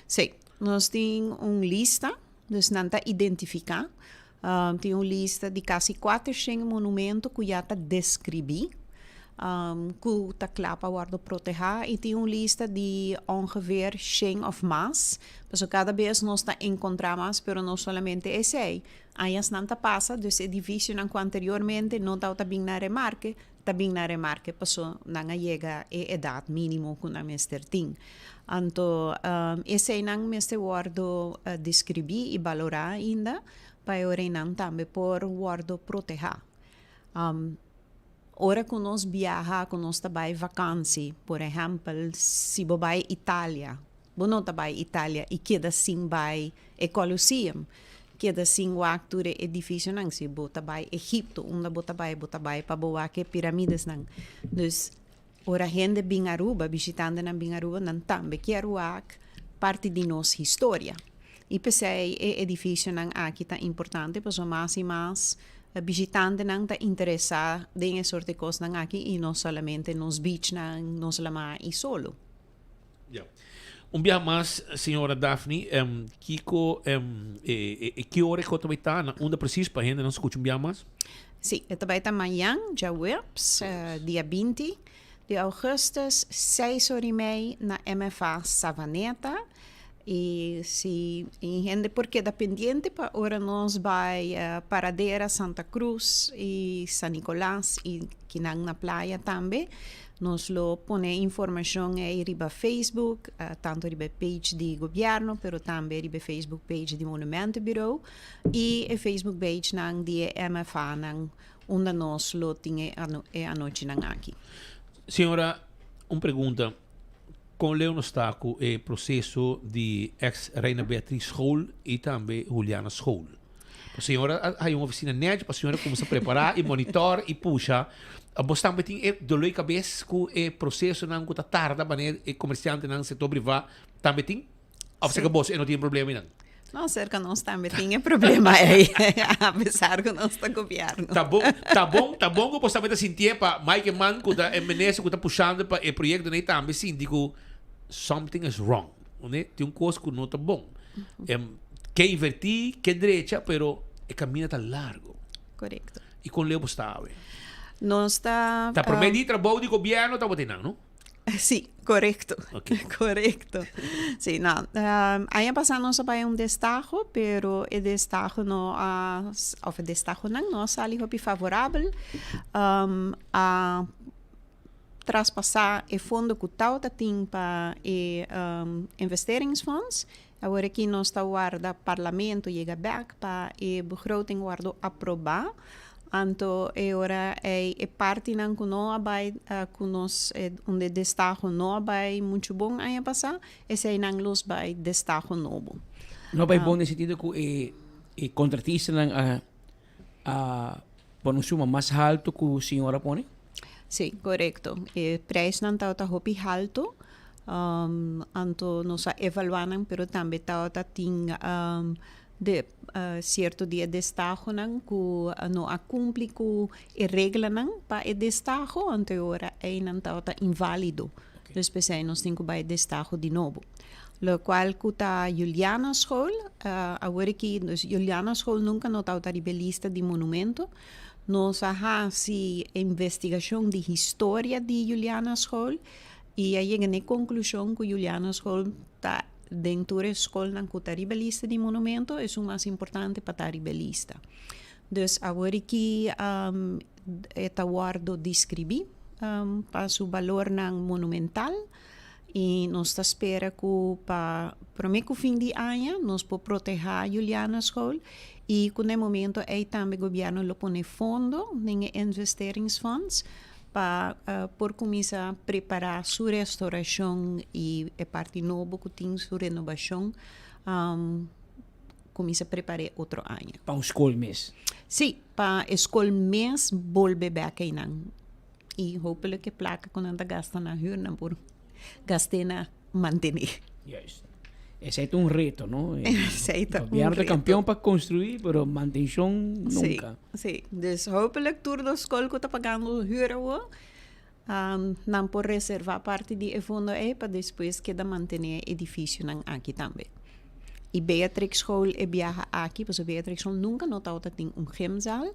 Sí, nos tin un lista, dus nan ta identifiká. Tin un lista di kasi kuatershen monumento ku ya ta deskribí, ku ta kla pa wòrdu protehá i tin un lista di ongeveer shen òf mas, pasobra kada bes nos ta enkontrá mas, pero no solamente esei. Añasnan ta pasa, dus edificionan cu anteriormente no tawata bin na remarke, ta bin na remarke paso nan a yega e edad minimo cu nan mester tin. Anto eseynan mester wordo describi y balora ainda pa e oreinan tambe por wordo proteha. Ora cu nos biaha, cu nos ta bay vakantie, por ehempel si bo bay Italia, Bo no ta bai Italia i keda sin bai e Colosseum, keda sin wak tur e edificionan. Si bo ta bai Egipto, unda bo ta bai? Bo ta bai pa bo wak e piramidesnan. Dus. Ora hende bin Aruba, bishitantenan bin Aruba, nan tambe kier wak parti di nos historia. I p'esei e edificionan aki ta importante pasobra mas i mas bishitantenan ta interesá den e soort di kosnan aki i no solamente nos beachnan, nos lamá i solo. Ya. Un biaha mas, señora Daphne, kiko e ki ora e kos ta bai ta? Na unda precies pa hendenan skucha un biaha mas? Sí, e ta bai ta mañan, djaweps, dia 20 di augustus, seis ora i mei na MFA Savaneta. I si e hende por keda pendiente pa ora nos bai Paradera, Santa Cruz i San Nicolas i kinan na playa tambe. Nos lo pone informacion ei riba Facebook, tanto riba e page di gobierno, pero tambe riba e Facebook page di Monumentenbureau y e Facebook page nan di e MFA nan unda nos lo tin e e anochinan aki. Señora, un pregunta. Con leu nos ta cu e proceso di ex Reina Beatriz School y tambe Juliana School? Pa señora a haya un oficina nechi pa señora cuminsa prepara y monitor y pusha. Bos tambe tin e dolor di cabes cu e procesonan cu ta tarda manera e comerciantenan sector priva tambe tin? Of serka bos e no tin problema einan? No, serka nos tambe tin e problema ei, apesar ku nos ta gobierno. Ta bon, ta bon, ta bon ku bos tambe ta sintié pa Mike Eman ku ta e minister ku ta pushando pa e proyektonan ei tambe sinti ku something is wrong. Ne? Tin un kos ku no ta bon. Em, ke invertí, ke drecha, pero e kaminda ta largo. Korekto. I kon leu bos ta awe? Nos ta. Ta promé di trabou di gobierno tabata einan, no? Sí, korekto. Korekto. Sí, no. Aña pasá nos a bai un destaho, pero e destaho no a, òf e destahonan no a sali hopi favorabel. A traspasá e fondo ku tabata tin pa e investeringsfonds. Awor aki nos ta warda parlamento yega bek pa e begroting wordo aproba. Anto e ora ei e partinan ku no a bai ku nos unda e destaho no a bai muchu bon aña pasá, eseinan los bai destaho nobo. No a bai bon den sentido ku e e kontratistanan a a pone un suma mas haltu ku señor a pone? Sí, korekto. E preisnan tabata hopi haltu. Anto nos a evaluá nan pero tambe tabata tin de sierto di e destahonan ku no a kumpli ku e reglanan pa e destaho, anto e ora ei nan tabata inválido. Dus p'esei nos tin ku bai destaho di nobo. Lokual ku ta Juliana School, awor aki dus Juliana School nunka no tabata riba e lista di monumento. Nos a hasi investigashon di historia di Juliana School I a yega n'e konklushon ku Juliana School ta den tur e skolnan ku ta riba e lista di monumento, esun mas importante pa ta riba e lista. Dus awor aki e ta wòrdu deskribí pa su balornan monumental i nos ta spera ku pa promé ku fin di aña nos por protehá Juliana School i ku na e momento ei tambe gobièrnu lo pone fondo den e investeringsfonds Pa por kuminsá prepará su restaurashon i e parti nobo ku tin su renobashon kuminsá prepar'é otro aña. Pa un skol mes? Sí, pa e skol mes bolbe bèk einan. I hopelik e plaka ku nan ta gasta na hür nan por gast'é na mantené. Juist. Esei ta un reto, no? Esei ta un reto. Gobierno ta campeon pa construi, pero mantencion nunca. Sí, sí. Dus hopelijk tur dos school cu ta pagando huur awo, nan por reserva parti di e fondo ei pa despues keda mantene e edificionan aki tambe. Y Beatrix School e biaha aki, pasobra Beatrix School nunca no tabata tin un gymzaal,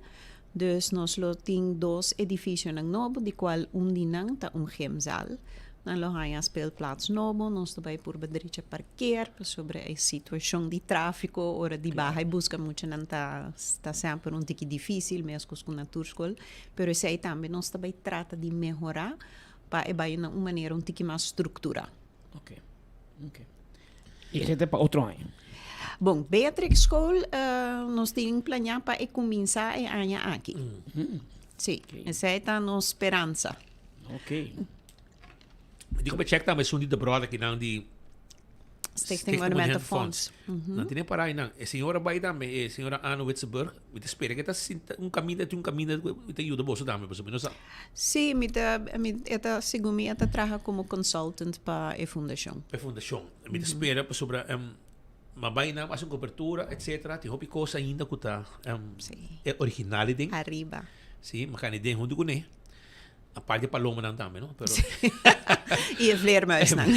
Dus nos lo tin dos edificionan nobo, di cual un di nan ta un gymzaal. Nan lo haña speelplaats nobo, nos ta bay purba drecha parkeer pasobra e situacion di trafico ora di baha y busca muchanan ta ta semper un tiki dificil, mescos cu na tur school. Pero esey tambe nos ta bay trata di mehora pa e bay na un manera un tiki mas structura. Ok, ok. Y esey ta pa otro aña? Bon, Beatrix School nos tin planeá pa e kuminsá e aña aki. Sí, esei ta nos speransa. Ok. Mi di ku mi check tambe esun di The Brother kinan di. Stichting Monumentenfonds. Nan tin e para einan. E señora bai tambe, e señora Anne Witsenburg, mi ta spera ke ta sinta un kaminda, tin un kaminda ku ta yuda boso tambe, pasobra mi no sa. Sí, mi ta, mi, e ta, segun mi e ta traha komo consultant pa e fundashon. Pa e fundashon. Mi ta spera pasobra m'a bai nan hasi un kobertura, etcetera. Tin hopi kos ainda ku ta e original den. Ariba. Sí, m'a kani den huntu kuné. Aparte palomanan tambe, no? Pero Y e vleermuisnan.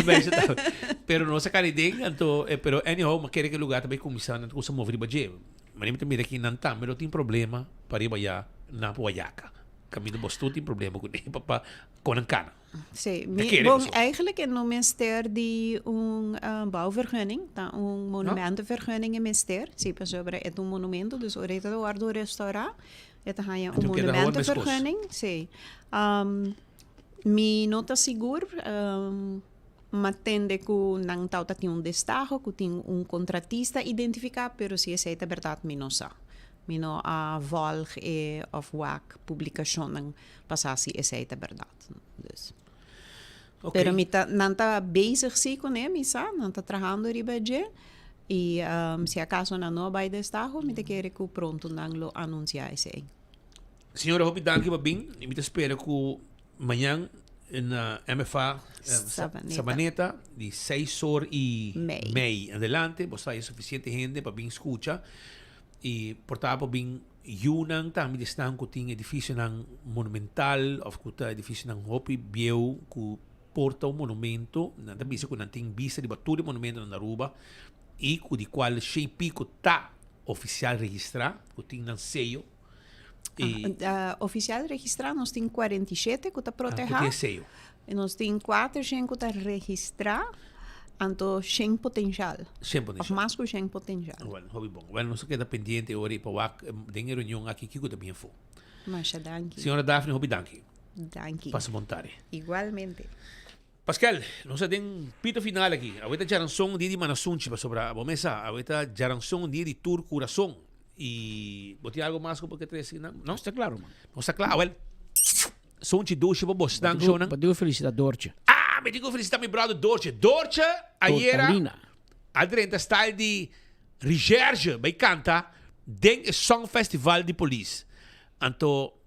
Pero nos a cari den, anto, eh, pero anyhow, ma kere que lugar tambe cuminsa nan cuminsa move riba dje. Ma mi ta mira ki nan tambe no tin problema pa riba ya na Guayaca. Caminda bos tur tin problema cu ne pa pa con nan cana. Sí, Ta mi, kere bon, pasobra. eigenlijk e no mester di un uh, bouwvergunning, ta un monumentenvergunning e mester, sí, pasobra e ta un monumento, dus ora e ta wordo restaurá, E ta haña un monumentenvergunning. Sí. Um, mi no ta sigur, um, ma tende ku nan tauta tin un destaho, ku tin un kontratista identifiká, pero si esei ta bèrdat mi no sa. Mi no a vòlg e òf wak publikashonnan pa sa si esei ta bèrdat. Dus. Ok. Pero mi ta, nan ta bezig sí kuné, mi sa, nan ta trahando riba dje. I um, si akaso nan no a bai destaho, mi ta kere ku pronto nan lo anunsiá esei. Señora, hopi danki pa bin. I mi ta spera ku mañan na MFA Sabaneta. Sabaneta di seis or i Mei. mei adelante bo sa e sufisiente hende pa bin skucha i por ta pa bin Yunan tambe di esnan ku tin edifisionan monumental òf ku ta edifisionan hopi bieu ku por ta un monumento. Nan ta bisa ku nan tin bista riba tur e monumentonan na Aruba i ku di kual Shei Pico ta ofisial registrá, ku tin nan seyo. I Ofisial registrá nos tin 47 ku ta ku protehá. tin e seyo. I nos tin 400 ku ta registrá. Anto shen potencial. Shen potencial. Of mas ku shen potencial. Bueno, hopi bon. Bueno, nos a keda pendiente ora i pa wak den e reunion aki kiko ta bien fu. Masha danki. Señora Daphne, hopi danki. Danki. Pasa bon tarde. Igualmente. Pascal, nos a den pito final aki. Awe ta djaranson dia di manasunchi pasobra bo mes sa, awe ta djaranson dia di tur kurason. I bo tin algo mas ku bo ke trese nan? No? Nos ta klaro, man. Nos ta kla. Awel, Sunchi dushi pa bosnan shownan. Bo tin ku felisita Doortje. Ah, mi tin ku felisita mi brother Doortje. Doortje ayera Tortalina. a drenta style di Recherche bai kanta den e Song Festival di Polis. Anto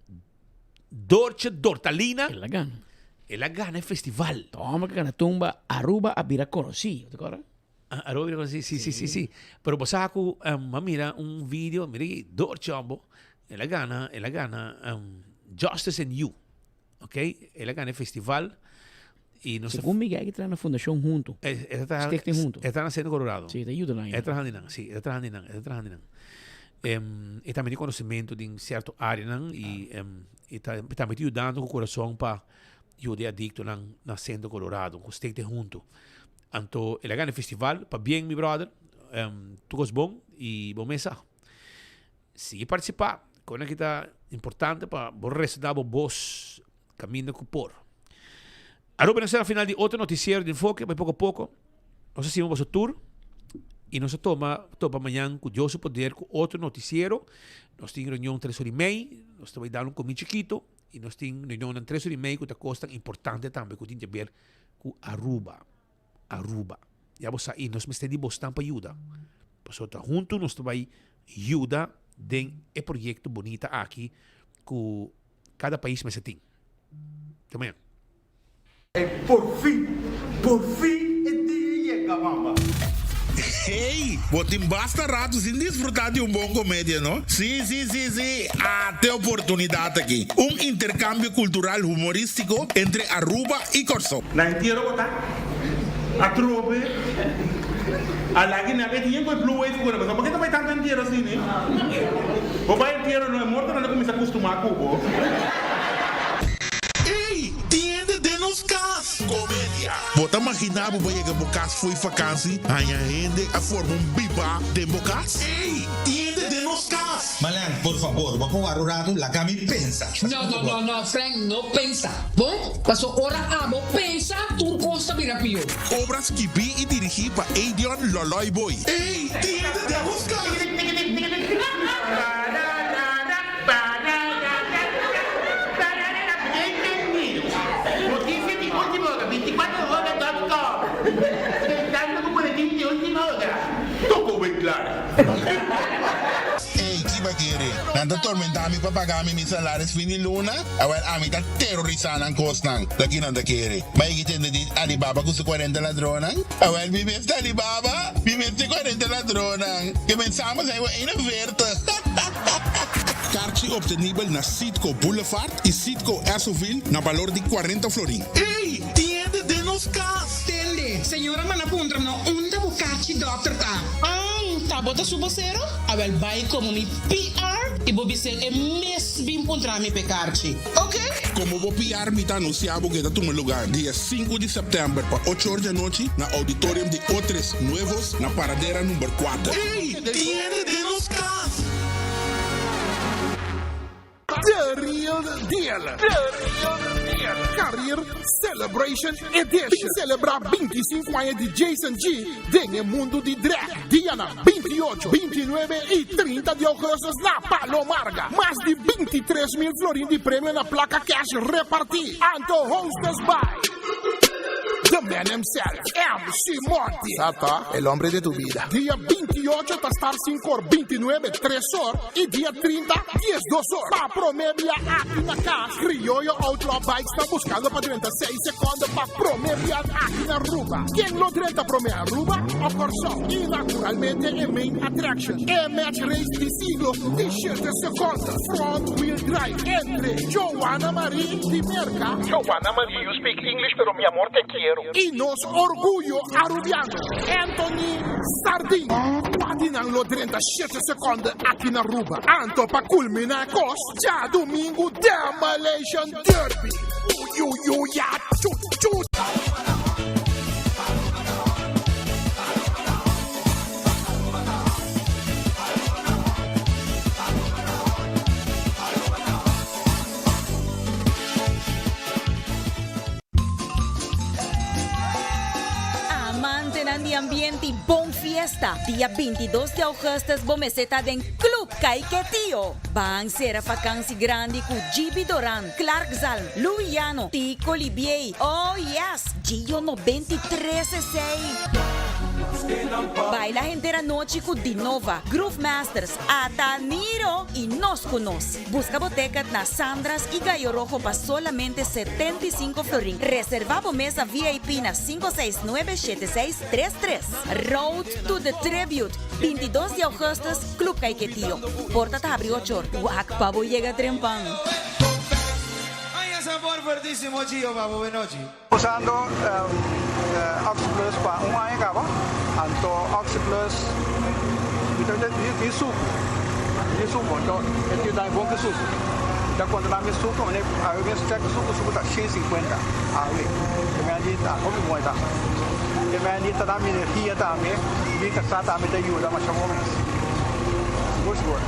Doortje Dortalina. El a gana. El a gana e festival. Ta homber ku gana tumba Aruba a bira konosí, bo ta kòrda? Ah, Aruba a bira konosí, si, si, si, si. Pero bo sa ku mi a mira un video, mira aki, Doortje homber, El a gana, el a gana um, Justice and You. Ok? El a gana e festival. Y nos Segun Miguel que traha na fundacion hunto. E, e ta Stichting hunto. E ta na Centro Colorado. Sí, ta yuda nan. E traha nan, sí, e traha nan, e traha nan. Um, e tambe tin conocimiento den cierto áreanan y um, e ta tambe ta yudando cu corazón pa yuda e adictonan na Centro Colorado, cu Stichting hunto. Anto, el a gana e festival, pabien mi brother, um, tur cos bon y bo mesa. Sigui partisipá, kon aki ta importante pa bo resoná bo bos kaminda ku por. Aruba nos ta na final di otro notisiero di Enfoke, bai poko poko nos a sima boso tur i nos a toma topa mañan ku Dios su poder ku otro notisiero. Nos tin reunion tres ora i mei, nos ta bai dal un komí chikito i nos tin reunionnan tres ora i mei ku ta kosnan importante tambe ku tin di aber ku Aruba. Aruba. Ya bo sa i nos mester di bosnan pa yuda. Pasobra ta huntu nos ta bai yuda den e proyekto bunita aki ku kada pais mester tin. Te mañan. Ey porfin, porfin e dia yega mama. Hey, bo tin basta rato sin disfruta di un bon comedia, no? Sí, sí, sí, sí, ate oportunidad aki. Un intercambio cultural humoristico entre Aruba y Corsou. Na entiero bo ta atrobe a lagi nan e tin ku e blue wave ku nan pasobra bo ke ta bai tantu entiero asina bo bai entiero no e mortonan ta kuminsa kustumá ku bo. Ey, tin hende den nos kas! Comedia. Bo ta magina bo bo yega bo kas fo'i fakansi haña hende a forma un biba den bo kas? Ey, tin hende den nos kas! Malan, por fabor, bo por wara un ratu, laga mi pensa. No, no, no, no, Frank, no pensa. Bon, paso ora abo pensa, tur cos ta bira pio. Obra skibí i dirigí pa Edion Loloy Boy. Ey, tin hende den nos kas! Breaking news, Noticia di ultimo ora, 24 hora dot com, Pensando cu boletin di. nan ta kere? Nan ta tormentá mi pa paga mi mi salaris fin di luna? Awel, ami ta terorisá nan kosnan. Ta ki nan ta kere? Ma e ki tende di Alibaba ku su kuarenta ladronnan? Awel, mi mes ta Alibaba, mi mes ta e kuarenta ladronnan. Ke mensamos ei bo 41. Karchi optenibel na Citgo Boulevard i Citgo Essoville na balor di 40 florin. Ey! Tiende den nos cas! Tende, señora manda puntra no unda bo karchi dokter ta. An, ta bo ta su bosero? Awel bai como mi PR y bo bis'é e mes bin puntra mi p'e karchi, ok? Como bo PR mi ta anuncia bo ke ta tuma lugar dia sinku di september pa ocho or di anochi na Auditorium di Otres Nuevos na Paradera number kuater. Ey! Tiende den nos cas! The Real Deal. The Real Deal. Career Celebration Edition. Bin celebra 25 aña di Jason G den e mundo di drag. Dianan 28, 29 y 30 di augustus na Palo Marga. Mas di 23 mil florin di premio na placa cash reparti. Anto hostess by The man himself, MC Monty. Sata, el hombre de tu vida. Dia 28 ta start 5 or, 29 3 or y dia 30 12 or. Pa prome bia aki na cas, Criollo Outlaw Bikes ta buscando pa drenta 6 seconde pa prome bia aki na Aruba. Ken lo drenta prome Aruba o Corsou? Y naturalmente e main attraction, e match race di siglo di 7 seconde, front wheel drive entre Joanna Marie di Merca, Joanna Marie, you speak English pero mi amor te quiero. Y nos orguyo Arubiano, Anthony Sardin. Cua di nan lo drenta shete seconde aki na Aruba? Anto pa culmina e cos, djadumingu Demolition Derby. Uyuyuya chu chu. Amantenan di ambiente y bon fiesta, dia 22 di augustus bo mester ta den Club Caiquetio. Ban cera vakantie grandi cu GB Doran, Clark Zalm, Louis Llano, Tico Libiey, oh yes, Gio 93 esey. Baila henter anochi cu Dinova, Groove Masters, Ata Niro y Nos cu Nos. Busca bo ticket na Sandra's y Gallo Rojo pa solamente 75 florin. Reserva bo mesa VIP na 569 7633. Road to the Tribute, 22 di augustus, Club Caiquetio. Porta ta habri 8 or. Wak pa bo yega trempan. Ay, sabor fuertísimo, Gio, pa bo nochi. Usando Oxi Plus pa un aña caba, anto Oxi Plus mi ta di sucu, di sucu, anto e tin dami bon ki sucu. Mi ta controla mi sucu, awe mi a check sucu, sucu ta 150 awe, e mi a di ta hopi bon e ta. E mi a di ta dami energia tambe, mi casa tambe ta yuda masha bon mes, sigur sigur.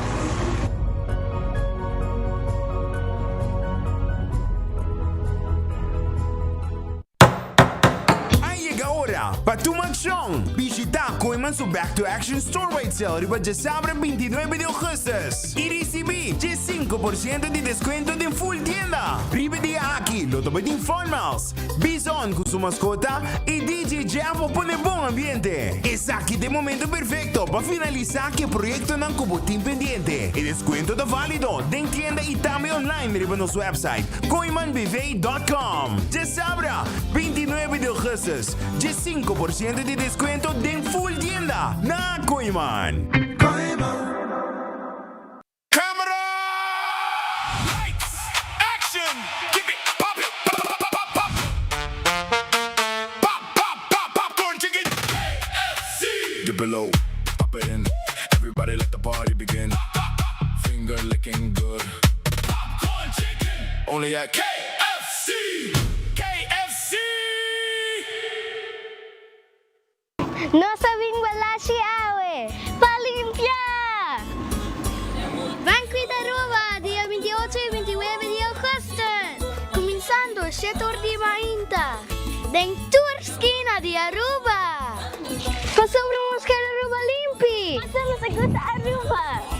A yega ora pa tuma accion! Bishita Kooyman su Back to Action Store Wide Sale riba djasabre 29 di augustus y ricibi 15% di descuento den full tienda. Riba e dia aki lo ta bay tin Fun Miles, Bison cu su mascota y DJ Jeff pa pone bon ambiente. Esaki ta e momento perfecto pa finalisa cu e proyectonan cu bo tin pendiente. E descuento ta valido den tienda y tambe online riba nos website kooymanbv.com. Djasabra, 29 di augustus, 15% di descuento den full tienda na Kooyman. Camera! Lights! Action! Keep it pop it pop pop pop pop pop pop pop popcorn chicken KFC! Dip it low, pop it in. Everybody let the party begin. Finger licking good. Popcorn chicken! Only at KFC! KFC! Nos a bin Balashi awe pa limpia! Ban cuida Aruba dia 28 y 29 di augustus, cuminsando 7 or di mainta, den tur skina di Aruba! Pasobra nos kier Aruba limpi! Pasobra nos a gusta Aruba!